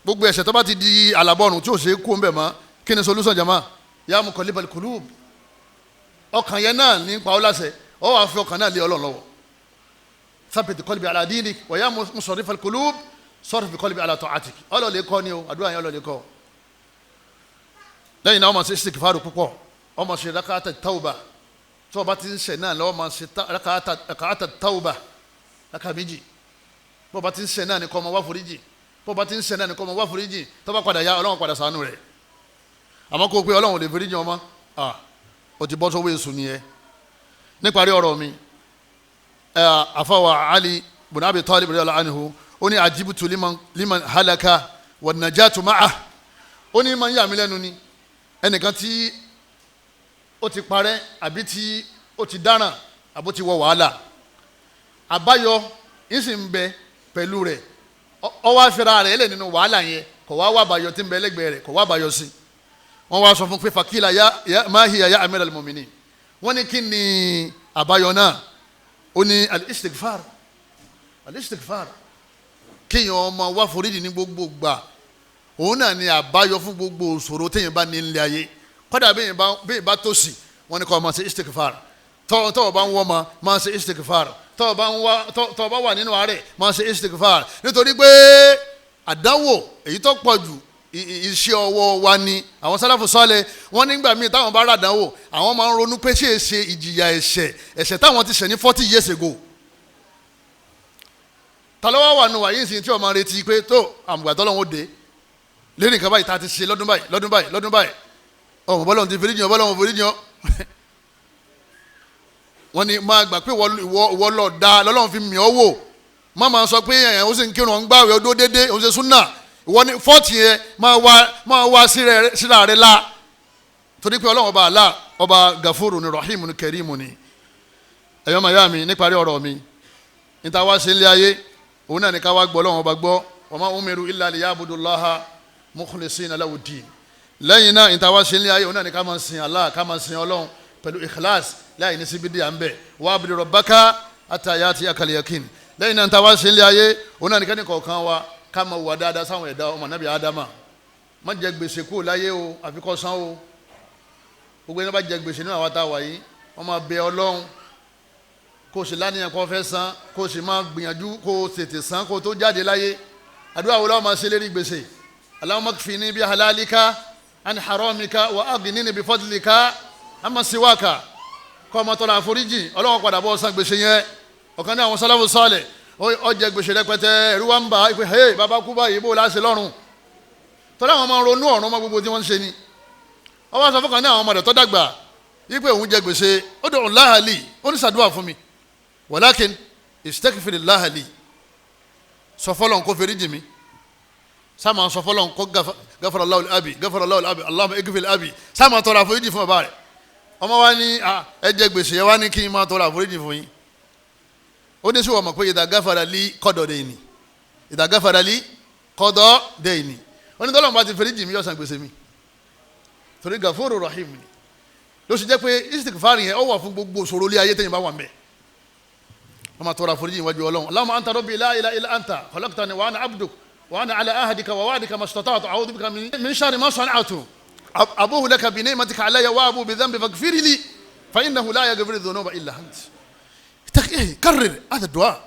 Gbogbo ẹ̀ṣẹ̀ tó bá ti di àlàbọ̀rùn tí ò ṣe é kó ń bẹ̀ mọ́, kí ni solution jama? Ya muqallibal qulub, ọkàn yẹn náà ní pa ọ́ láṣẹ, ọ wàá fi ọkàn náà lé Ọlọ́run lọ́wọ́. Thabbit qalbi ala dinik wa ya musarrifal qulub sarrif qalbi ala ta'atik. Ọlọ́ọ̀lẹ́ kọ́ ni o, àdúrà yẹn ọlọ́ọ̀lẹ́ kọ́. Lẹ́yìn náà ọmọ ṣe istighfar púpọ̀, ọmọ ṣe rakata tawba, tí wọ́n bá ti ń ṣẹ̀ náà lọ́wọ́ máa ṣe rakata tawba raka méjì. Bó bá ti ń ṣẹ̀ náà ní kó máa wá foríjì, bó bá ti ń ṣẹ̀ náà ní kó máa wá foríjì. Tó bá padà ya Ọlọ́run padà ṣàánú rẹ̀. Àmọ́ kó o pé Ọlọ́run ò lè foríjì ọmọ, o ti bọ́ sọ́wọ́ èṣù nìyẹn. Níparí ọ̀rọ̀ mi, àfàwà Ali bùnà Abi Talib radiyallahu anhu, ó ní ajibutu liman halaka wan najatu ma'ah. Ó ní máa ń yà mí lẹ́nu ni ẹnìkan tí ó ti parẹ́ àbí tí ó ti dáràn àbó ti wọ wàhálà, àbáyọ ìsì ń bẹ pẹ̀lú rẹ̀, ó wá fẹ́ra rẹ̀ ẹlẹ́ nínú wàhálà yẹn, kò wá wá àbáyọ tí ń bẹ lẹ́gbẹ̀ẹ́ rẹ̀, kò wá àbáyọ sí. Wọ́n wá sọ fún pé fakila ya ma hiya ya amiral mu'minin. Wọ́n ní kí ni àbáyọ náà? Ó ní al-istighfar, al-istighfar. Kéèyàn ọmọ wá foríjì ní gbogbo gbà, òun náà ni àbáyọ fún gbogbo òṣòro téèyàn bá ní ilé ayé. Kódà bẹ́ẹ̀ bá tòṣì, wọ́n ní kó máa ṣe istikfar. Tọ́wọ́ bá ń wọ́ ma máa ṣe istikfar. Tọ́wọ́ bá wà nínú àárẹ̀ máa ṣe istikfar. Nítorí pé àdánwò èyí tó pọ̀ jù iṣẹ́ ọwọ́ wa ni. Àwọn sálàfù sọ́lẹ̀ wọ́n nígbà míì táwọn bá ràdánwò, àwọn máa ń ronú pé ṣé ṣe ìjìyà ẹ̀ṣẹ̀ ẹ̀ṣẹ̀ táwọn ti ṣẹ̀ ní 40 years ago. Tàlọ́wọ́ wà nù wàyí ìsìn tí wọ́n máa retí pé tó àmùgbà tọ́lọ́hún ó dé lórí nǹkan báyìí tá a ti ṣe lọ́dún báyìí lọ́dún báyìí lọ́dún báyìí, ọmọ bọ́lọ́hún ti foríjì ọ́, bọ́lọ́hún foríjì ọ́. Wọ́n ní máa gbà pé ìwọ lọ da lọ́lọ́run fi mì ọ́ wò. Má máa sọ pé ẹ̀yàn ó sì ń kírun, ó ń gbààwẹ̀, ó dó déédéé, ó ń ṣe súnà. Ìwọ ní fọ́ọ̀tì yẹn máa wá síra rẹ la, torí pé Ọlọ́run ọba àlá ọba gafuru ni, rahimu ni, kẹrimu ni. Ẹ̀yọ́ màyá mi, níparí ọ̀rọ̀ mi, níta wá sí ilé ayé, òun náà ní ká wá gbọ́ Ọlọ́run ọba gbọ́. Wa ma umiru illa liyabudullaha mukhlisina lahu ddin. Lẹ́yìn náà, níta wá sí ilé ayé, òun náà ní ká máa sin Allah, ká máa sin Ọlọ́run pẹ̀lú ikhlas, láì ní síbi díà ń bẹ̀. Wa'budu rabbaka hatta ya'tiyakal yaqin. Lẹ́yìn náà, níta wá sí ilé ayé, òun náà ní kẹ́ni kọ̀ọ̀kan wa ká máa wà dáadáa sáwọn ẹ̀dá ọmọ nàbí Ádámà. Má jẹ gbèsè kúrò láyé o, àfi kó san o. Gbogbo ẹni bá jẹ gbèsè nínú àwọn tá a wà yìí, wọ́n máa bẹ Ọlọ́run, kó o sì lánìyàn kó o fẹ́ san, kó o sì máa gbìyànjú kó o tètè san kó o tó jáde láyé. Àdúrà wo lọ́wọ́ máa ṣe lérí gbèsè? Allahumma kfini bi halalika an haramika wa aghnini bi fadlika amma siwaka. Kọ́ ọmọ tọrọ àforíjì, Ọlọ́run padà bọ́ san gbèsè yẹn. Ọ̀kan ní àwọn sálàfù sálẹ̀, ó jẹ gbèsè rẹpẹtẹ, ẹ̀rú wa ń bà á pé hey, bàbá kú báyìí, bó láṣẹ lọ́rùn? Tọ́lá àwọn máa ń ronú ọ̀run mọ́ gbogbo tí wọ́n ń ṣe ni. Ó wá sọ fún kan ní àwọn ọmọdé tó dàgbà wípé òun jẹ gbèsè, ó dùn láhàlì, ó ní ṣàdúrà fún mi, walakin istaghfir láhàlì, sọ fọlọ́n kó fèrè jì mí. Sáàmà sọ fọlọ́n kó ghafara Allahu li abi, ghafara Allahu li abi, Allahumma ighfir li abi. Sáàmà tọrọ àforíjì fún bàbá rẹ̀. Ọmọ wa ní ẹ jẹ gbèsè yẹn, wá ní kí n máa tọrọ àforíjì fún yín. Ó ní sọ wọ́n mọ̀ pé idha ghafara li qada dayni, idha ghafara li qada dayni. Ó ní tọ́lọ́mù bá ti fèrè jì mí, yóò san gbèsè mi, torí gafuru rahim ni. Ló ṣe jẹ́ pé istighfar yẹn ó wà fún gbogbo ìṣòro ilé ayé tẹ̀yìn bá wà mẹ́. Wọ́n máa tọrọ àforíjì níwájú Ọlọ́run. Allahumma anta rabbi la ilaha illa anta khalaqtani wa ana abduk wa ana ala ahdika wa wa'dika mastata'tu a'udhu bika min sharri ma sana'tu abu'u laka bi ni'matika alayya wa abu'u bi dhanbi faghfir li fa innahu la yaghfiru dhunuba illa ant. Karrir hadha du'a.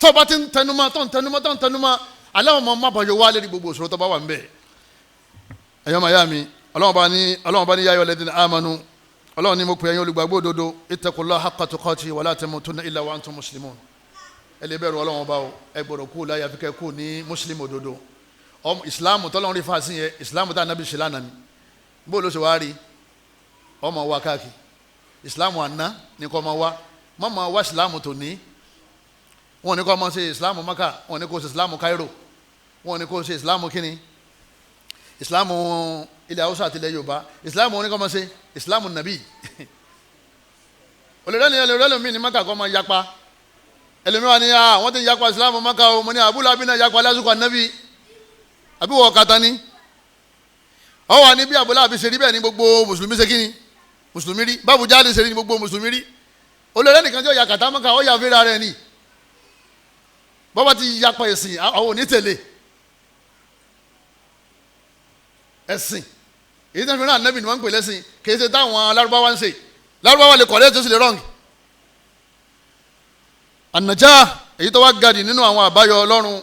Tó bá ti ń tẹnumọ́, tó ń tẹnumọ́, tó ń tẹnumọ́, aláwọ̀ máa má bàjọ́ wálé ní gbogbo ìṣòro tó bá wà ń bẹ̀. Ẹ̀yọ́ màyá mi, Ọlọ́run bá ní yā ayyuhalladhīna āmanū, Ọlọ́run ní mo pè ẹ̀yin olùgbàgbọ́ òdodo, ittaqullāha haqqa tuqātihi wa lā tamūtunna illā wa antum muslimun. Ẹ lè bẹ̀rù Ọlọ́run ọba o, ẹ gbọ́dọ̀ kú láyé àfi kẹ́ kú ní mùsùlùmí òdodo. Ìsìláàmù tọ́lọ́run rí fàásì yẹn, ìsìláàmù tá ànábì ṣe lánàá ni. Bó ló ṣe wá rí ọmọ wa káàkiri? Ìsìláàmù àná ni kò máa wá, má máa wá ìsìláàmù tòní. Wọn ní kò máa ṣe ìsìláàmù Maka, wọn ní kò ṣe ìsìláàmù Cairo, wọn ní kò ṣe ìsìláàmù kíni, ìsìláàmù ilẹ̀ Haúsá àti ilẹ̀ Yorùbá. Ìsìláàmù wọn ní kò máa ṣe ìsìláàmù nàbí. Olùrẹ́lẹ̀ mi ní Maka kò máa yapa. Ẹlòmíràn ni wọ́n ti yapa ìsìláàmù Maka o, mo ní abúlé abiná yapa lásìkò ànábì, àbí wọ́n kàtá ni? Ọ wà ní bí abúlé àbí ṣe rí bẹ́ẹ̀ ni gbogbo mùsùlùmí ṣe kíni, mùsùlùmí rí, báwo jáde ṣe rí ni gbogbo mùsùlùmí rí. Olùrẹ́lẹ̀ nìkan tí ó yà kàtá Maka, ó yà fẹ́ra rẹ̀ ni. Bọ́bá ti yapa ẹ̀sìn, àwọn ò ní tẹ̀lé ẹ̀sìn. Èyí tí wọ́n fi rán ànábì ni wọ́n ń pè lẹ́sìn, kì í ṣe táwọn lárúbáwá ń ṣe. Lárúbáwá lè kọ̀rẹ́ tó sì lè rọ́ǹgì. Ànàjà èyí tó wá gadi nínú àwọn àbáyọ Ọlọ́run,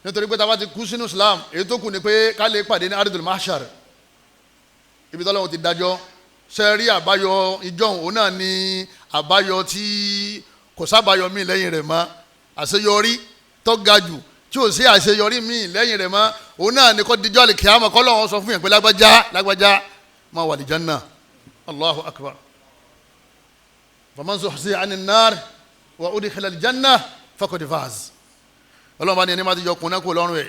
nítorí pé tá a bá ti kú sínú Islam, èyí tó kù ni pé ká lè pàdé ní ardul mahshar, ibi tọ́lọ́run ti dájọ́. Ṣe rí àbáyọ ìjọ́hun, òun náà ni àbáyọ tí kò sábàyọ míì lẹ́yìn rẹ̀ mọ́. Àṣeyọrí tó ga jù tí ò sí àṣeyọrí míì lẹ́yìn rẹ̀ mọ́, òun náà ni kò dijọ́ àlè kíámà kọ́ lọ́wọ́ sọ fún yẹn pé lágbájá lágbájá máa wà lìjánná. Allahu akbar. Faman zuhziha anin nar wa udkhila aljanna faqad faz. Ọlọ́run bá ní ẹni máa ti yọ ọkùnrin náà kó lọ́rùn ẹ̀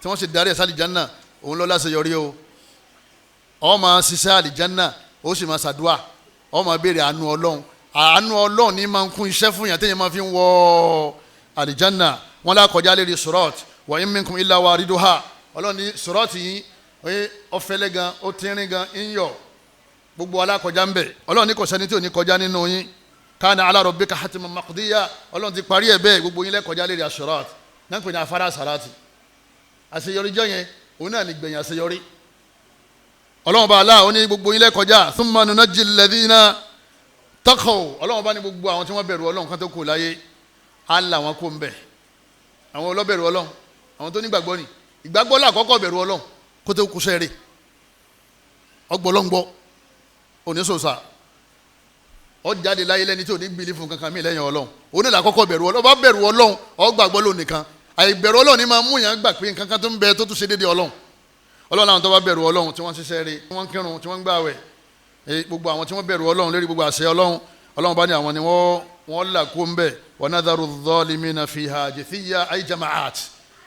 tí wọ́n sì darí ẹ̀ sálìjánná, òun ló láṣeyọrí o. Ó máa ṣiṣẹ́ àlìjánná, ó sì máa ṣàdúà, ó máa béèrè àánú Ọlọ́run. Àánú Ọlọ́run ní máa ń kún iṣẹ́ fún yàn téèyàn máa fi ń wọ àlìjánná. Wọn lá kọjá lérí sọrọt, wa in minkum illa wariduha. Ọlọ́run ní sọrọt yìí ó fẹ́lẹ́ gan, ó tínrín gan, ń yọ, gbogbo alákọjá ń bẹ. Ọlọ́run ní kò sẹ́ni tí ò ní kọjá nínú yín. Kana ala rabbika hatman maqdiya. Ọlọ́run ti parí ẹ̀ bẹ́ẹ̀, gbogbo yín lẹ́kọjá lérí asurat náà ń pè ní afárá sarati. Àṣeyọrí jọ yẹn òun náà ní gbẹ̀yìn àṣeyọrí. Ọlọ́run bá aláà ó ní gbogbo yín lẹ́kọjá. Thumma nunajji alladhina taqaw. Ọlọ́run bá ní gbogbo àwọn tí wọ́n bẹ̀rù Ọlọ́run kan tó kù láyé, á là wọn kó ń bẹ̀. Àwọn ọlọ́bẹ̀rù Ọlọ́run, àwọn tó nígbàgbọ́ ni. Ìgbàgbọ́ làkọ́kọ́ bẹ̀rù Ọlọ́run kó tó kú sẹ́rẹ̀. Ọgbọ́lọ́ngbọ́ oníṣòṣà ọ jáde láyé lẹ́ni tí ò ní gbìlì fún kankan mí lẹ́yìn Ọlọ́run. Òun náà làkọ́kọ́ bẹ̀rù Ọlọ́run. Ọba bẹ̀rù Ọlọ́run, ó gbàgbọ́ lónìí nìkan. Àìbẹ̀rù Ọlọ́run ni máa mú yàn gbà pé nǹkan kan tó ń bẹ tó tún ṣe déédéé Ọlọ́run. Ọlọ́run àwọn tó bá bẹ̀rù Ọlọ́run, tí wọ́n ṣiṣẹ́ rere, tí wọ́n kírun, tí wọ́n gbààwẹ̀, gbogbo àwọn tí wọ́n bẹ̀rù Ọlọ́run lérí gbogbo àṣẹ Ọlọ́run, Ọlọ́run bá ní àwọn ni wọ́n là kó ń bẹ̀. Wa nadharu adh-dhalimina fiha jithiya ay jama'at.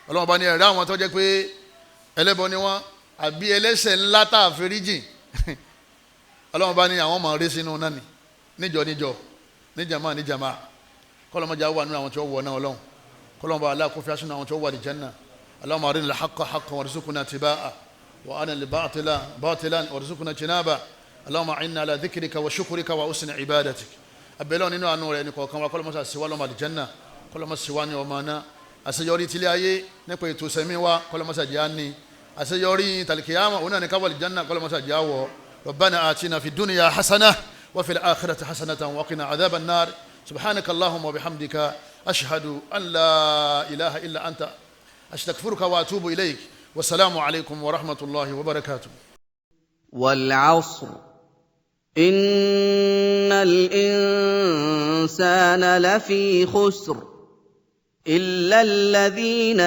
Ọlọ́run bá ní ẹ̀rọ àwọn tó jẹ́ pé ẹlẹ́bọ ni wọ́n àbí ẹlẹ́ṣẹ̀ ńlá tá a fi rí jìn. Ọlọ́run bá ní àwọn máa rí sínú náà ni níjọ níjọ, níjàmá níjàmá. Kọ́lọ́mọdé wà nínú àwọn tí wọ́n wọ̀ náà Ọlọ́run. Kọ́lọ́mọba aláàkófíà sínú àwọn tí wọ́n wà ní Janna. Allahumma arina al-haqqa haqqan warzuqna ittiba'ah wa arina al-batila batilan warzuqna ijtinabah. Allahumma a'inna ala dhikrika wa shukrika wa husni ibadatik. Abẹ́lẹ́ nínú àánú rẹ̀ ní kọ̀ọ̀kan wa, kọ́lọ́mọsá síwá lọ́mọ àlìjánná, kọ́lọ́mọsá síwá ní ọmọ náà. Àṣeyọrí tilé ayé nípa ètò sẹ́mi wa, kọ́lọ́mọsá jẹ́ àní. Àṣeyọrí tàlìkìyàmà òun náà ní káwọ́ àlìjánná, kọ́lọ́mọsá jẹ́ àwọ̀. Rabbana atina fi dunya hasana wa fil akhirati hasanatan wa qina adhaban nar. Subhanaka Allahumma wa bihamdika ashhadu an la ilaha illa anta astaghfiruka wa atubu ilayk. Wassalamu alaykum wa rahmatullahi wa barakatuh. Wal 'asr. إن الإنسان لفي خسر إلا الذين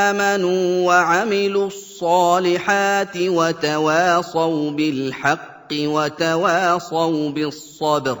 آمنوا وعملوا الصالحات وتواصوا بالحق وتواصوا بالصبر.